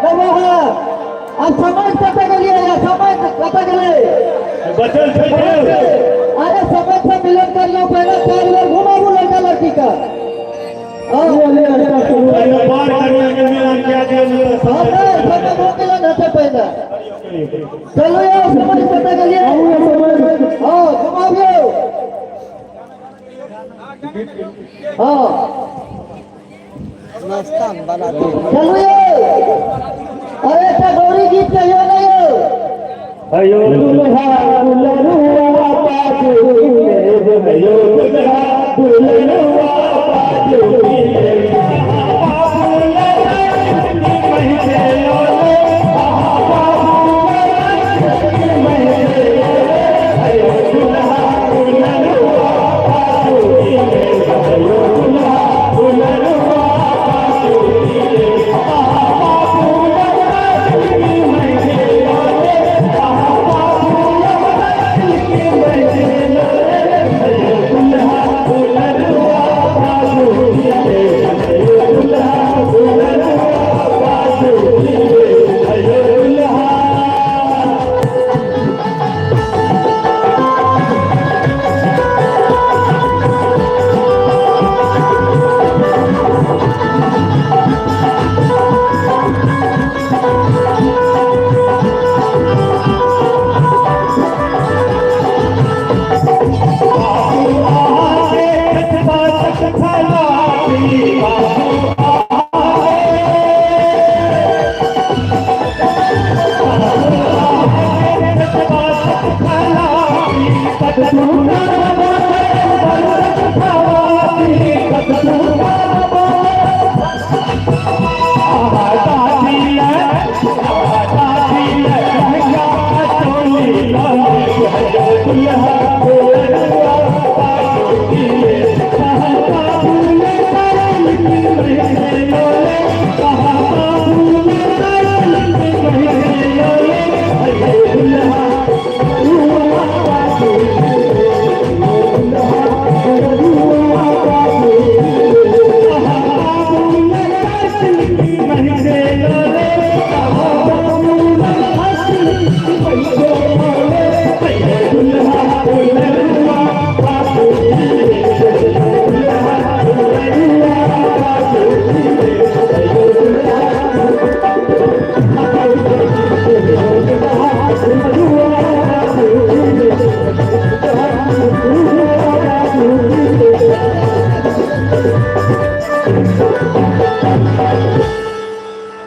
नमः। अब समझ कतऽ गेलियै? समझ कतऽ गेलै? बचल छै। अरे समझ से मिलन करियो पहले, चार बेर घुमाबू लड़का लड़की का। हाँ, बार कनिया के मिलन कए दियौ। हाँ, नहीं, समय वो मिलन हेतै पहिले। चलू यौ, समझ कतऽ गेलियै? हाँ, घुमाबियौ। हाँ, चलू यौ। अरे एकटा गौरी गीत कहियो ने यौ। हयो दुल्हा दुल्हनुआ पाछू, हयो दुल्हा दुल्हनुआ पाछू,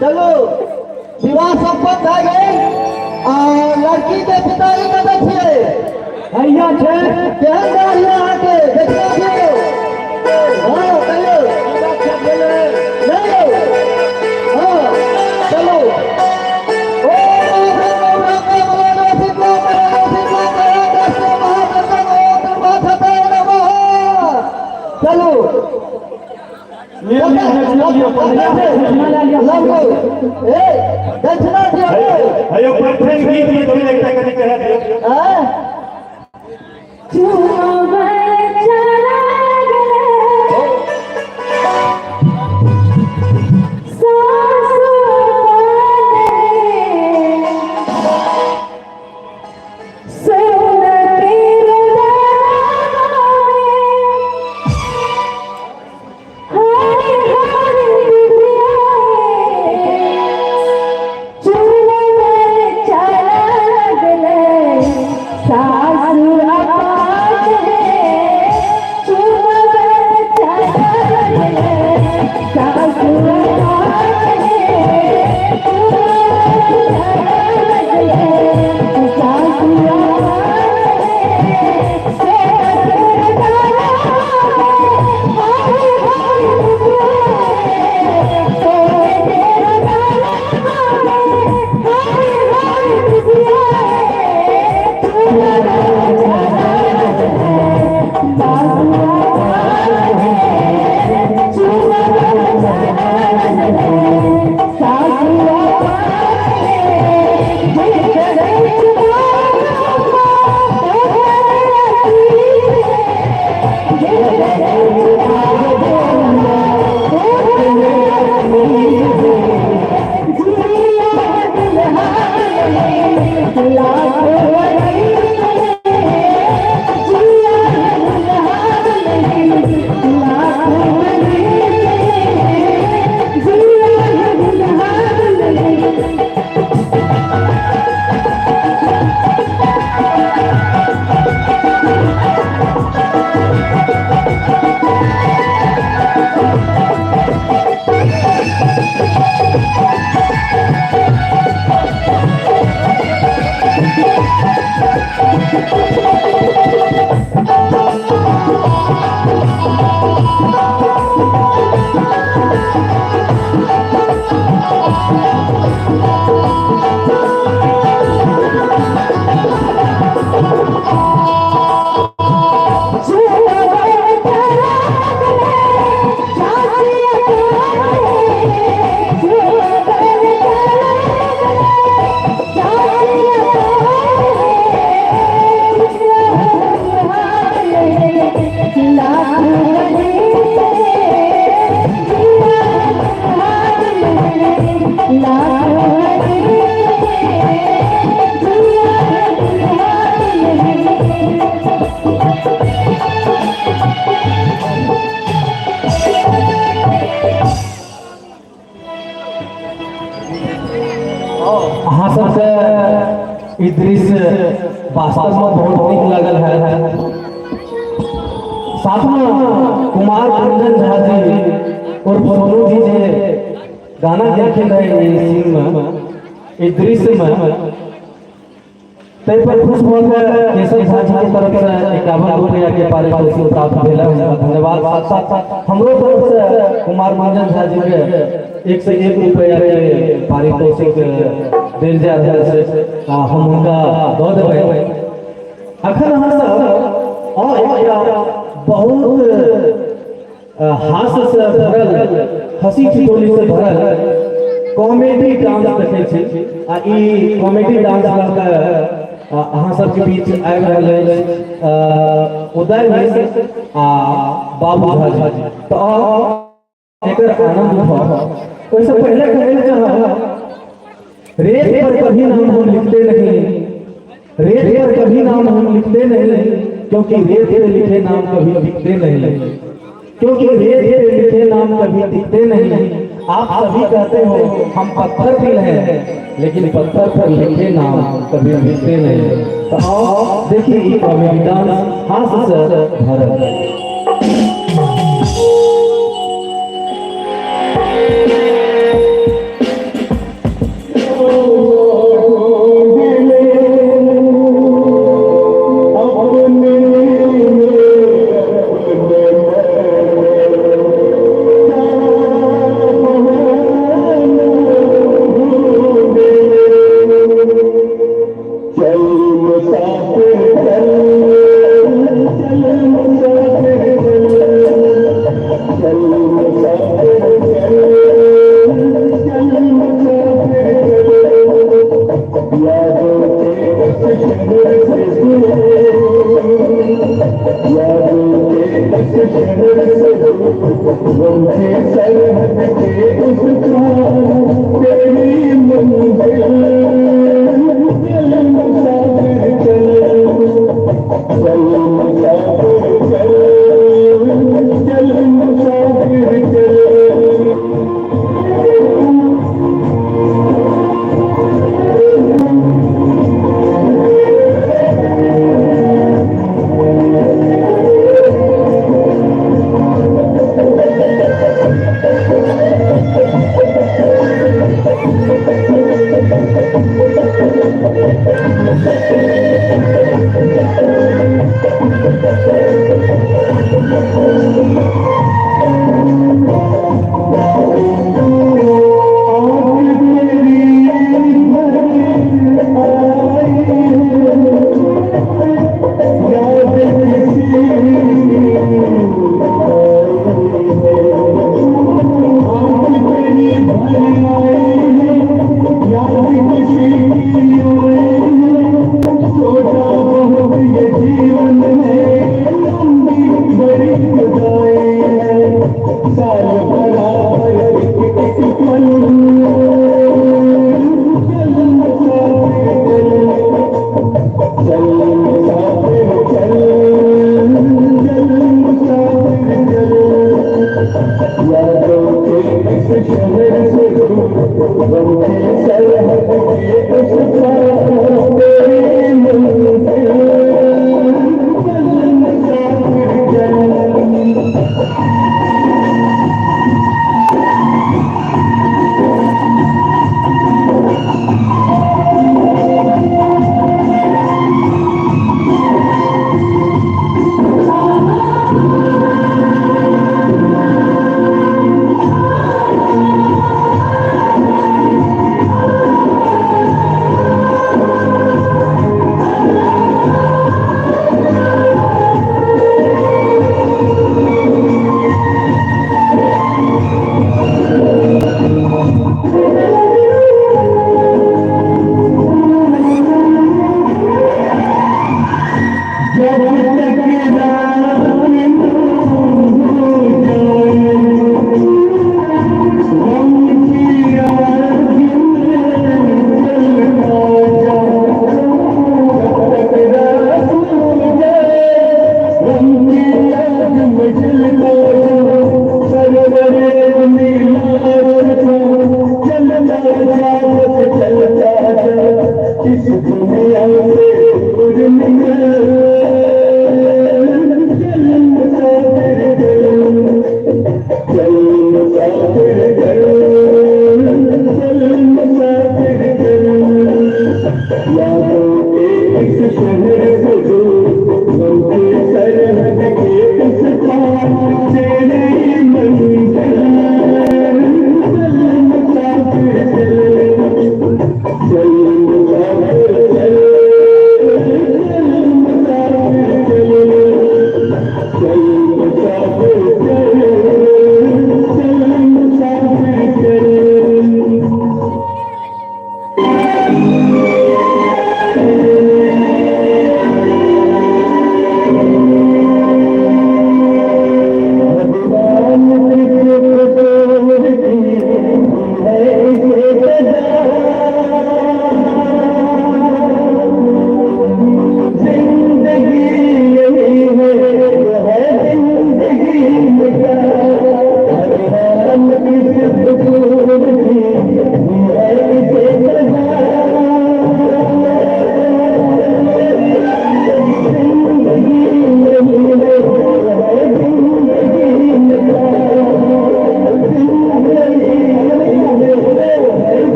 चलू विवाह सम्पन्न भए गेल आ लड़की के पिताजी कतऽ छियै? हैया छै। केहन दाढ़ी अहाँके देखने छियै? हँ कहियौ। नहि यौ। हँ चलू। चलू दक्षिणा दियौ। हयो परफेक्ट गीत में थोड़ी एकटा कनि कह दियौ। अहाँ सबके ई दृश्य वास्तव में बहुत नीक लगल है। साथ में कुमार रंजन झा जी और सोनू जी जे गाना गेलखिन रहे ई सीन में, ई दृश्य में, ताहि पर खुश भऽ के केशव झा जी के तरफ से 51 रुपया के पारितोषिक प्राप्त भेल है, हुनका धन्यवाद। साथ साथ हमरो तरफ से कुमार मंजन झा जी के 101 रुपया के पारितोषिक देल जा रहल छै आ हम हुनका दऽ देबै। अखन अहाँ सब और एकटा बहुत हास्य से भरल, हंसी ठिठोली से भरल कॉमेडी डांस देखै छी आ ई कॉमेडी डांस लऽ कऽ अहाँ सबके बीच आबि रहल अछि उदय मिश्र आ बाबू झा जी। तऽ एकर आनंद उठाउ। ओहिसँ पहिले कहै लए चाहब, रेत पर कभी नाम हम लिखते नहीं, रेत पर कभी नाम हम लिखते नहीं, क्योंकि रेत पे लिखे नाम कभी दिखते नहीं, क्योंकि रेत पे लिखे नाम कभी दिखते नहीं। आप सभी कहते हो हम पत्थर दिल हैं, लेकिन पत्थर पर लिखे नाम कभी दिखते नहीं। तो आओ देखिए ई कॉमेडी डांस हास्य से भरल।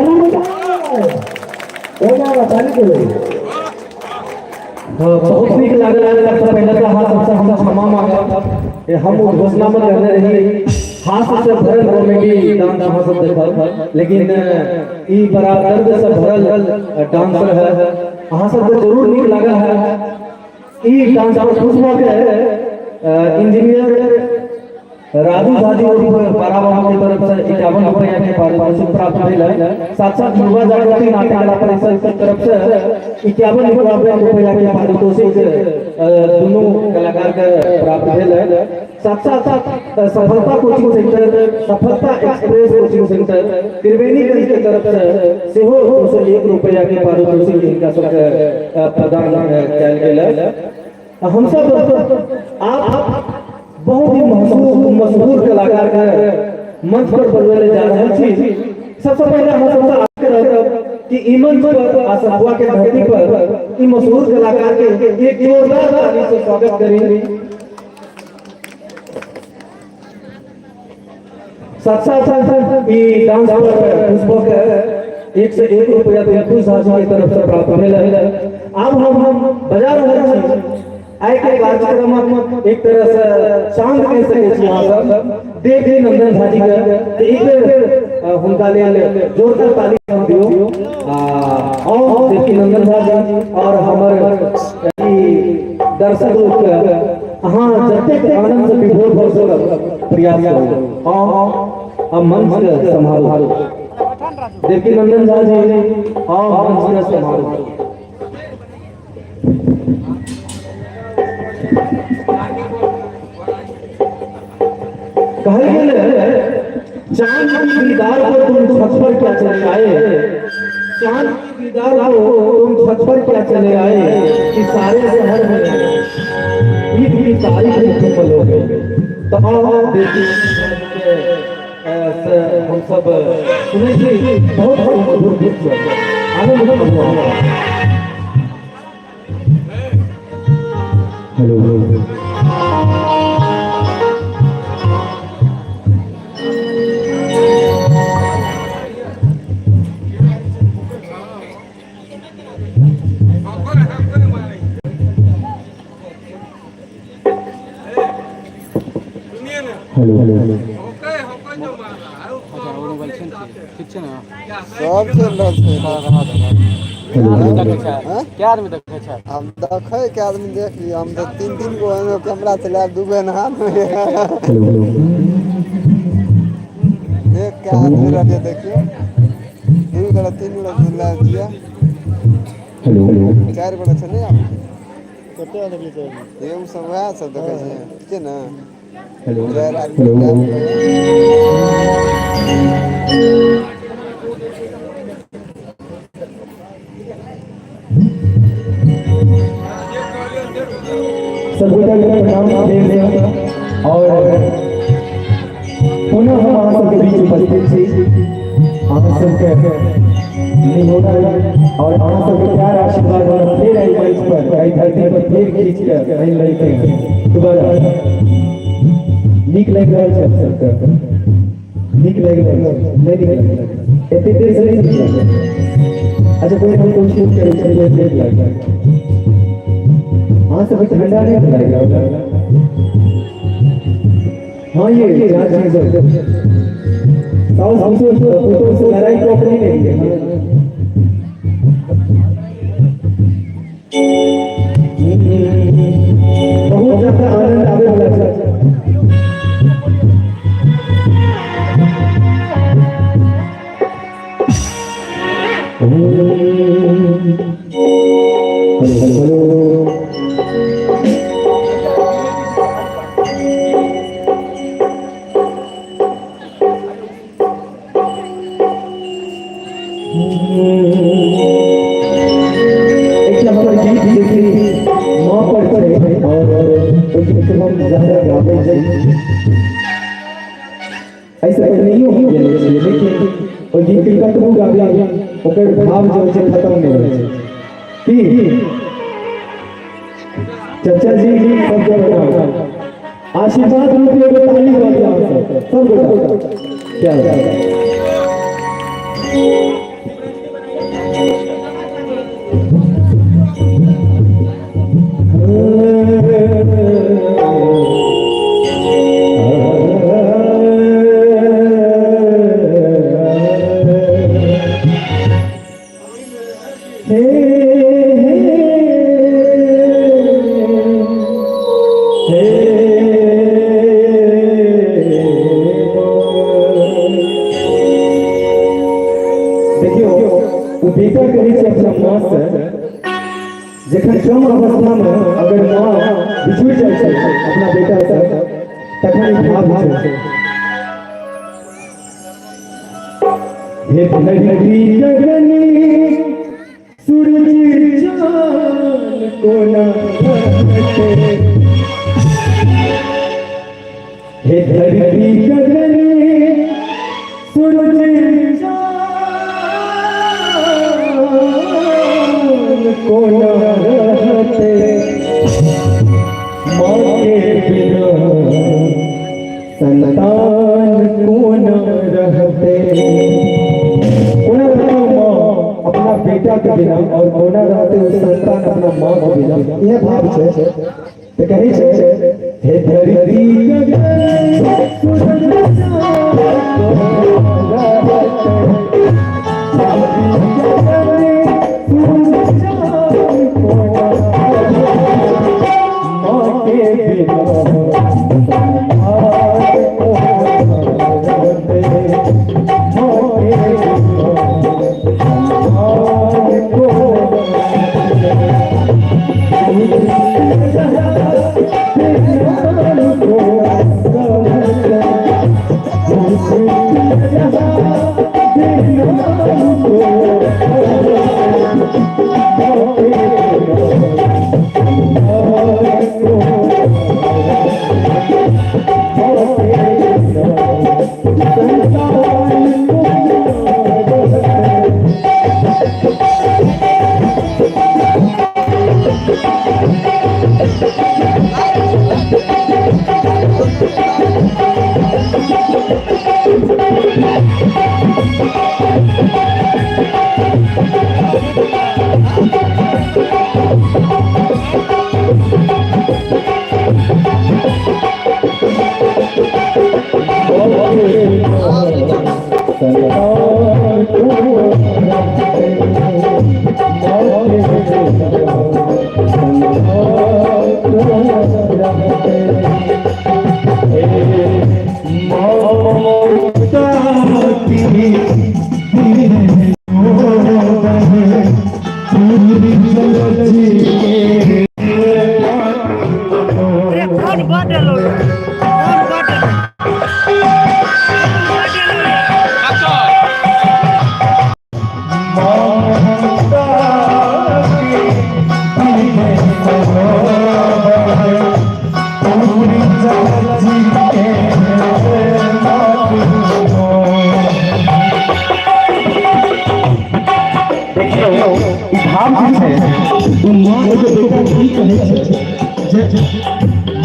ताली बजाओ। ओ बाबा ताली करो। हाँ, बहुत नीक लागल। सबसे पहले तो अहाँ सबसे हम क्षमा मांगब। हम उद्घोषणा में कहने रही हास्य से भरल कॉमेडी डांस अहाँ सब देखब, लेकिन ई बड़ा दर्द से भरल डांस है। अहाँ सबके जरूर नीक लागल है। ई डांस पर खुश भऽ के इंजीनियर राजू झाजी उर्फ बड़ा बाबू के तरफ से 51 रुपया के पारितोषिक प्राप्त भेल है। साथ साथ युवा जागृति नाट्य कला परिषद के तरफ से 51 रुपया के पारितोषिक दोनों कलाकार के प्राप्त भेल है। साथ साथ Safalta coaching centre, Safalta express coaching centre Triveniganj के तरफ से सेहो 201 रुपया के पारितोषिक हिनका सबके प्रदान कयल गेल है। हम सब आप बहुत ही मशहूर कलाकार के मंच पर बजबै जा रहल छी। सबसे पहले हम सबसे आग्रह करब कि ई मंच पर आ सखुआ के धरती पर ई मशहूर कलाकार के एक जोरदार ताली से स्वागत करी। साथ साथ ई डांस पर पुष्प के 101 रुपया दिलखुश झाजी के तरफ से प्राप्त भेल है। आब हम बजा रहल छी आइ के कार्यक्रम एक तरह से चांद कह सकै छी अहाँ सब देवकी नंदन झाजी के, तो एक बेर हुनका लेल जोरदार ताली हम दियौ। और देवकी नंदन झाजी और हमर दर्शक लोग के अहाँ जतेक आनंद से विभोर भऽ सकब प्रयास करू। आ मंच के सम्हारू देवकी नंदन झाजी, आ मंच के सम्हारू। कहल गेल चांद की दीदार को तुम छत पर क्या चले आए, चांद की दीदार को तुम छत पर क्या चले आए कि सारे शहर में ईद की तारीख में तुम बोलोगे। तो आओ देखिए हम सब सुनै छी बहुत मधुर गीत सब आनंद हुआ। हेलो हेलो हेलो सब चलि रहल छै। क्या आदमी देखै छै? हम देखै के आदमी देख लियौ। हम तऽ 3-3 गो ओहिमे कैमरा चलायब, 2 गो हाथ में देख के आदमी रहलियै। देखियौ 2 गोटा 3 गोटा चला छियै, 4 गोटा छै ने। कते आदमी छै? एगो सब वएह सब देखै छै के ने। हेलो 4 आदमी सब गोटा के प्रणाम फेर और पुनः हम अहाँ सबके बीच उपस्थित छी। अहाँ सबके निहोरा और अहाँ सबके प्यार आशीर्वाद हमरा फेर एहि मंच पर एहि धरती पर फेर खींच के आनि लैके दोबारा नीक लागि रहल छै। सबके नीक लागि रहल छै? नहि नीक लागि रहल एते देर से नहीं नीक लागल। अच्छा कोई हम कोशिश करै छियै नीक लागि रहल। हाँ सब ठंडा नहीं लागि रहल। हाँ ये जांच चीज साउस पुतोह से लड़ाई तो अपनी नहीं है। बहुत ज्यादा आनंद आवे वाला छै। हेलो हेलो एकटा हमर गीत जे कि माँ पर छै और ओहि गीत के हम ज्यादा गाबै छी। एहिसँ पहिनहियो हम गेने छियै, लेकिन ओहि गीत के कतबो गाबी ओकर भाव जे होइ छै खत्म नहि होइ छै। की चचा जी सब जगह आशीर्वाद रूप एगो ताली दऽ दिअ अहाँ सब गोटा। क्या बात। देखियौ ओ बेटा कहै छै अपना माँ से, जखन कम अवस्था में अगर माँ बिछुड़ जाइ छै अपना बेटा से तखन ई भाव छै। हे धरती गगनी सूरज चान कोना फटे, हे धरती गगनी सूरज चान कोना रहते, माँ के बिना संतान कोना रहते। कोना रहते माँ अपना बेटा के बिना और कोना रहते वो संतान अपना माँ के बिना, यह भाव छै। तो कही छै हे धरती माँ के बिना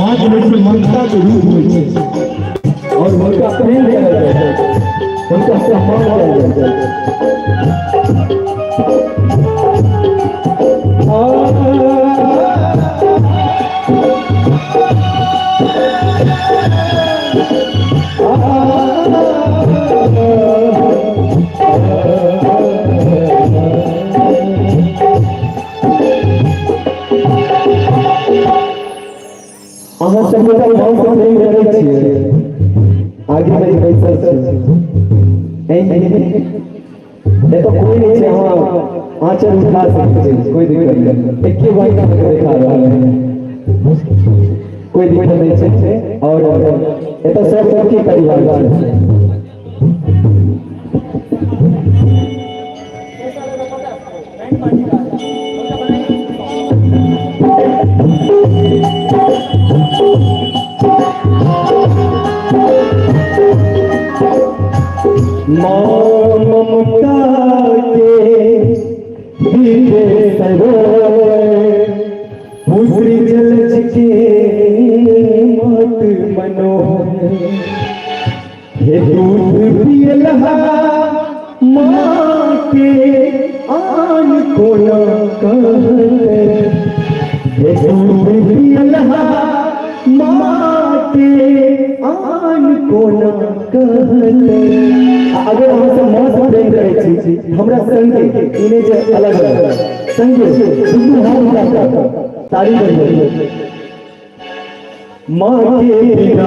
माँ के होइ छै ममता के रूप होइ छै और हुनका प्रेम करल जाइ छै, हुनका सम्मान करल जाइ छै। अहाँ सब गोटा माँ से प्रेम करै छियै, आगे में बैसल छी, एतऽ कोई नहीं छै, अहाँ आँचल उठा सकै छी, कोई दिक्कत नहीं, एके बार अहाँके देखा रहल है, कोई दिक्कत नहीं छै। और एतऽ सब सबके परिवार छै। माँ ममता के दीपे सरोवर, पुत्री जलज के मत मनोहर, हे दूध पियलहा माँ के आन कोना कहते, हे दूध पियलहा माँ के आन कोना कहते। अगर अहाँ सब माँ से प्रेम करै छी, हमरा संगे इने जे अलग अलग संगे दुनू हाथ उठा कऽ ताली बजबै। माँ के बिना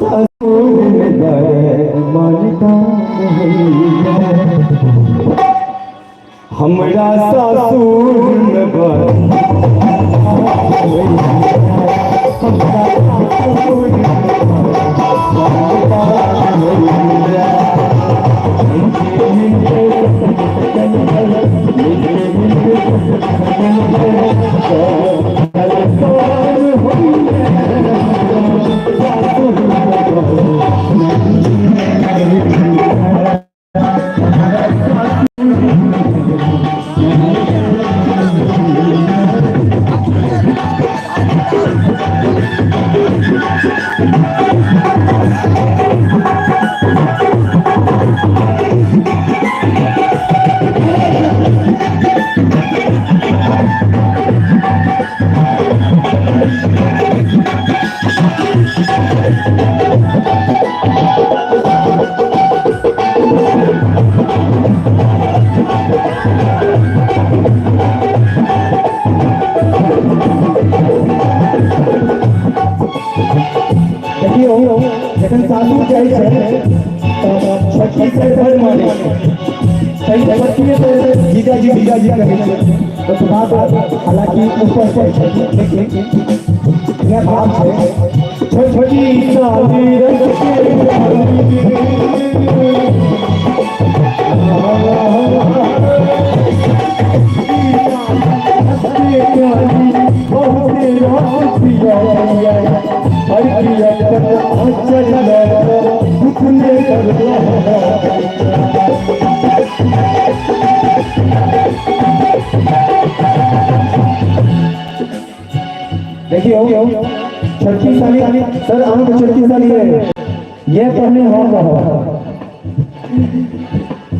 सासुर में बड़ मानता होइया। हमरा सासुर में बड़ हमरा सासुर में बड़ होइया। देखियौ, जखन सासुर जाइ छै तऽ छोटकी से बड़ मानै छै, पहिले छोटकीए से जीजाजी जीजाजी कहै छै, ओकर बाद हालांकि ऊपर जाइ छै, लेकिन इएह भाव छै। छोटकी साली रस के बहुत रस पिया देखियौ, छोटकी साली सर, अहाँके छोटकी साली है ये पहले हम रहब,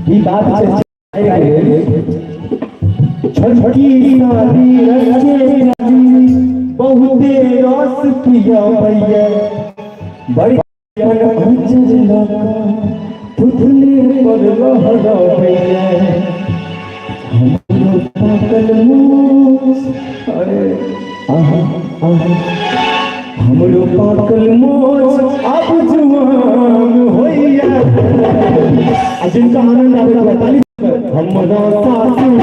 ई बात छै। छोटकी साली रस के बहुते रस पिया भैया, बड़ी आंचल लगा थुथले पर लहरबैया। हमरो पाकल मोछ, अरे आहा आहा, हमरो पाकल मोछ अब जुआन होइया। आ जिनका आनंद आबै छै ताली। हमरा सासुर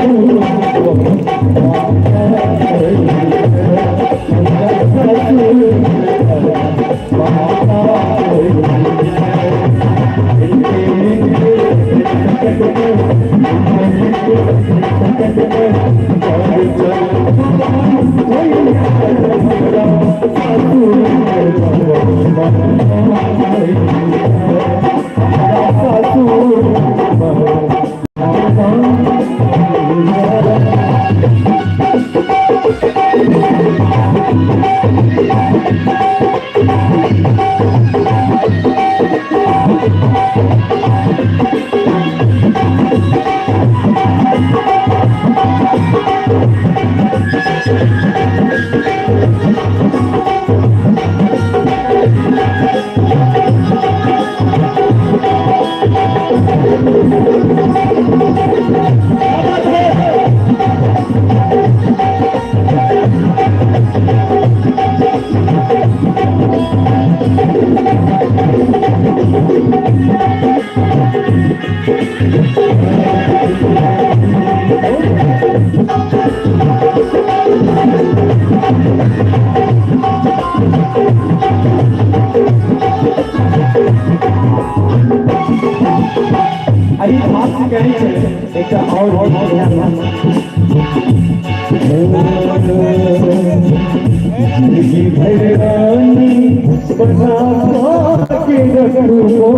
एहि भाव से कहै छै एकटा आओर जिंदगी भर रानी बना के रखबो।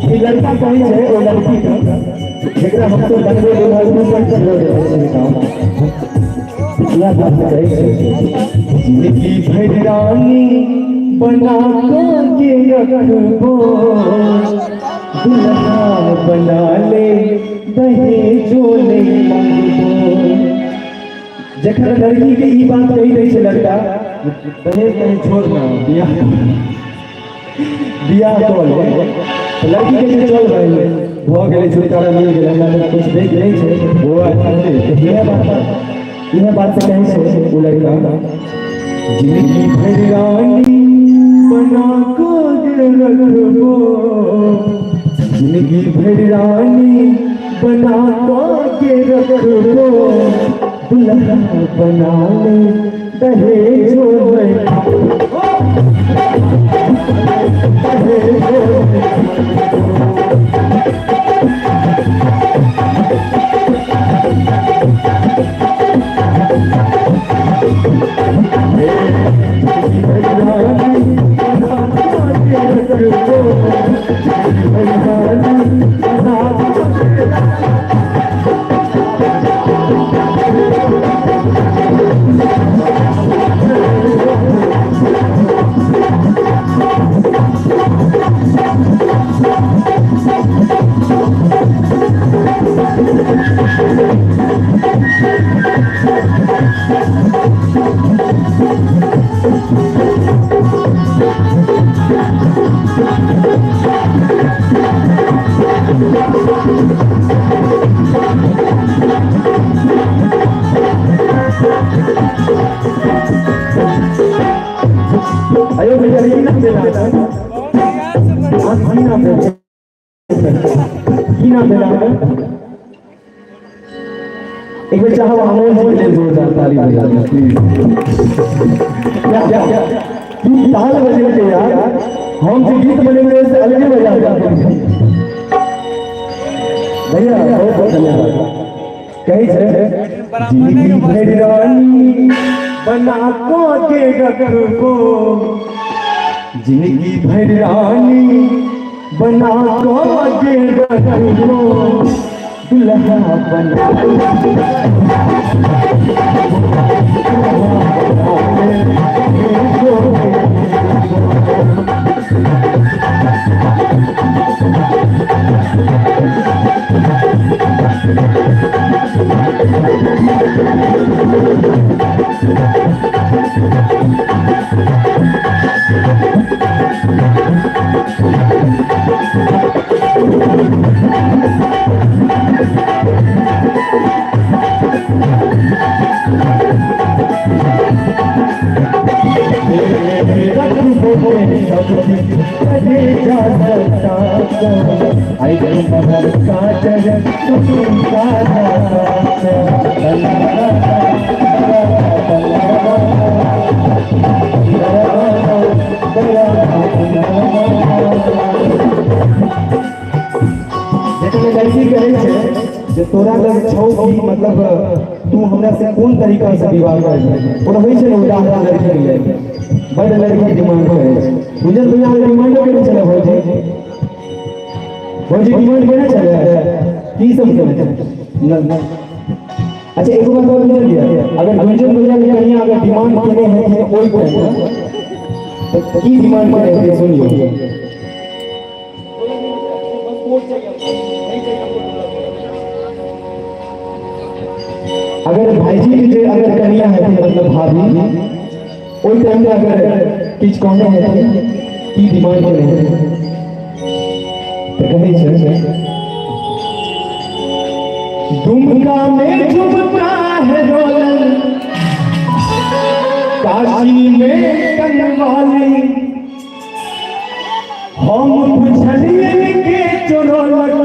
ई लड़का कहै छै ओ लड़की के, जेकरा हम तो बनबै इएह बात कहै छै। जिंदगी भर रानी बना के रखबो, दुल्हा बना ले दहेजो ले मंगबो। जखन लड़की के ई बात कहि दै छै लड़का, दहेज नहीं छोड़ ना, बियाह बियाह कऽ ले, तऽ लड़की कहै छै चल भाई भऽ गेलै, छुटकारा मिल गेलै, हमरा तऽ कुछ दैके नहि छै। इएह बात, इएह बात से कहै छै ओ लड़का। जिंदगी भर रानी बना बना के रखबो, जिंदगी भर रानी बना के रखबो, दुल्हा बना ले दहेजो में, दहेजो में। अयो भैया की नाम देना है? की नाम देना, की नाम देना है? एक बार चाहो अमोल जी के लिए जोरदार ताली बजा दो प्लीज। क्या क्या की ताल बजे के यार, हम जो गीत बने से अलग ही बजा देते हैं भैया। बहुत बहुत धन्यवाद। कही छे जिंदगी भर रानी बना के रखबो, जिंदगी भर रानी बना के रखबो, दुल्हा बना लड़की कहै छै जे तोरा लग छौ की, मतलब तू हमरा से कोन तरीका से विवाह करबी। ओना होइ छै ने उदाहरण लड़की के लेल बड़ लड़की डिमांड करै छै। गुंजन भैया डिमांडो केने छलै? भौजी भौजी डिमांड केने छलै की सब केने छलै? अच्छा एक बात और गुंजन भैया, अगर गुंजन भैया के कनिया अगर डिमांड केने हेथिन ओहि टाइम तो की डिमांड केने हेथिन सुनियो। अगर भाईजी के जे अगर कनिया हेथिन मतलब भाभी ओहि टाइम में अगर किछु कहने हेथिन की डिमांड केने हेथिन तो कहै छै दुमका में झुमका है रोलन, काशी में कनवाली, हम पुछलिए के चोरलक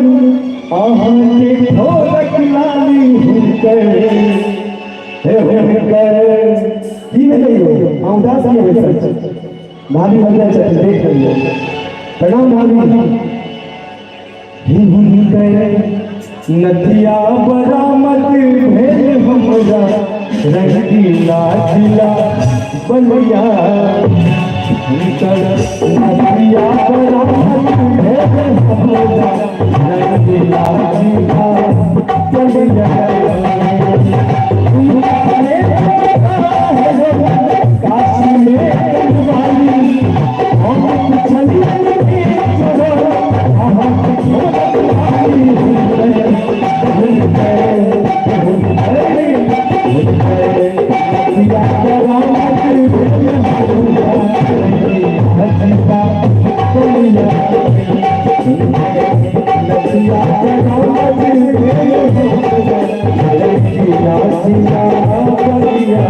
अहाँ के ठोरक लाली हुनकर हे हुनकर। की भेलै यौ? अहाँ उदास किया बैसल छी? भाभी बदल छथिन देख लियौ। प्रणाम भाभी। हे हुनकर नथिया बरामद भेल हमरा रंगीला जिला बलिया, हुनकर नथिया बरामद भेल हमरा रंगीला जिला बलिया। काशी में वाली हम पुछलिए के चोरलक अहाँ के ठोरक लाली हुनकर हुनकर हुनकर हुनकर नथिया बरामद भेल हमरा रंगीला बलिया, नथिया बरामद भेल हमरा रंगीला जिला बलिया।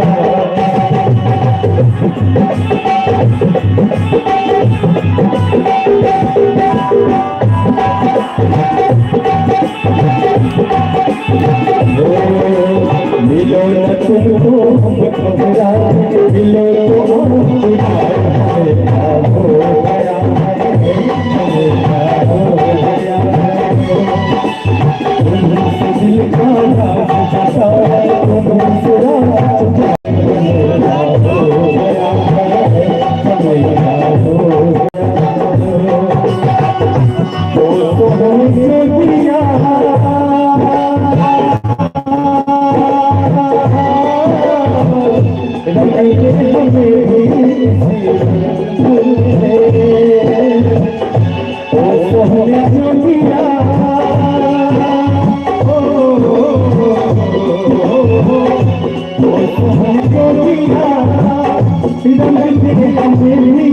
रंग हमें भी ओ सोहने जोगिया, ओ ओ सोहने जोगिया, रंग हमें भी।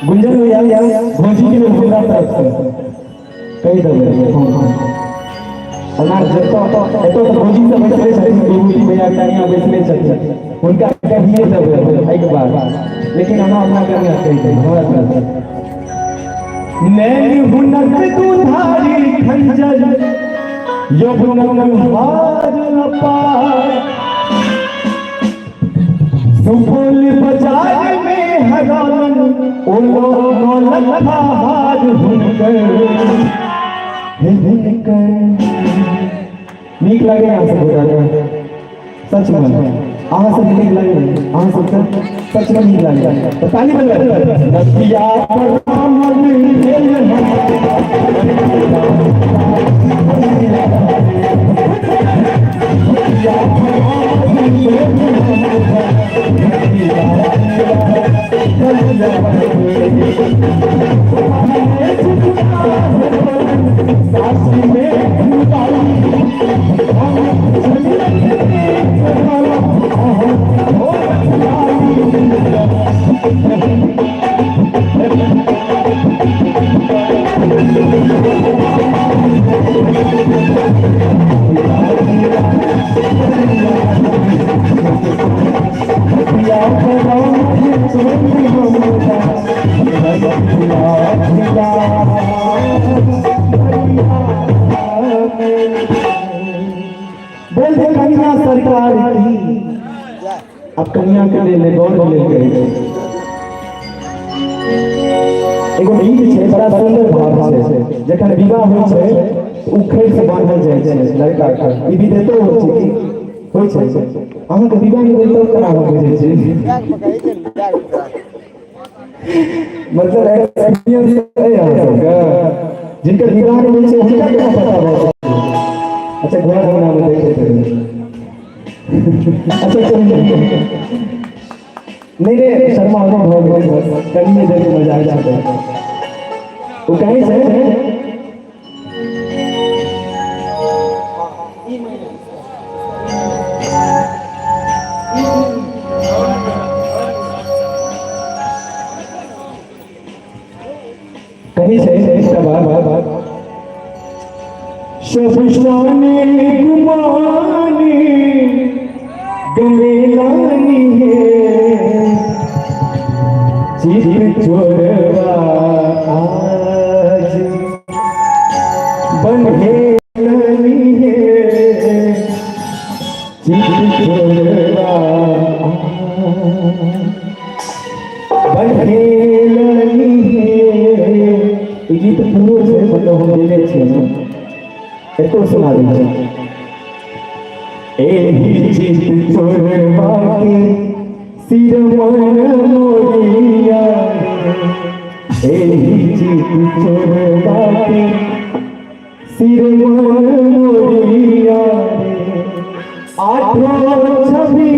गुंजन भैया भौजी के लेल हमरा तरफ से कहि देबै। ओना जतऽ एतऽ तऽ भौजी सब बैसले छथिन, विभूति भैया कनिया बैसले छथिन, हुनका कहिए देबै एहिके बाद, लेकिन ओना अपना कनिया कहि देबै हमरा तरफ से। नैन हुनक दुधारी खंजर, यौवनक हार अपार, सुपौल बाजार में हरालन ओ नौलखा हार हुनकर हुनकर। नीक लागे अहाँ सब गोटाके? सच में अहाँ सबके नीक लागे? अहाँ सबके सच में नीक लागे तऽ ताली बजबै। नदिया पर रामन भेल। बोल दे कन्या सरकार की। अब कन्या के लेल गौर लेल गई एगो गीत छै, बड़ा सुंदर भाव छै। जखन विवाह होइ छै उखड़ि से बान्हल जाइ छै लड़का के। ई विध एतो होइ छै की होइ छै? अहाँके विवाह नहि भेल तब केना हम बुझै छी? मतलब एक्सपीरियंस है अहाँ सबके? जिनकर विवाह नहि भेल छै हुनका केना पता भऽ सकैए? अच्छा, घर अंगना में देखैत हेबै। अच्छा, कोई नहीं नहीं नहीं, शर्मा भऽ गेल, बस कनिए देर के मजाक छलै। ओ कहीं छै कहीं छै एकटा बात, सब शाने गुमाने गमेलानी है, चित चोरवा आज बंधेलानी है, चित चोरवा बंधेलानी है। ई गीत पूरो छै, मतलब हम देने छियै ने, एतो सुना दै छी। एहि चित चोरवा के सिर मन मोरिया रे, एहि चित चोरवा के सिर मन मोरिया रे, आठो छवि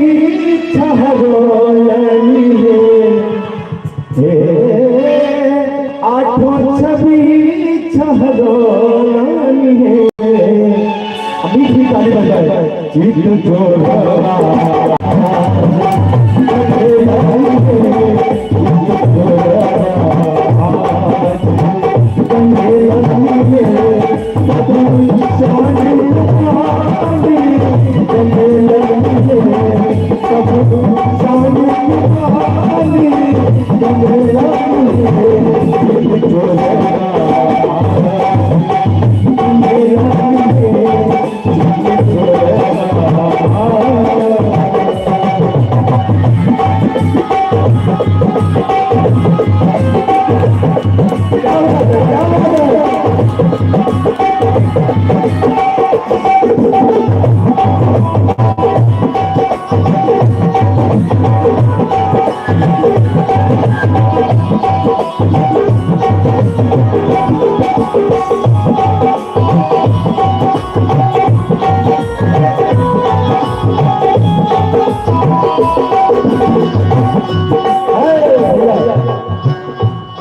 छहर छहरोलनी हे, हे आठों छवि छहरोलनी हे। अभी भी ताली बजाए चित चोरवा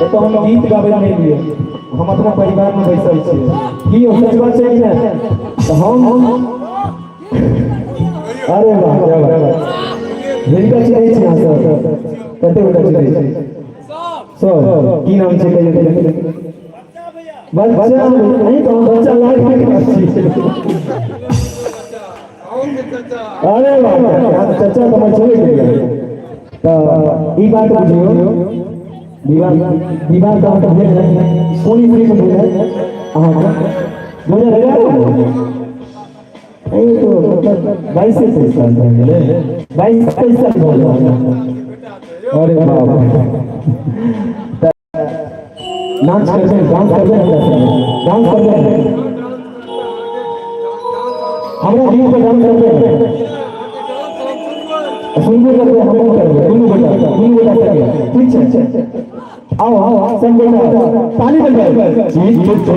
तो हम गीत गाबै नहीं लिए, हम अपना परिवार में बैसल छियै। की हो सच बात छै कि नहि? तऽ हम अरे वाह क्या बात। हिनका चिन्है छी अहाँ सब? कते गोटा चिन्है छी? सब। की नाम छै कहियौ? बच्चा नहीं तो हम बच्चा लाल के छी। अरे वाह चाचा तऽ हमर छेबे केलियै। तऽ ई बात बुझियौ, विवाह विवाह तऽ अहाँके भेल है? कोन ईस्वी में भेल है अहाँके? 2011 नहीं तो मतलब 22 23 साल भऽ गेलै, 22 23 साल भऽ गेल। अरे बाप रे। नाच करबै, डांस करबै, हमरा संगे डांस करबै, हमरा गीत पर डांस करबै, सुनबो करबै, हमहूँ करबै, दुनू गोटा, दुनू गोटा संगे। ठीक छै, आओ आओ सब गोटा ताली बजाउ। चित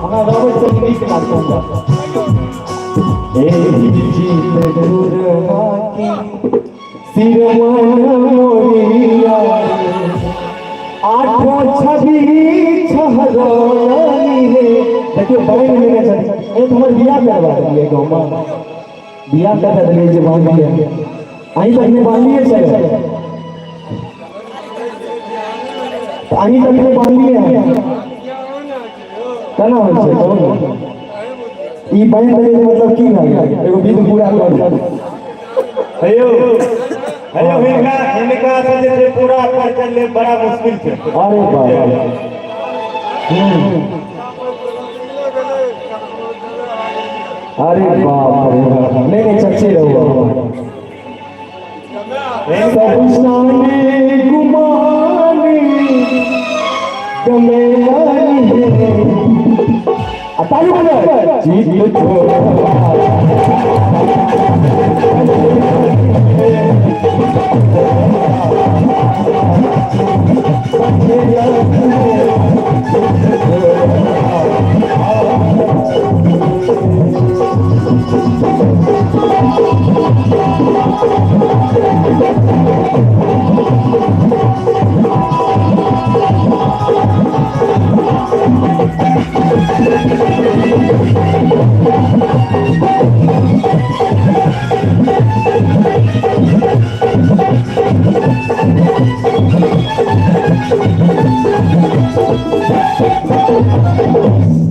हमरा रबै से नीक लागत। आठों छवि छहरोलनी हे। देखियौ बहिन लेने छथिन, एक हमर बियाह करवा देलियै गाँवमे, बियाह करवा देलियै जे बान्ह के अहीं तक बान्हलियै छलै, अहीं तक बान्हलियै केना होइ छै कहू ने? ई बान्हि देलियै मतलब की भए गेल? एगो विध पूरा कर हेयौ हेयौ, हिनका हिनका से जे छै पूरा परिचय लेब बड़ा मुश्किल छै। अरे बाप रे। अरे बाप रे बाप। नहीं नहीं चच्चे रहो। सब शाने गुमानी गमेलानी है। आ ताली बजाओ। जीत छोड़ा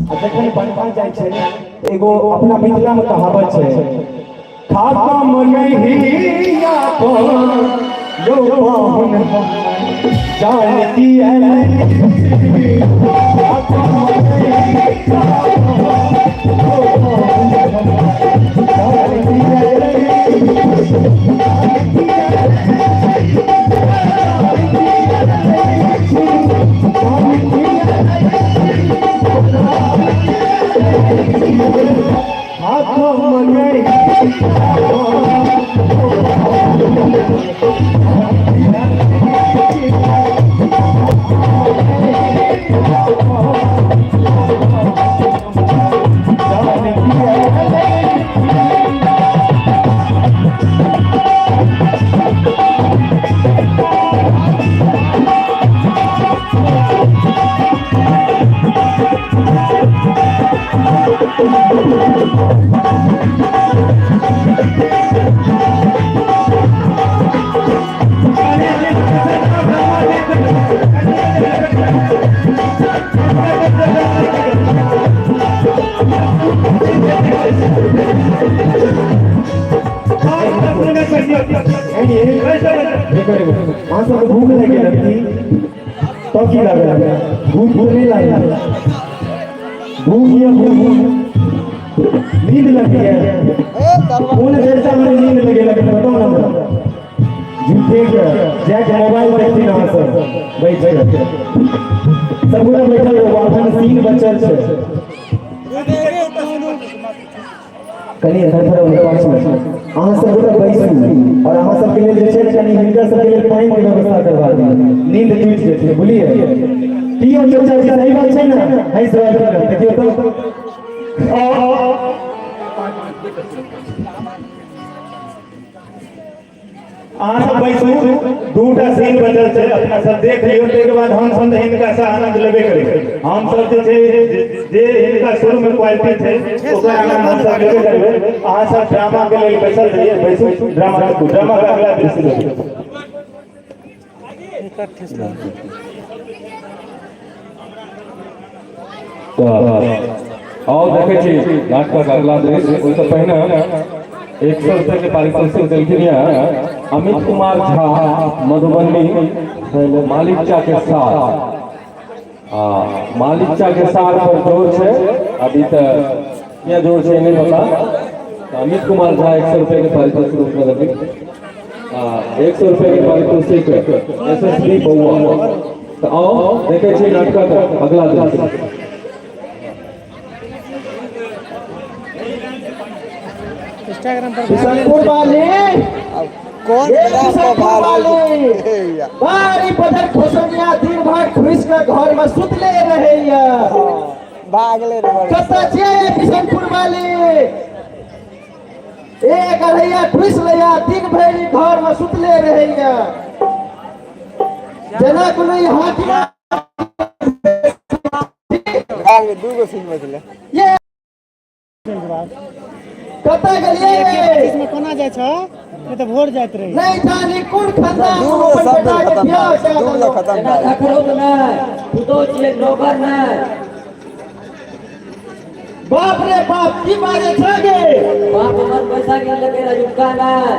आ जखन बनवा जाइ छै एगो अपना मिथिला में कहावत छै, खाता मनहिया पर यो पाहुन जानकी खाता मनहिया पर यो पाहुन जानकी। अहाँ सबके भूख लागि गेल की? तब की लागल? भूख तो नहीं लागल? भूख या भूख नींद लगी है? कोन देरता में नींद लगे लगे बताओ ना हमरा। झूठे के जाके मोबाइल देखती ना अहाँ सब बैठ के सब गोटा बैठल रहू, अखन सीन बचल छै। कनि थर अहाँ सब गोटा बैसू और अहाँ सबके लेल जे छै कनि हिनकर सबके लेल पानि के व्यवस्था करवा दियौ, नींद टूटि जेतै, बुझलियै? की यौ चाचा जी, सही बात छै ने? हँसि रहल देखियौ तऽ। अहाँ सब बैसू, दूटा सीन बचल छै, अपना सब देख लियौ, ताहिके बाद हम सब तऽ हिनका से आनंद लेबे करै। हम सब जे छै जे हिनका शुरू में क्वालिटी छै ओकर आनंद हम सब लेबे करबै। अहाँ सब ड्रामा के लेल बैसल रहियै, बैसू, ड्रामा देखू, ड्रामा के अगला दृश्य देखू। तऽ आउ देखै छी नाटकक अगला दृश्य। ओहिसँ पहिने 100 रुपए के पारितोषिक देलखिन यऽ अमित कुमार झा, मधुबनी, मालिकचा के साथ। आ मालिकचा के साथ पर जोर छै, अभी तऽ किया जोर छै नहीं पता। तऽ अमित कुमार झा 100 रुपए के पारितोषिक रूप में देलखिन। आ 100 रुपए के पारितोषिक एसएसबी बउआ। तऽ आउ देखै छी नाटकक अगला दृश्य। इंस्टाग्राम पर किशनपुर वाले, कौन ये ग्राम पर किशनपुर भार वाले बारी पधर खोसनिया दिन भर खुश के घर में सुतले रहैया। भागले रे बड़ी। कतऽ छियै ये किशनपुर वाले? एक अढ़ैया ठुस लैया, दिन भरि घर में सुतले रहैया, जेना कोनो ई हाथी। भाग, दूगो सीन बचले। ये कतऽ गेलियै? 25 में कोना जाइ छौ? नहीं तऽ भोर जाइत रही। नहीं जानी कोन खानदान दूगो अपन सब बेटा के खत्म बियाह भए कए गेल, दूगो देलक। खत्म एना भए गेल। धकरो तऽ नहि, पुतोह छियै, नौकर नहि। बाप रे बाप, की बाजै छै गे? बाप हमर पैसा गिन लेके रजुका नहि।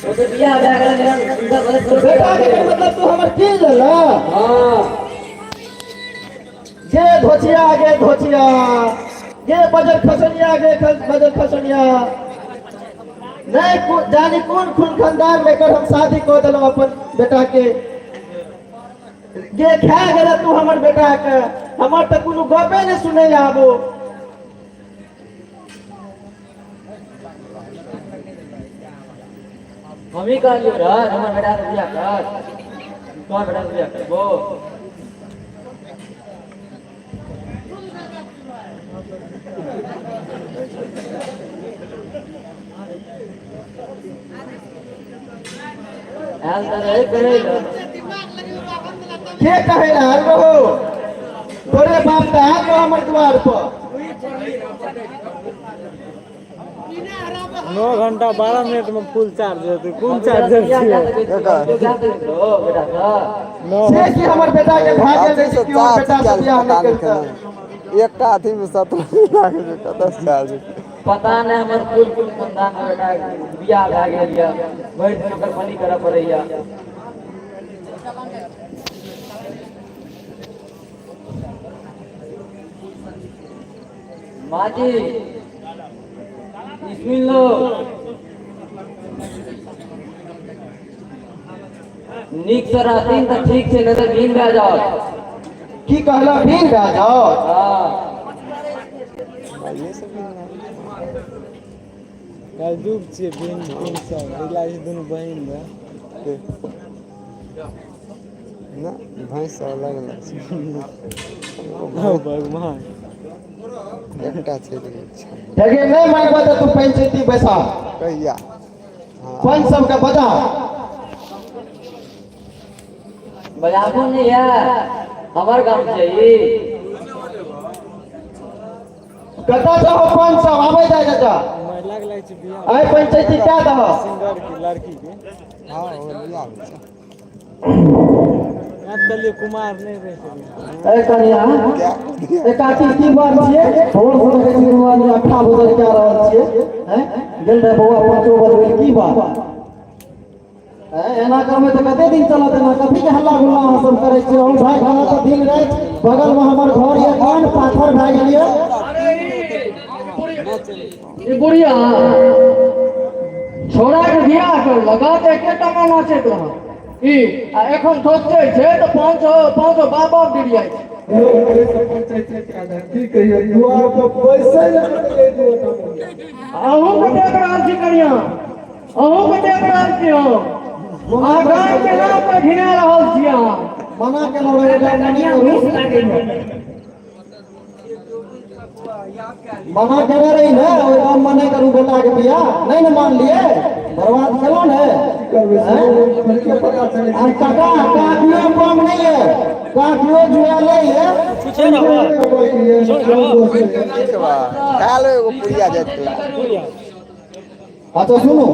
ओ तऽ बियाह भए गेल, हुनका घरे छोड़ि बेटा के मतलब तू हमर की लेलऽ? हँ। गे धोचिया, गे धोचिया, गे बजर खसनिया, गे बजर खसनिया, नहीं जानी कोन खून खानदान में कर हम शादी कऽ देलहुँ अपन बेटा के। गे खा गेल तू हमर बेटा के, हमर तऽ कोनो गपे नहि सुनै आबो। हमही कहलियौ रह हमर बेटा के बियाह कर, तोहर बेटा के बियाह करबो। आयल तऽ रहै कहै लए। के कहै लए आयल रहो? तोरे बाप तऽ आयल रहो हमर द्वार पर। 9 घंटा 12 मिनट में फुल चार्ज हेतै। कोन चार्जर छियै? से की हमर बेटा के भए गेल रहै कि हमर बेटा से बियाह नहि करितै। एकटा अथी में 17 लागै छै, कतऽ से चार्ज? पता नहि हमर कुल कुल खानदान मे बेटा बियाह भए गेल यऽ, भरि दिन ओकर बनी करऽ पड़ैया। माँ जी ई सुनि लो, नीक से रहथिन तऽ ठीक छै, नहि तऽ भीन भए जाओ। की कहलह, भीन भए जाओ? हाँ। कलयुग छियै, बहिन बहिन सब रिला छै, दुनू बहिन रहे। ना, भैंस सब अलग अलग छै। भगवान एकटा छै लेकिन छै। जगे नहि मानबह तऽ तू पंचायती बैसा। कहिया? पंच सबके बजा। बजाबू नहि यऽ, हमर गाम छै ई। कतऽ छहो पंच सब? आबै जाय चाचा। महिला के लागै छै बियाह। आइ पंचायती कए दह। सिंगर के लड़की के। हँ, ओ बियाह होइ छै। याद कहलियै कुमार नहि रहि सकै। ए कनिया, एकाकी की बात छियै? भोर से देखै छी दुनू आदमी अट्ठा भोजन कए रहल छियै। हैं गेल रहे बौआ पंचो बजबै, की बात? हैं एना करबै तऽ कते दिन चलत? एना कथी के हल्ला गुल्ला अहाँ सब करै छियै? हम भाय खाना तऽ दिन राति बगल मे हमर घर यऽ, कान पाथर भए गेल यऽ। ई बुढ़िया छोड़ा के बियाह करलक तऽ एके टांगा नाचैत रहल ई, आ एखन सोचै छै तऽ 500 500 बाप बाप डिरियाइ छै। की कहियो, दुआर पर बैसै लए नहि दै। अहूँ के देख रहल छी कनिया, अहूँ के देख रहल छी हम। अहाँ गाम के नाम पर घिना रहल छी अहाँ। मना केलहुँ रहे गाम मे नहि करू। मना केने रही ने, ओहि गाम मे नहि करू बेटा के बियाह, नहि ने मानलियै, बर्बाद केलहुँ ने। हैं? आ काका, काकियो कम नहि है, काकियो जुआले है। काल्हि एगो पुड़िया जाइत छला। अच्छा सुनू,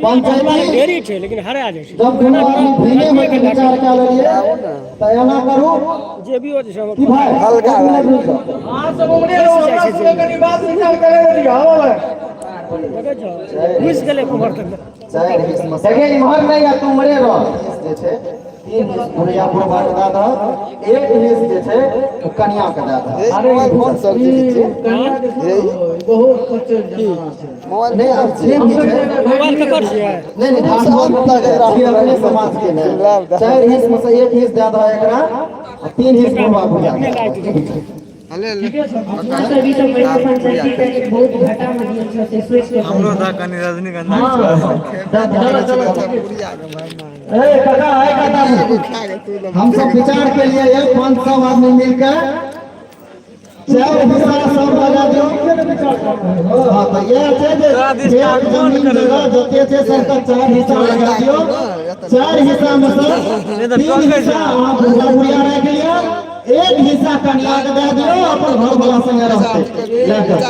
पंचायती ढेरी छै लेकिन हरा जाइ छै। जब दुनू आदमी भीने होइके विचार कए लेलियै तऽ एना करू जे भी हो छै हमर। की भाई, हल्का एक मिनट रुक जाउ। अहाँ सब उमरे रहू, हमरा सबके कनि बात विचार करे दिअ। आबऽ भाई। देखै छौ, घुसि गेलै कुम्हर तक। चारि हिस्स मे देखे, इम्हर नहि या तू उमरे रह। हिस्स जे छै, 3 हिस्स बुढ़िया बुढ़बा के दए दहक, एक हिस्स जे छै ओ कनिया के दए दहक। अरे मोबाइल फोन सब चीज छै। कनिया के बहुत खर्च जमाना छै। मोबाइल नहि, आब जे भी छै। मोबाइल ककर छियै? नहि नहि, ठाकुर छियै, अपने समाज के ने। चारि हिस्स मे से एक हिस्स दए दहक एकरा आ 3 हिस्स बुढ़बा बुढ़िया के दए दहक। हले। अपना सब ई सब महिला पंचायती के बहुत घाटा में गेल छै, से सोचि के हमरो दऽ कनि रजनीगंधा। दए दहक। चलो पुड़िया के भाई। ए काका, ए काका, हम सब विचार के लिए ये पांच सौ आदमी मिलकर चार हिस्सा सब लगा दियो। हाँ, तो ये छै जे खेत जमीन जगह जते छै सबका चार हिस्सा लगा दियो। चार हिस्सा में से 3 हिस्सा अहाँ बुढ़ा बुढ़िया राखि लिअ, एक हिस्सा कनिया के दए दियो, अपन घर वाला संगे रहतै लए कऽ।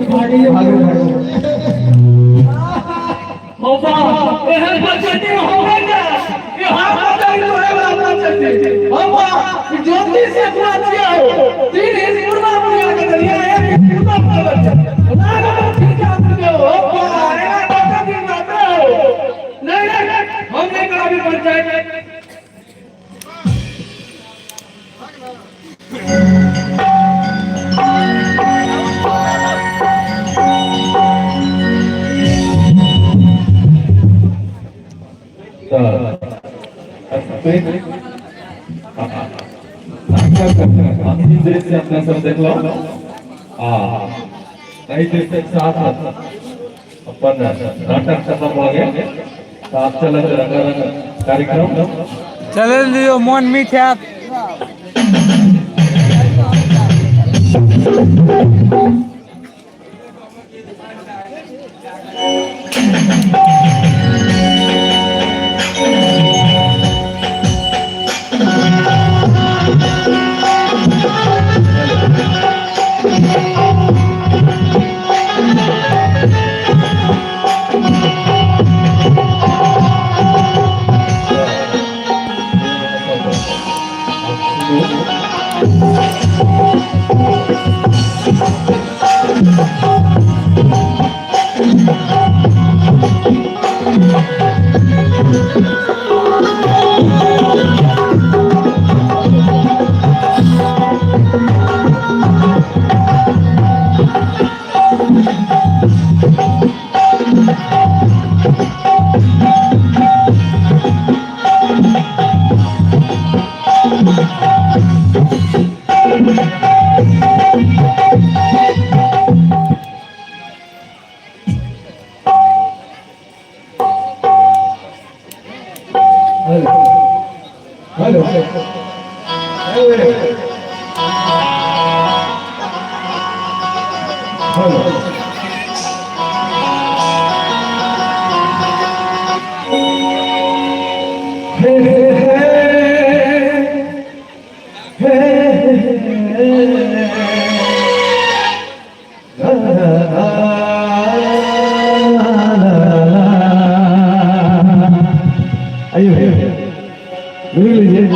भागू भागू। एहन पंचायती होबे ने, ई हाथ बजाई तोड़े वाला पंचायती। हम ज्योतिष से पूरा छियै हो, 3 हिस्स बुढ़बा बुढ़िया के देलियै, एक हिस्स बुढ़बा बुढ़िया के लाग ठीक आदमी हो। एना कते दिन रहते हो? नहीं नहीं, हम नहीं कराबी पंचायत। तऽ अंतिम दृश्य अपने सब देखलहुँ आ एहि दृश्यक साथ अपन नाटक खत्म भऽ गेल, तऽ आब चलत रंगारंग कार्यक्रम। चलै दियौ, मोन मीठ हैत। Hello hello. हे हे हे आइए भैया, मिल लीजिए।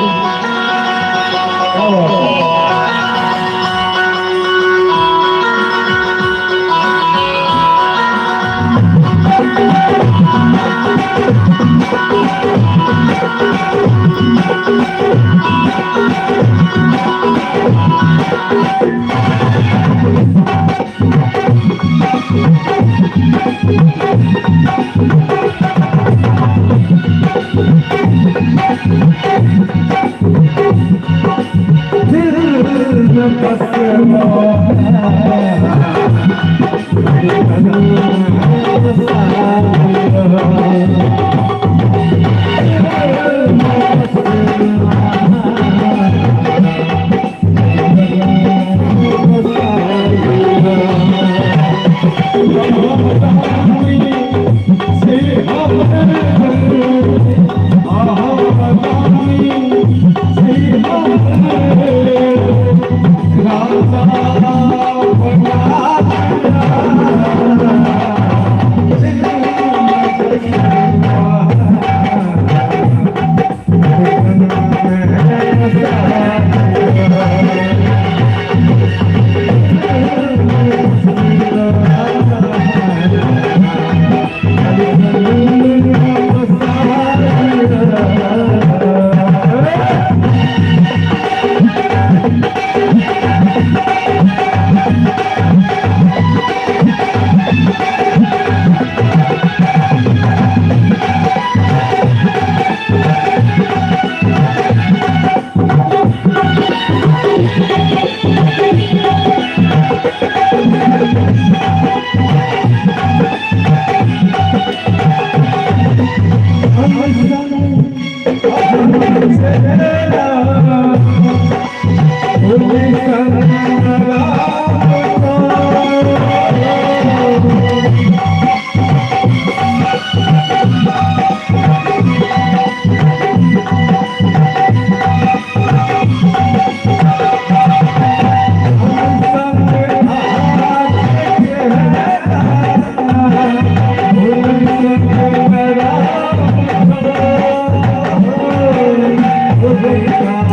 क्या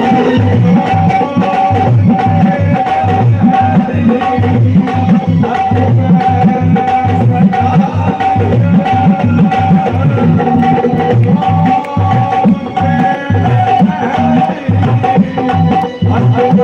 बात है।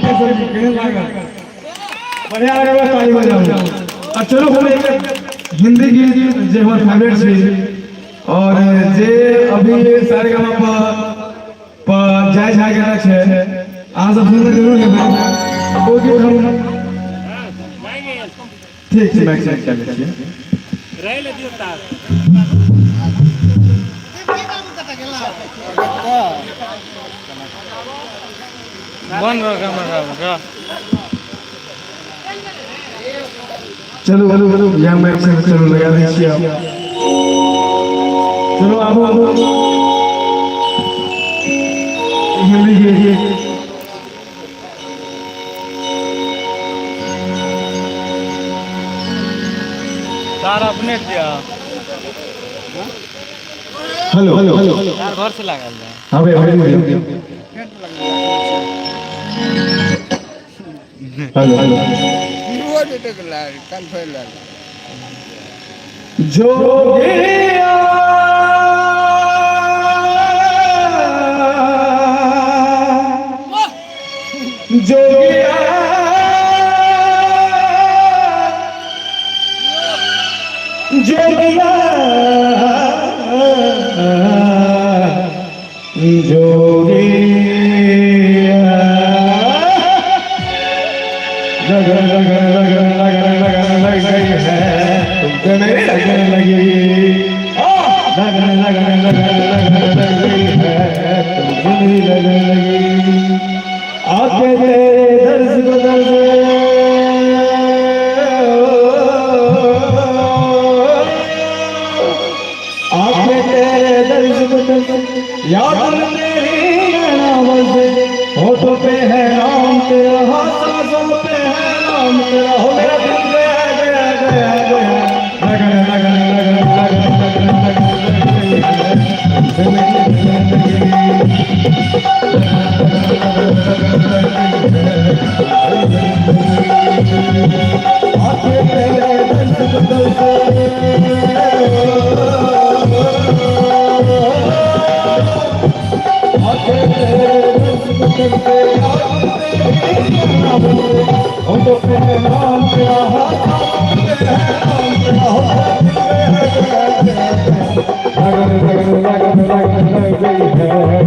अपने सबके केहन लागल? बढ़िया लागल, ताली बजाउ। आ चलू, हम एक हिंदी गीत जे हमर फेवरेट छै और जे अभी सारेगामा पर पर जाय जाय गाना छै, अहाँ सब सुनने जरूर हेबै ओ गीत। हम ठीक छै, माइक चेक कर लै छियै। बंद रह कैमरा। चलू चलू, यहाँ माइक से चलू, लगा दै छियै आब। चलू, आबू आबू, हिंदी गीत। तार अपने दिया। Hello hello. तार घर से लागल है। हाँ भाई, भाई। Hello hello. जोगिया जोगिया जोगिया जोगिया, लगन लगन लगन लगन लगन लग गई है तुमसे मेरी लगन लगी, लगन लगन लगन लगन लग गई है तुमसे मेरी लगन लगी। आके तेरे दर्द को दर्द, आके तेरे दर्द को दर्द, याद मेरी नैना बस, होठों पे है नाम तेरा, सांसों पे है नाम तेरा, हो मेरा दिल गया गया गया गया। लगन लगन लगन लगन लगन लगन लग गई आके तेरे दर्द को दर्द, आके तेरे दर्द को दर्द, होठों पे है नाम तेरा, सांसों पे है नाम तेरा, हो लगन लगन लगन लगन लग गई है।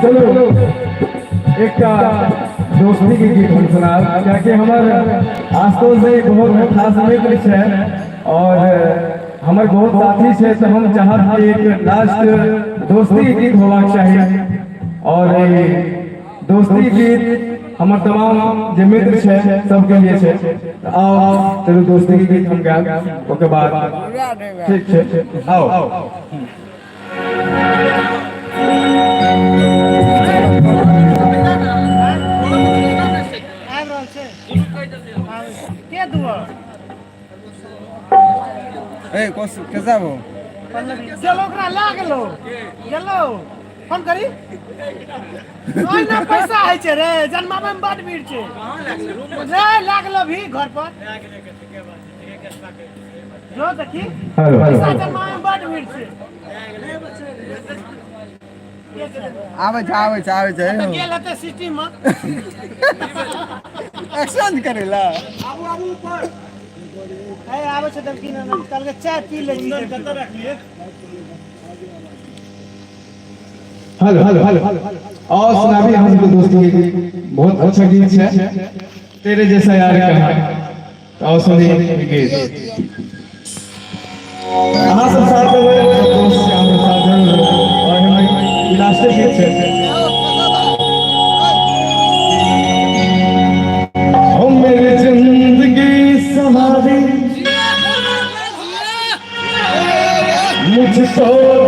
चलो, एकटा दोस्ती के गीत हम सुनाब, कियाकि हमर आशुतोष जी बहुत खास मित्र छै और हमर बहुत साथी छै, तऽ हम चाहब कि एक लास्ट दोस्ती के गीत होबाक चाही और ई दोस्ती गीत हमर तमाम जे मित्र छै सबके लिए छै। तऽ आओ, चलू, दोस्ती के गीत हम गायब, ओकर बाद ठीक छै, आओ। आबि रहल छै के दुआ। ए कैसा हो? चलो, ओकरा लए गेलो, गेलो। फोन करी ओहिना पैसा होइ छै रे, जन्माबै मे बड भीड़ छै रे। लए गेलो भी घर पर जो देखी। हेलो। पैसा जन्माबै मे बड भीड़ छै। आबै छै, आबै छै, आबै छै। गेल हेतै सिटी मे। एक्सचेंज करै ला। आबू आबू ऊपर। ए आबै छै दमकी ना, कहलकै चाय पी लै छी। कतऽ रखलियै? Hello hello hello. और सुनाबी हम सबके दोस्ती के गीत, बहुत अच्छा गीत है, तेरे जैसा यार कहाँ। तो आओ सुनी गीत। अहाँ सब साथ देबै, दोस्त अहाँ सब साथ जरूर देबै।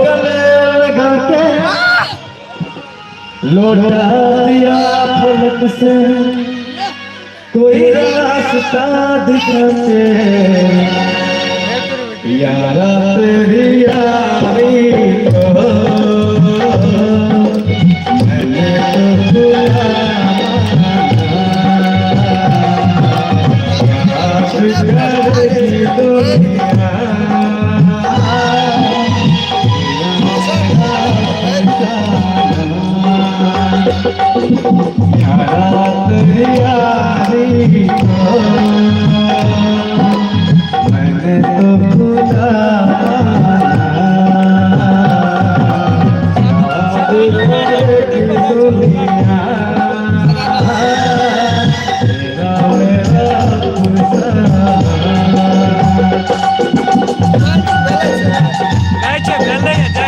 गले लगा के लौटा दिया फलक से, कोई रास्ता दिखा के यारा तेरी यारी को मैंने तो खुदा माना, याद करेगी दुनिया। यारा तेरी यारी को मैंने तो खुदा माना, याद करेगी दुनिया। तेरा मेरा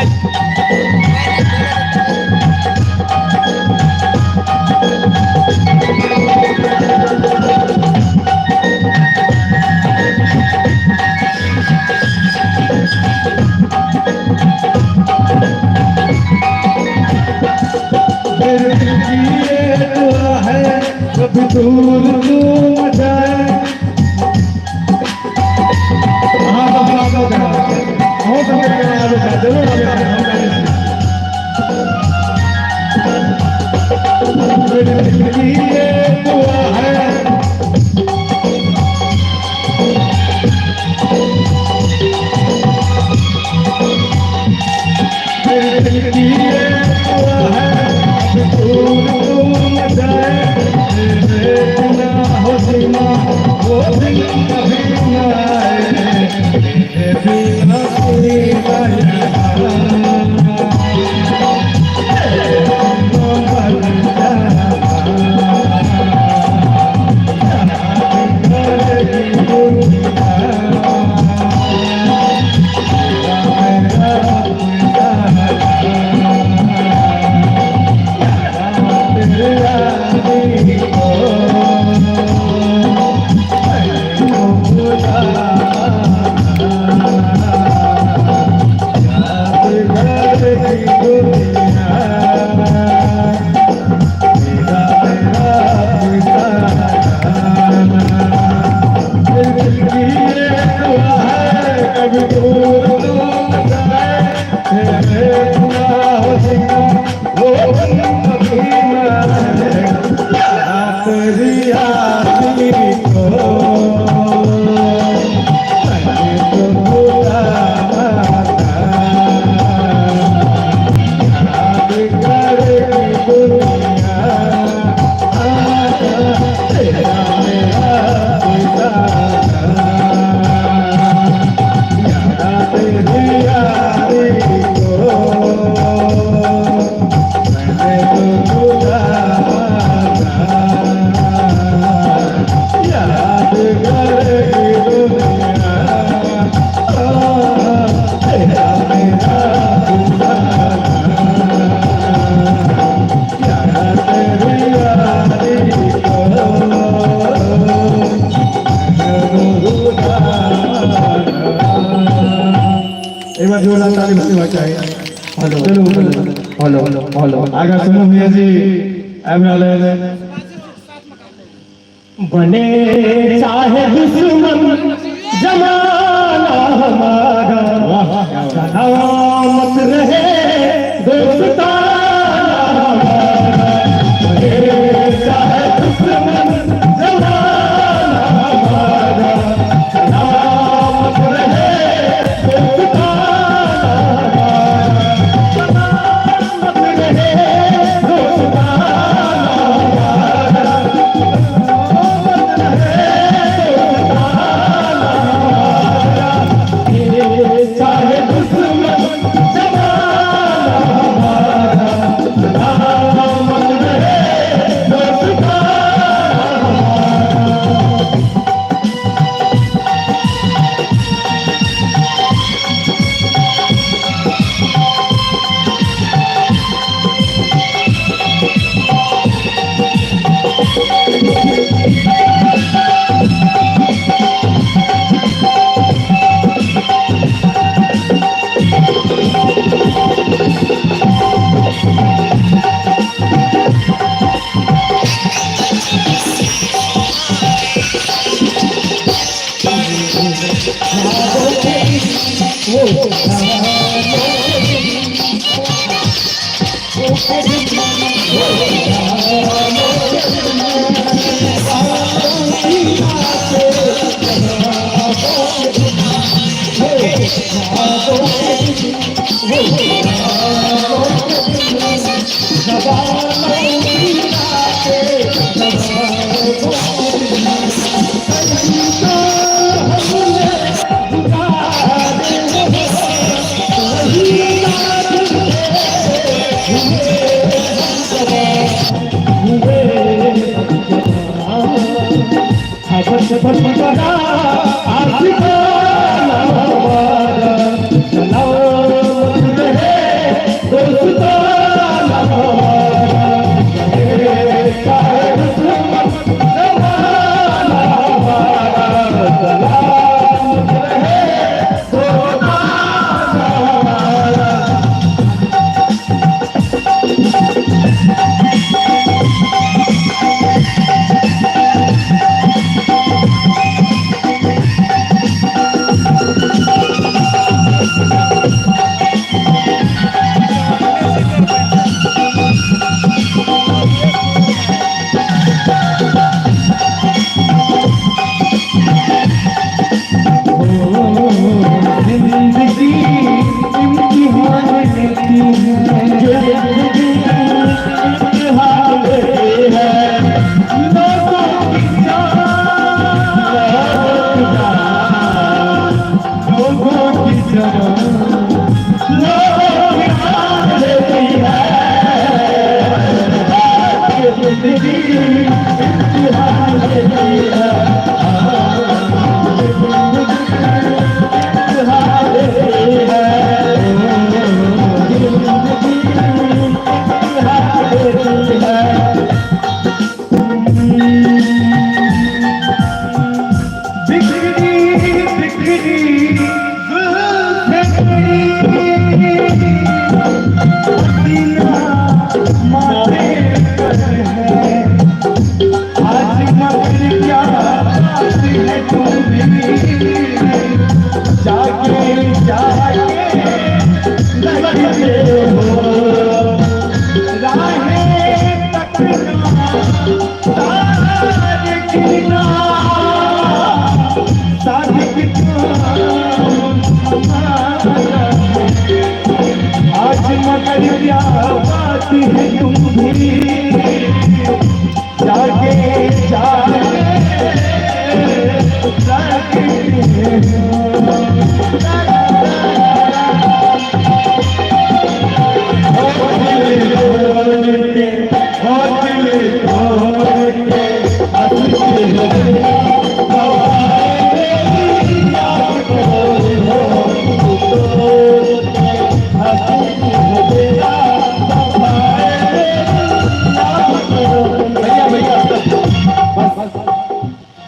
मेरे दिल की ये दुआ है कभी दूर तू न जाए। हाँ सब हो सब जरूर मेरे दिल की ये दुआ है, मेरे दिल की ये दुआ है दूर तू न जाए, तेरे बिना हो जीना वो दिन कभी न आए, तेरे बिना जीना एक बार जोरदार ताली बजनी चाहिए। हेलो हेलो हेलो आगा सुनो भैया जी आबि रहल बने चाहे दुश्मन जमाना हमारा, सलामत रहे दोस्ताना हमारा। बने चाहे दुश्मन जमाना हमारा, सलामत रहे दोस्ताना हमारा, सलामत रहे दोस्ताना हमारा, चाहे दुश्मन जिंदगी इम्तिहान लेती है, जिंदगी इम्तिहान लेती है, लोगों की जान, लोगों की जान, लोगों की जान लेती है, जिंदगी इम्तिहान लेती है। आज मगर क्या बात है तुम भी जागे जागे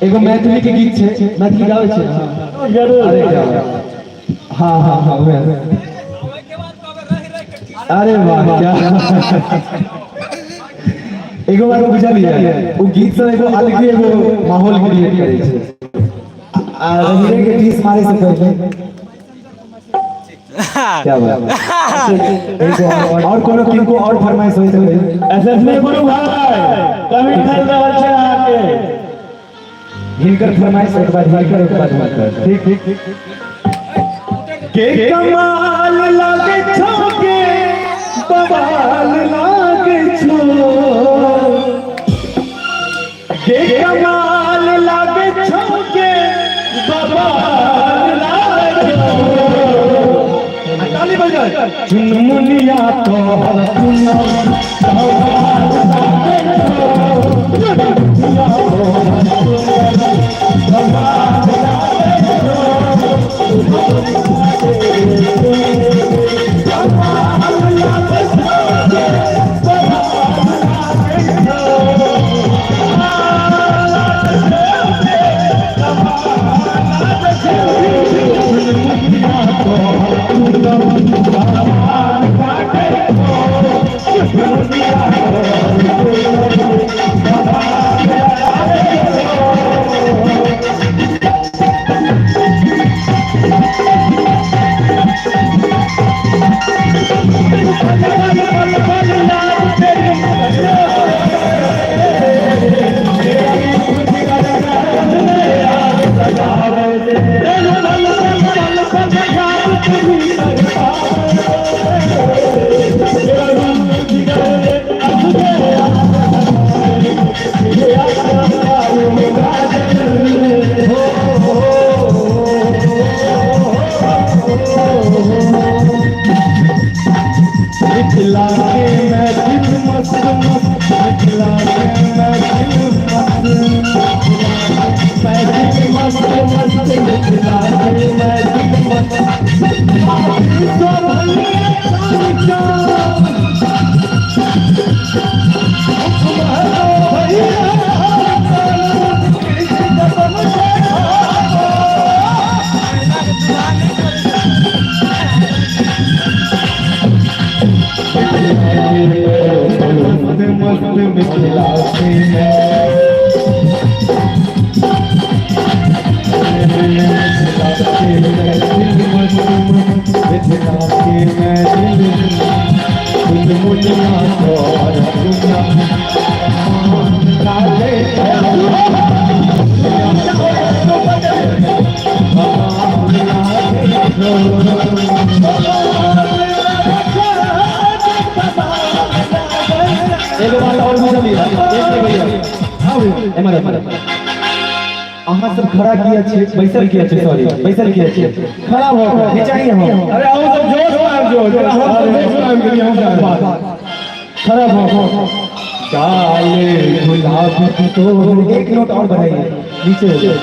एगो मैथिली के गीत छै, मैथिली गाबै छै? जरूर। अरे क्या हाँ हाँ हाँ वह। अरे वाह क्या एगो बात बुझलियै, ओ गीत सब एगो अलगे एगो माहौल क्रिएट करै छै। आ रहीरे के टीस मारे से पहले क्या बात। एगो और कोनो किनको और फरमाइश होय त एसएसबी गुरु भाई कमी चल रहल छै अहाँके। हिनकर फरमाइश एक बार हिनकर एक बार हिनकर। ठीक ठीक के कमाल लागे छो के बवाल लागे छो, के कमाल लागे छो के बवाल लागे छो। ताली बजाओ। चुनमुनिया तो Thank you. मिथिला के मैथिल मस्त मस्त, मिथिला के मैथिल मस्त, मैथिल मस्त मस्त, मिथिला के मैथिल मस्त। मस्त मस्त मिथिला के मिथिला के मैथिल मस्त मस्त, मिथिला के मैथिल मुनिया तोर दुनिया लागे। एगो बात और बुझलियै, एक मिनट भैया, एमहर एमहर अहाँ सब खड़ा किया छियै, बैसल किया छियै, सॉरी बैसल किया छियै, खड़ा भऽ कऽ घिचाइए हम। अरे अहूँ सब जोश में आबि जाउ, हम सब जोश में आबि गेलियै, हम सब खड़ा भऽ कऽ गाल गुलाबी तो एक नोट और बढ़ाइए नीचे हो जाए।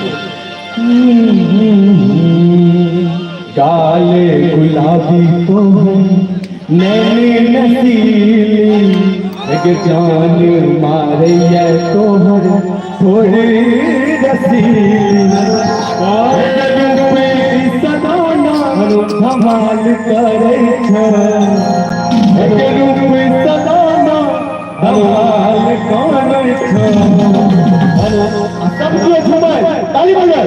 गाल गुलाबी तो नैनी नसीली, एक जान मारैया तोहर थोड़ी रसीली, रूप सदाना धमाल करै छै, एक रूप सदाना धमाल करै छै। सब कियो झूमै, ताली बजाय।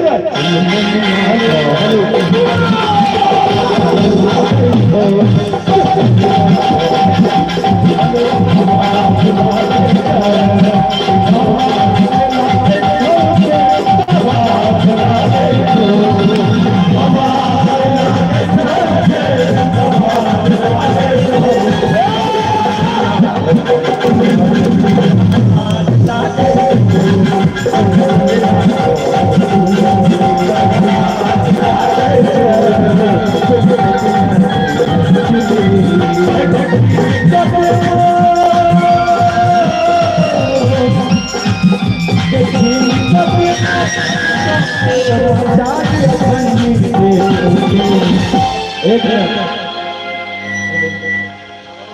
एक मिनट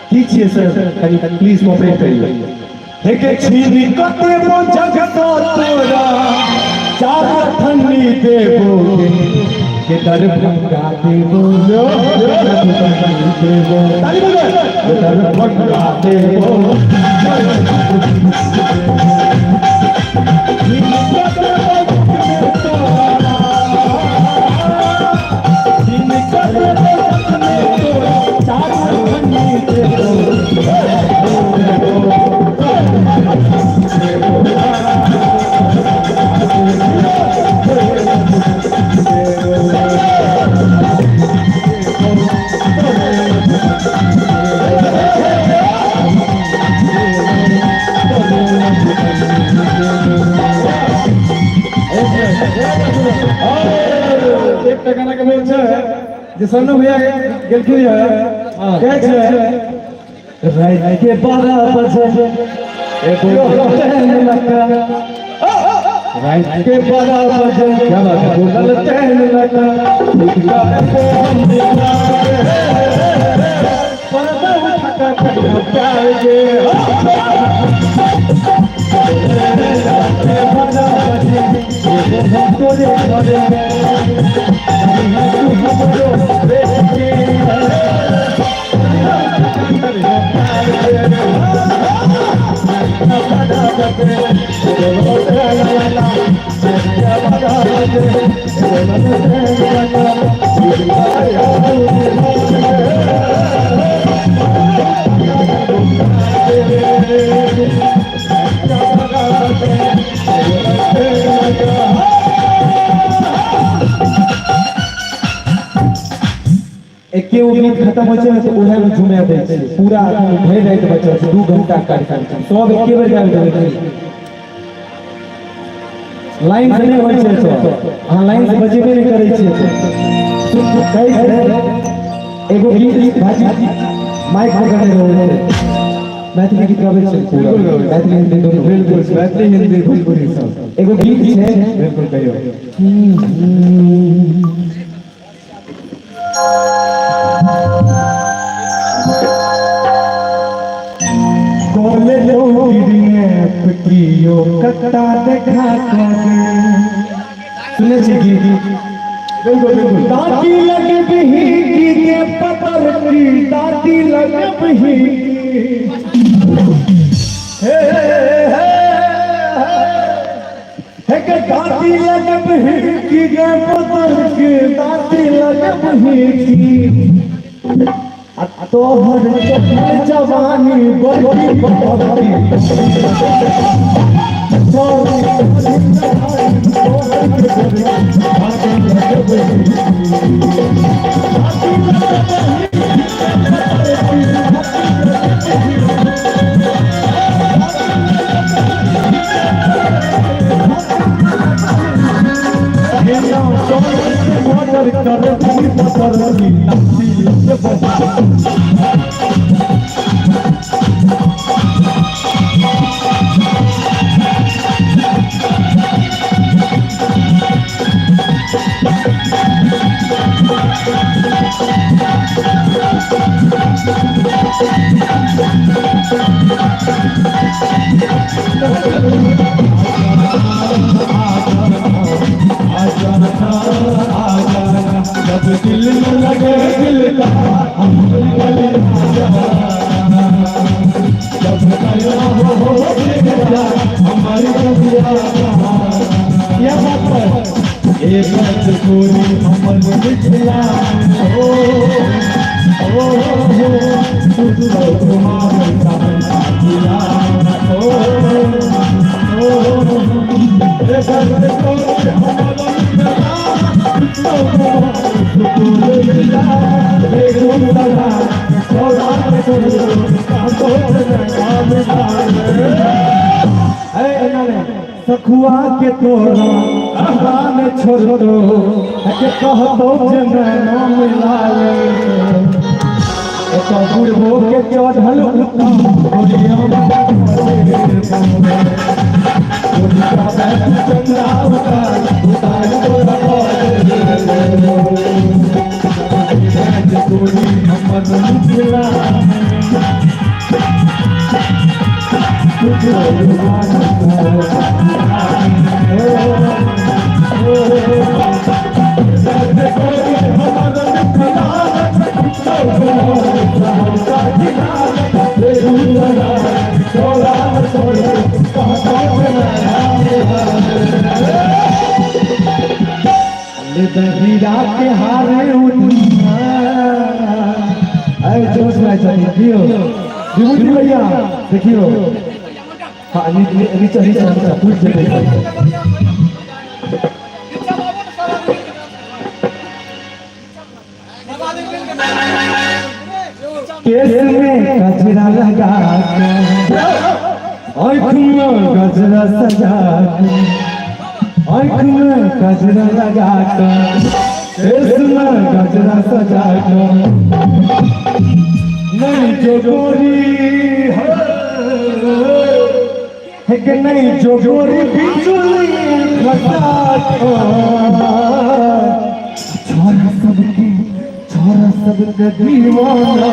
की छियै सर, कनि प्लीज कोऑपरेट करियौ। एक छीनी कतेबो जग तोरा चार अठन्नी देबो के दरभंगा देबो, देबो ताली बजाओ, दरभंगा देबो। एकटा गाना के बोल छै जे सन्नू भैया गेलखिन है, कहै छै रात के 12 बजे एगो टहल लगा, रात के 12 बजे क्या बात है, बोतल टहल लगा, उठका को हम पर्दा उठा कर प्यार के 12 बजे हम तोरे घरे तू हमरो बेटी एके गो गीत खत्म होइ छै ने तऽ उएह मे झुमा दै छै पूरा। एखन भरि राति बचल छै, 2 घंटा कार्यक्रम छै, सब एके बेर गाबि देबै छै। लाइन से नहि होइ छै तऽ अहाँ लाइन से बजेबे नहि करै छियै। कहै छै एगो गीत भाजी माइक पकड़ने रहै छै। मैथिली गीत गाबै छै? बिल्कुल गाबै छै। मैथिली हिंदी दुनू? बिल्कुल, मैथिली, हिंदी, भोजपुरी सब। एगो गीत छै। बिल्कुल, कहियौ। बोले कियो कत्ता देखा कर सुने छी गीत? बिल्कुल बिल्कुल। दादी लगबही की के पतर की, दादी लगबही की, हे हे हे हे के दादी लगबही की के पतर की, दादी लगबही की, आ तोहर चढ़ल जवानी बड़ी बड़ी। जब दिल न लगे दिल का हम गले जब हो हमारी यह बात पर एक गोरी हमर मिथिला हो हो हो कुमार जिला हो हो एक गोरी हमर मिथिला सखुआ के तोरा अहवान छोड़ दो के कहतो जे मैं नाम लाले तो बुढ़बो के चढ़ल हीरा के हारे उठा। अरे जोश में चलिए दियो विभूति भैया देखियो। हाँ, नीचे नीचे नीचे पूछ जेतै। केस में गजरा लगा के, आँख में गजरा सजा के, आँख में गजरा लगा के, केस में गजरा सजा के, नहीं जो गोरी है कि नहीं जो गोरी बिजुली खसा छोरा सबके, छोरा सबके दीवाना।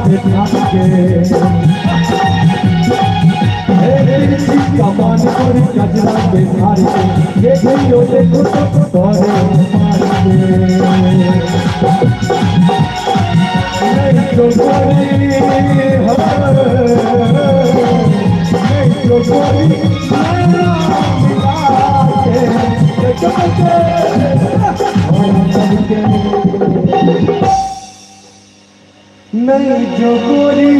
के धार के हे तिरछी कमान गोरी कजरा के धार के देखियो देखो तो तोरे मार के नहीं तो गोरी हो नहीं तो गोरी नैना मिला के देखो नहीं जो गोरी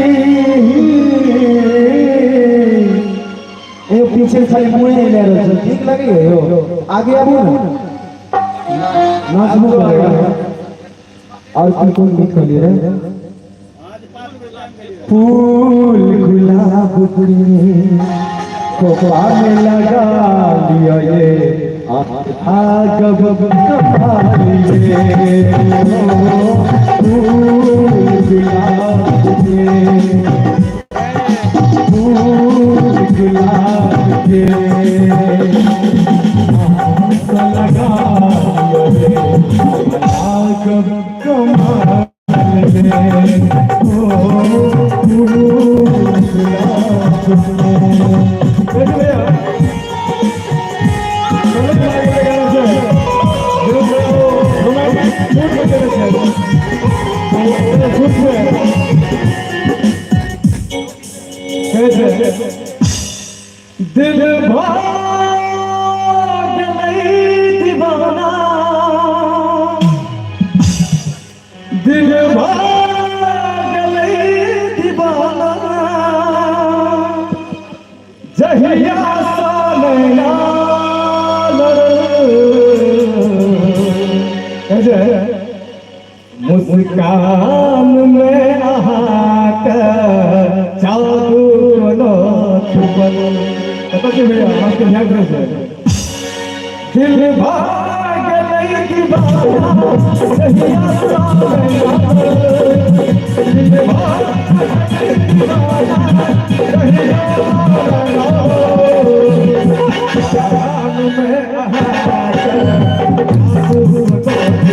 ए पीछे खाली मुँह नहीं ले रहल छै, ठीक लगे यो आगे आबू ना, नाचबो करेगा। और कोन कोन गीत कहलिए रे? फूल गुलाब के खोपा में लगा लिया ये आगब कमालिए फूल गुलाब के फूल गुलाब के लगा लिया ये आगब कमालिए फूल गुलाब के। दिल भाग गई दीवाना दिल भाग गई दीवाना जहिया सालैया मुस्कान में आहाक जादू नो छुपल। भैया आपके ध्यान से दिल भाग गई दीवाना जहिया सालैया दिल भाग गई दीवाना जहिया मुस्कान में आहाक जादू नो छुपल।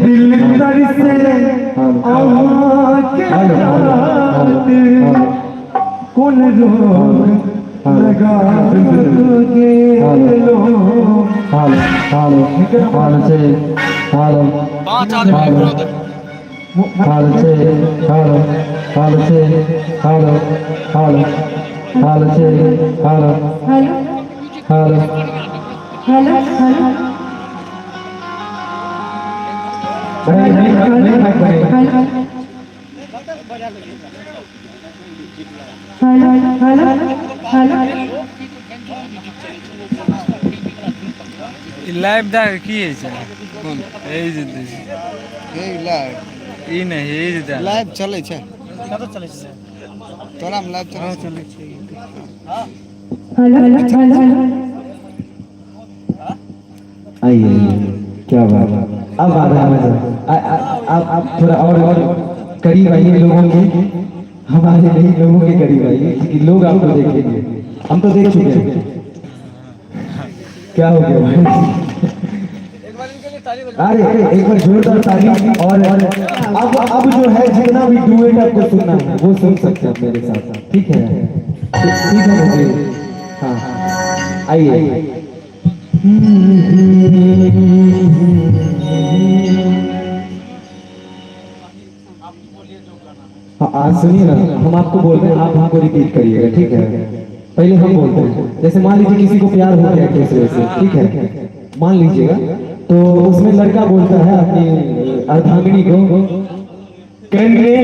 दिल तरसे आके कौन रोग लगा गेलो। हालो हालो हालो से हालो हालो हालो से हालो हालो से हालो हालो हालो से hello hello hello hello hello hello hello hello. Live দেখ কি হয়েছে কোন এই যে এই লাইভ ই नहीं এই যে লাইভ চলে छै कत चले छै तोरा में लाइव चले चले छै। हेलो हेलो आइए, क्या बात। अब आ रहा है मजा। आप थोड़ा और करीब आइए लोगों के, हमारे नहीं लोगों के करीब आइए क्योंकि लोग आपको देखेंगे। हम तो देख चुके हैं। क्या हो गया भाई? अरे एक बार जोरदार ताली। और अब जो है जितना भी डुएट आपको सुनना है वो सुन सकते हैं मेरे साथ, ठीक है? ठीक है मुझे, हाँ आइए। हाँ आज सुनिए ना, हम आपको बोल रहे हैं, आप हमको रिपीट करिएगा, ठीक है? पहले हम बोलते हैं। जैसे मान लीजिए किसी को प्यार हो गया दूसरे से, ठीक है, मान लीजिएगा, तो उसमें लड़का बोलता है अपनी अर्धांगिनी को, कन्ने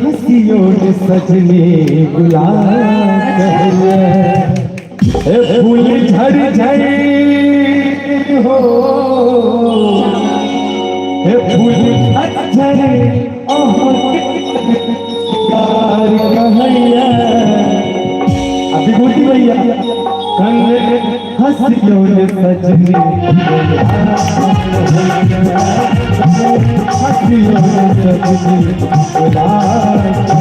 हंसियों ने सजनी गुलाब ए फूल झड़ झड़ हो, ए फूल झड़ झड़ प्यार कहैया। अभी बोलती भैया, कन्ने हंसियों ने सजनी हंसियों ने सजनी गुलाब।